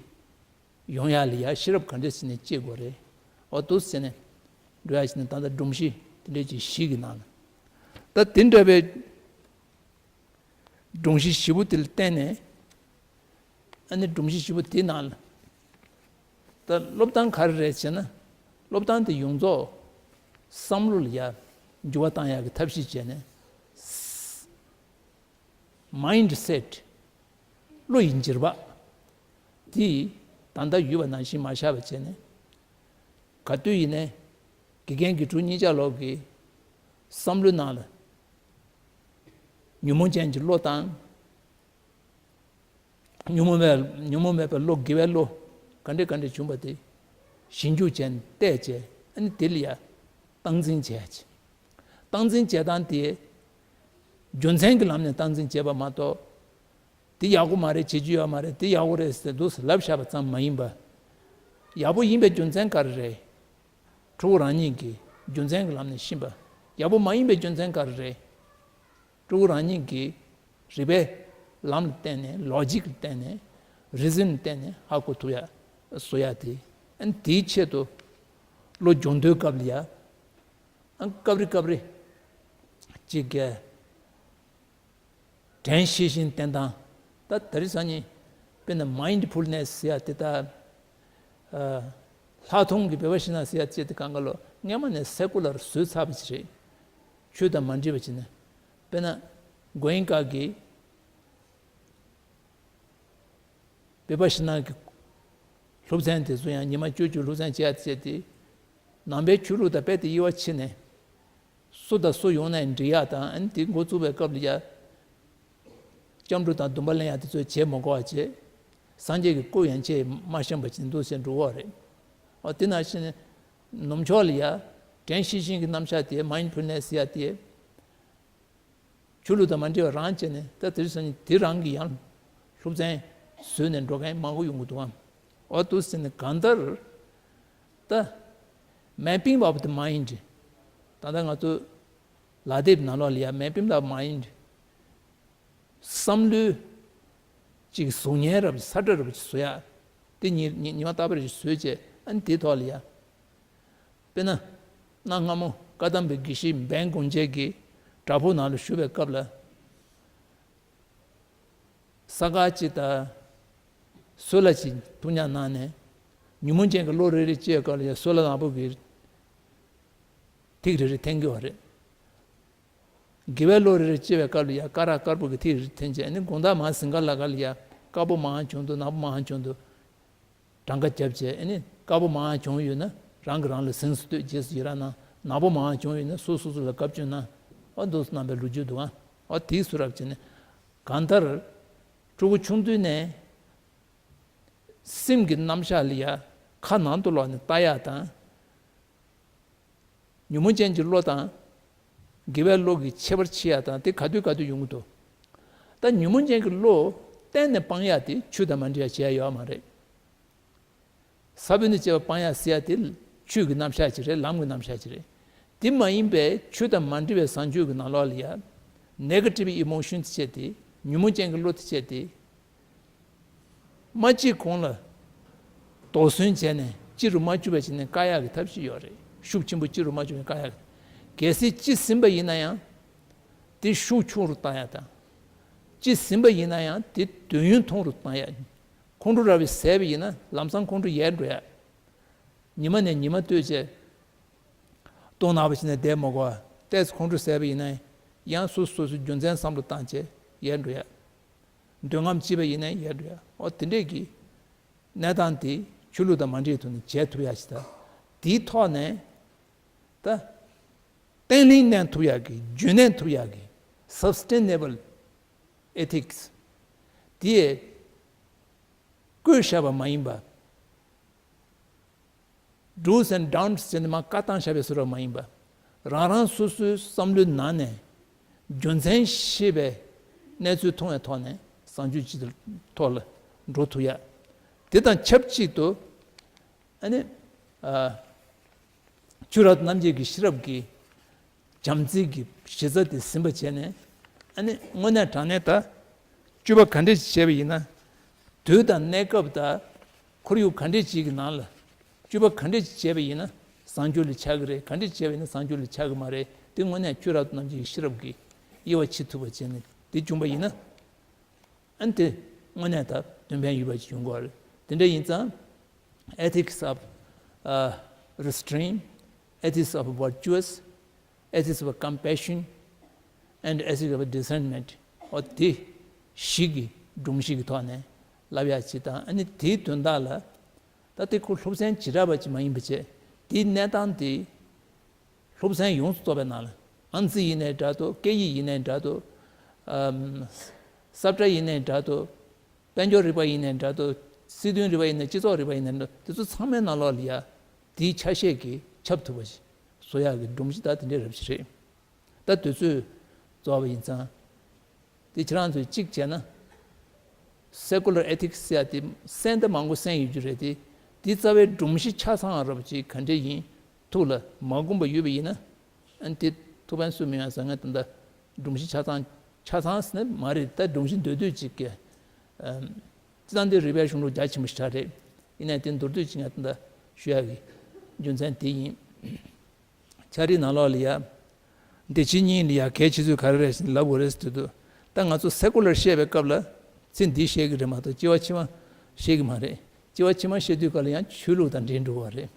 ཡོང་ཡ་ལ་ཡ་ཤེས་རབ་ག་འདྲས་བྱས་ནས་སྐྱེ་དགོས་རེད། འོ་འདུག་སེ་བྱས་ནས་འགྲོ་ཡ་བྱས་ནས། ད་ལྟ་སྒྲོམ་གཞི་དེ་འདྲས་ཀྱི་བཞི་གི་ནང་ལ། ད་དེ་འདྲ་བའི་སྒྲོམ་གཞི་བཞི་པོ་དེ་ལ་བརྟེན་ནས། ཨ་ནི་སྒྲོམ་གཞི་བཞི་པོ་དེའི་ནང་ལ། ད་སློབ་སྟངས་ག་རེ་རེད་ཟེར་ན། སློབ་སྟངས་དེ་ཡོངས་རྫོགས་བསམ་བློ་ལ་ཡ་འགྱུར་བ་བཏང་ཡག་གི་ཐབས་ཤེས་བྱས་ནས། Mindset བློ་ཡི་འགྱུར་བ་དེ་ད་ལྟ་ཡོད་པ་ནང་བཞིན་མ་ཆགས་པ་བྱས་ནས། ག་དུས་ཡིན་ནའི་དགེ་རྒན་དགེ་ཕྲུག་གཉིས་ཆ་ལོག་གི་བསམ་བློའི་ནང་ལ་ཉོན་མོངས་ཅན་གྱི་བློ་དང་། ཉོན་མོངས་མེད། ཉོན་མོངས་མེད་པའི་བློ། དགེ་བའི་བློ་ག་འདྲས་ག་འདྲས་བྱུང་བ་དེ་ཞིབ་འཇུག་བྱས་ནས་བལྟས་བྱས། ཨ་ནི་དེ་ལ་ཡ་སྟངས་འཛིན་བྱས་བྱས། སྟངས་འཛིན་བྱེད་སྟངས་དེ་རྒྱུ་མཚན་གྱི་ལམ་ནས་སྟངས་འཛིན་བྱེད་པ་མ་གཏོགས། དེ་ཡག་པོ་མ་རེད། བྱེད་རྒྱུ་ཡོད་མ་རེད། དེ་ཡག་པོ་རེད་ཟེར་འདུག་སེ་ལབ་བཞག་པ་ཙམ་མ་ཡིན་པ། ཡག་པོ་ཡིན་པའི་རྒྱུ་མཚན་ག་རེ་རེད། ཕྲུ་གུ་རང་ཉིད་ཀྱིས་རྒྱུ་མཚན་གྱི་ལམ་ནས་ཤེས་པ། ཡག་པོ་མ་ཡིན་པའི་རྒྱུ་མཚན་ག་རེ་རེད། ཕྲུ་གུ་རང་ཉིད་ཀྱིས་རིགས་པའི་ལམ་ལ་བརྟེན་ནས། ལོ་ཇིག་ལ་བརྟེན་ནས། རི་ཟིན་ལ་བརྟེན་ནས་ཧ་གོ་ཐུབ་ཡ་བཟོ་ཡ་དེ། ཨ་ནི་དེའི་ཆེད་དུ་བློ་སྦྱོང་དུས་སྐབས་ལ་ཡ། ཨ། སྐབས་རེ་སྐབས་རེ་ཅིག་གི་དྲན་ཤེས་བཞིན་བསྟེན་སྟངས། ད་དེ་རིང་སང་ཉིན་དཔེར་ན་མའིན་ཌི་ཕུལ་ནེ་སི་ཟེར་ཡ་དེ། ད་ལྷག་མཐོང་གི་བི་པ་ཤི་ན་ཟེར་ཡ་ཅིག་དེ་གང་ག་ལོ་སྔས་མ་ནས་སེ་ཀུ་ལར་བཟོས་ཚར་བ་ཅིག་རེད། ཆོས་དང་མ་འདྲེས་པ་བྱས་ནས། དཔེར་ན་གོ་ཡིན་ཀ་གི་བི་པ་ཤི་ན་གི་སློབ་ཚན་དེ་ཚོ་ཡང་ཉི་མ་བཅུ་བཅུ་སློབ་ཚན་བྱེད་ཡ་བྱས་ཏེ། ནང་པའི་ཆོས་ལུགས་དང་རྦད་དེ་དབྱེ་བ་ཕྱེ་ནས། སུ་དང་སུ་ཡོང་ནའི་འགྲིག་ཡ་དང་། ཨ་ནི་དེ་འགོ་བཙུགས་པའི་སྐབས་ལ་ཡ། སྐྱབས་འགྲོ་དང་སྡོམ་པ་ལེན་ཡ་དེ་ཚོ་བྱེད་མ་དགོས་པ་བྱས། སངས་རྒྱས་ཀྱི་སྐུ་ཡན་ཆད་མ་བཤམས་པ་བྱས་འདུག་ཟེར་འགྲོ་བ་རེད། འོ་དེ་ནང་བཞིན་ནོམ་ཆོག་ལ་ཡ་དྲན་ཤེས་བཞིན་གྱི་རྣམ་གཞག་དེ། མའིན་ཌི་ཕུལ་ནེ་སི་ཟེར་ཡ་དེ། ཆོས་ལུགས་དང་མ་འདྲེས་པ་རང་བྱས་ནས། ད་དེ་རིང་སང་ཉིན་དེ་རང་གི་ཡང་སློབ་ཚན་བཟོས་ནས་འགྲོ་མཁན་མང་པོ་ཡོང་གི་འདུག་ཨང་། འོ་འདུག་སེ་བྱས་ནས་གང་ལྟར་ད་mapping of the mind། ད་ལྟ་ང་ཚོ་ལག་དེབ་ནང་ལོགས་ལ་ཡ་mapping of mind། བསམ་བློའི་ཅིག་གཟུགས་བརྙན་རབ་ས་བཀྲ་རབ་ཅིག་བཟོ་ཡ། དེ་ཉི་ཉི་ཉི་མ་རྟག་པར་ཅིག་བཟོས་བྱས། ཨ་ནི་དེའི་ཐོག་ལ་ཡ། དཔེར་ན་གནའ་སྔ་མོ་བཀའ་གདམས་པའི་དགེ་བཤེས་འབན་དགོན་བཅས་ཀྱིས་བྲག་ཕུག་ནང་ལ་བཞུགས་པའི་སྐབས་ལ། ས་དཀར་གཅིག་དང་སོལ་བ་གཅིག་ཐུག་ཉར་གནང་ནས། ཉོན་མོངས་ཅན་གྱི་བློ་རེ་རེ་སྐྱེ་བའི་སྐབས་ལ་ཡ་སོལ་བ་ནག་པོ་གི་ཐིགས་རེ་རེ་འཐེན་གྱི་ཡོད་རེད། དགེ་བའི་བློ་རེ་རེ་སྐྱེ་བའི་སྐབས་ལ་ཡ་དཀར་རག་དཀར་པོ་གི་ཐིགས་རེ་འཐེན་བྱས། ཨ་ནི་དགོང་དག་མར་ཟིང་ག་ལ་ག་ལ་ཡ་དཀར་པོ་མང་བྱུང་འདུག་ནག་པོ་མང་བྱུང་འདུག་གྲངས་ཀ་བརྒྱབ་བྱས། ཨ་ནི་དཀར་པོ་མང་བྱུང་ཡོད་ན་རང་གིས་རང་ལ་གཟེངས་སུ་བསྟོད། རྗེས་སུ་ཡི་རང་གནང་། ནག་པོ་མང་བྱུང་ཡོད་ན་སོ་སོ་སོ་ལ་བཀའ་བཀྱོན་གནང་། འོ་འདུག་སེ་གནང་བའི་ལོ་རྒྱུས་འདུག་ཨང་། འོ་དེའི་བཟོ་འདྲ་བྱས་ནས། གང་ལྟར་ཕྲུ་གུ་ཆུང་དུས་ནས་སེམས་ཀྱི་རྣམ་གཞག་ལ་ཡ་ཁ་ནང་དུ་ལོག་ནས་ལྟ་ཡ་དང་། ཉོན་མོངས་ཅན་གྱི་བློ་དང་དགེ་བའི་བློ་གི་ཁྱད་པར་ཕྱེ་ཡ་དང་། དེ་ག་དུས་ག་དུས་ཡོང་གི་འདུག་ད་ཉོན་མོངས་ཅན་གྱི་བློ་གཏན་ནས་སྤང་ཡག་དེ་ཆོས་དང་མ་འདྲེས་པ་བྱས་ཡོད་མ་རེད། ས་བོན་དང་བཅས་པ་སྤང་ཡག་ཟེར་ཡག་དེ་ཆོས་ཀྱི་རྣམ་གཞག་ཅིག་རེད། ལམ་གྱི་རྣམ་གཞག་ཅིག་རེད། དེ་མ་ཡིན་པའི་ཆོས་དང་མ་འདྲེས་པའི་བཟང་སྤྱོད་ཀྱི་ནང་ལོགས་ལ་ཡ། ནེ་གེ་ཊིབ་ཨི་མོ་ཤན་དེ་བྱས་ཏེ། ཉོན་མོངས་ཅན་གྱི་བློ་དེ་བྱས་ཏེ། མ་སྐྱེས་གོང་ལ་དོགས་ཟོན་བྱས་ནས་སྐྱེ་རུ་མ་བཅུག་པ་བྱས་ནས་བཀག་ཡག་གི་ཐབས་ཤིག་ཡོད་རེད། ཤུགས་ཆེན་པོ་སྐྱེ་རུ་མ་བཅུག་པའི་བཀག་ཡག་གི། གལ་སྲིད་སྐྱེས་ཟིན་པ་ཡིན་ན་ཡང་། དེ་ཤུགས་ཆུང་རུ་བཏང་ཡག་དང་། སྐྱེས་ཟིན་པ་ཡིན་ན་ཡང་དེ་དུས་ཡུན་ཐུང་རུ་བཏང་ཡག། ཁོང་ཁྲོ་ར་བས་ཟས་པ་ཡིན་ན་ལམ་སང་ཁོང་ཁྲོ་ཡལ་འགྲོ་ཡག། ཉི་མ་ནས་ཉི་མ་ལྟོས་བྱས། ལྟོགས་ནག་པོ་བྱས་ནས་བསྡད་མ་དགོས་པ། ཏོག་ཙམ་ཁོང་ཁྲོ་ཟས་པ་ཡིན་ན་ཡང་སོ་སོ་སོ་སོའི་རྒྱུ་མཚན་བསམ་བློ་བཏང་བྱས་ཡལ་འགྲོ་ཡག། འདོད་རྔམ་སྐྱེས་པ་ཡིན་ན་ཡལ་འགྲོ་ཡག། འོ་དེ་འདྲས་ཀྱི་གནས་སྟངས་དེ་ཆོས་ལུགས་དང་མ་འདྲེས་ཐོག་ནས་བྱེད་ཐུབ་ཡག་ཞིག་དང་། དེའི་ཐོག་ནས་ད་བརྟན་ལྷིང་གནས་ཐུབ་ཡག་གི། རྒྱུན་གནས་ཐུབ་ཡག་གི། Sustainable Ethics དེ་བཀོད་བཞག་པ་མ་ཡིན་པ། Do's and don'ts ཟེར་ནས་མར་བཀའ་བཏང་བཞག་པའི་བཟོ་འདྲ་མ་ཡིན་པ། རང་རང་སོ་སོའི་བསམ་བློའི་ནང་ནས་རྒྱུ་མཚན་ཤེས་པའི་གནས་ཚུལ་མཐོང་བའི་ཐོག་ནས་བཟང་སྤྱོད་སྤྱི་ཐོག་ལ་འགྲོ་ཐུབ་ཡག། དེ་དང་ཆབས་ཅིག་ཏུ་ཨ་ནི་ཨ་ཆོས་རབ་ཏུ་རྣམ་འབྱེད་ཀྱི་ཤེས་རབ་ཀྱི་བྱམས་བརྩེ་གི་གཞི་རྩ་དེ་ཟིན་པ་བྱས་ནས། ཨ་ནི་དངོས་གནས་དྲང་གནས་ད་སྤྱོད་པ་ག་འདྲས་ཤིག་བྱས་པ་ཡིན་ན། དུས་དང་གནས་སྐབས་དང་ཁོར་ཡུག་ག་འདྲས་ཅིག་གི་ནང་ལ་སྤྱོད་པ་ག་འདྲས་ཅིག་བྱས་པ་ཡིན་ན་བཟང་སྤྱོད་ལ་ཆགས་ཀྱི་རེད། ག་འདྲས་བྱས་པ་ཡིན་ན་བཟང་སྤྱོད་ལ་ཆགས་ཀྱི་མ་རེད། དེ་དངོས་གནས་ཆོས་རབ་ཏུ་རྣམ་འབྱེད་ཀྱི་ཤེས་རབ་ཀྱིས་དབྱེ་བ་ཕྱེ་ཐུབ་པ་བྱས་ནས་དེ་བྱུང་པ་ཡིན་ན། ཨ་ནི་དེ་དངོས་གནས་ད་དོན་ཕན་ཡོད་པ་ཅིག་ཡོང་གི་རེད། དེ་འདྲ་ཡིན་ཙང་། Ethics of uh, restraint, ethics of virtuous, ethics of compassion, and ethics of discernment. འོ་དེ་བཞི་གི་སྒྲོམ་གཞི་གི་ཐོག་ནས་བསླབ་ཡག་ཅིག་དང་། ཨ་ནི་དེའི་དོན་དག་ལ་ད་དེ་ཁོ་སློབ་ཚན་བྱེ་བྲག་པ་ཅིག་མ་ཡིན་པ་བྱས། དེའི་གནས་སྟངས་དེ་སློབ་ཚན་ཡོངས་སུ་རྫོགས་པའི་ནང་ལ། ཨང་རྩིས་ཡིན་ནའི་འདྲ་འདུག། སྐད་ཡིག་ཡིན་ནའི་འདྲ་འདུག། ཨམ། ས་བཀྲ་ཡིན་ནའི་འདྲ་འདུག། དཔལ་འབྱོར་རིག་པ་ཡིན་ནའི་འདྲ་འདུག། སྲིད་དོན་རིག་པ་ཡིན་ནའི། སྤྱི་ཚོགས་རིག་པ་ཡིན་ནའི་འདྲ། དེ་ཚོ་ཚང་མའི་ནང་ལོགས་ལ་ཡ་དེའི་ཆ་ཤས་ཀྱིས་ཁྱབ་ཐུབ་པ་ཞིག་བཟོ་ཡག་གི་སྒྲོམ་གཞི་ད་དེ་འདྲའི་རབ་ཞིག་རེད། ད་དུས་ཚོད་རྫོགས་པ་ཡིན་ཙང་། དེ་ཁྱེད་རང་ཚོས་གཅིག་བྱས་ན། Secular Ethics ཟེར་ཡ་དེ་གསན་ད་མང་པོ་གསན་ཡོད་རྒྱུ་རེད་དེ། དེ་རྩ་བའི་སྒྲོམ་གཞི་ཆ་ཚང་རབ་ཅིག་ག་འདྲས་ཡིན། ཐུགས་ལ་མ་འཁོར་བ་ཡོད་པ་ཡིན་ན། ཨ་ནི་དེ་ཐུགས་ཕན་གསོས་མི་ཡོང་ཟེར། ང་ད་ལྟ་སྒྲོམ་གཞི་ཆ་ཚང་། ཆ་ཚང་ཟེར་ན་མ་རེད། ད་སྒྲོམ་གཞི་མདོར་བསྡུས་ཅིག་གི། ཨམ། སྤྱིར་བཏང་དེ་རིག་པའི་གཞུང་ལུགས་རྒྱ་ཆེན་པོ་ཞིག་རེད། ཡིན་ནའི་དེ་མདོར་བསྡུས་ཅིག་ང་ད་ལྟ་ཞུ་ཡག་གི་རྒྱུ་མཚན་དེ་ཡིན། ཕྱག་བྲིས་ནང་ལོགས་ལ་ཡ། འདི་ཕྱི་གཉིས་ལ་ཡ་གལ་ཆེ་ཤོས་ག་རེ་རེད་ཟེར་ལབ་དགོས་རེད་ཟེར་དུས། ད་ང་ཚོ་secular བཤད་པའི་སྐབས་ལ་ཚིག་འདི་བཤད་ཀྱི་རེད་མ་གཏོགས་སྐྱེ་བ་ཕྱི་མ་བཤད་ཀྱི་མ་རེད། སྐྱེ་བ་ཕྱི་མ་བཤད་དུས་སྐབས་ལ་ཡང་ཆོས་ལུགས་དང་འབྲེལ་འགྲོ་བ་རེད།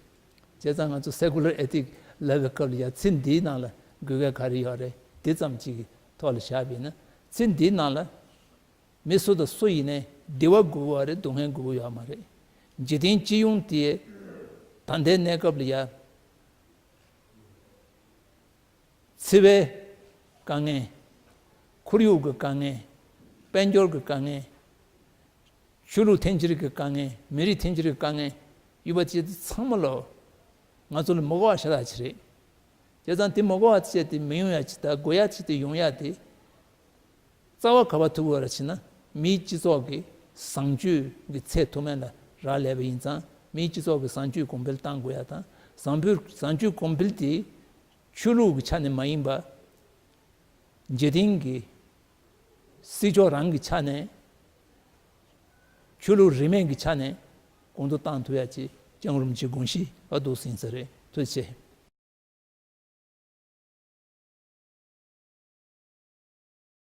བྱས་ཙང་ང་ཚོ་secular ethic ལབ་པའི་སྐབས་ལ་ཡ་ཚིག་འདིའི་ནང་ལ་དགོས་གལ་ག་རེ་ཡོད་རེད། འདི་ཙམ་གཅིག་གི་ཐོག་ལ་བཞག་པ་ཡིན་ན། ཚིག་འདིའི་ནང་ལ་མི་སུ་དང་སུ་ཡིན་ནའི་བདེ་བ་དགོས་ཀྱི་ཡོད་རེད། སྡུག་བསྔལ་དགོས་ཀྱི་ཡོད་མ་རེད། འཇིག་རྟེན་སྤྱི་ཡོངས་དེ་ད་ལྟའི་གནས་སྐབས་ལ་ཡ། འཚེ་བའི་དཀའ་ངལ། ཁོར་ཡུག་གི་དཀའ་ངལ། དཔལ་འབྱོར་གྱི་དཀའ་ངལ། ཆོས་ལུགས་འཐེན་འཁྱེར་གྱི་དཀའ་ངལ། མི་རིགས་འཐེན་འཁྱེར་གྱི་དཀའ་ངལ་ཡོད་པ་དེ་ཚང་མ་ལོ། ང་ཚོ་ལ་མི་དགོས་པ་ཤ་སྟག་ཅིག་རེད། བྱས་ཙང་དེ་མི་དགོས་པ་བྱས་ཏེ་མི་ཡོང་ཡ་ཅིག་དང་། དགོས་ཡ་ཅིག་དེ་ཡོང་ཡ་དེ། རྩ་བ་ག་པར་ཐུག་ཡོད་རེད་ཟེར་ན། མིའི་སྤྱི་ཚོགས་ཀྱི་བཟང་སྤྱོད་ཀྱི་ཚད་མཐོ་དམན་ལ་རག་ལས་པ་ཡིན་ཙང་། མིའི་སྤྱི་ཚོགས་ཀྱི་བཟང་སྤྱོད་གོང་འཕེལ་གཏང་དགོས་ཡ་དང་། བཟང་སྤྱོད་བཟང་སྤྱོད་གོང་འཕེལ་དེ་ཆོས་ལུགས་ཀྱི་ཆ་ནས་མ་ཡིན་པ། འཇིག་རྟེན་གྱི་སྲིད་ཕྱོགས་རང་གི་ཆ་ནས། ཆོས་ལུགས་རིས་མེད་ཀྱི་ཆ་ནས་གོང་དུ་བཏང་ཐུབ་ཡ་ཅིག་སྐྱབས་མགོན་རིན་པོ་ཆེའི་དགོངས་གཞི་ཨ་འདུག་ཟིན་ས་རེད། ཐུགས་རྗེ་ཆེ།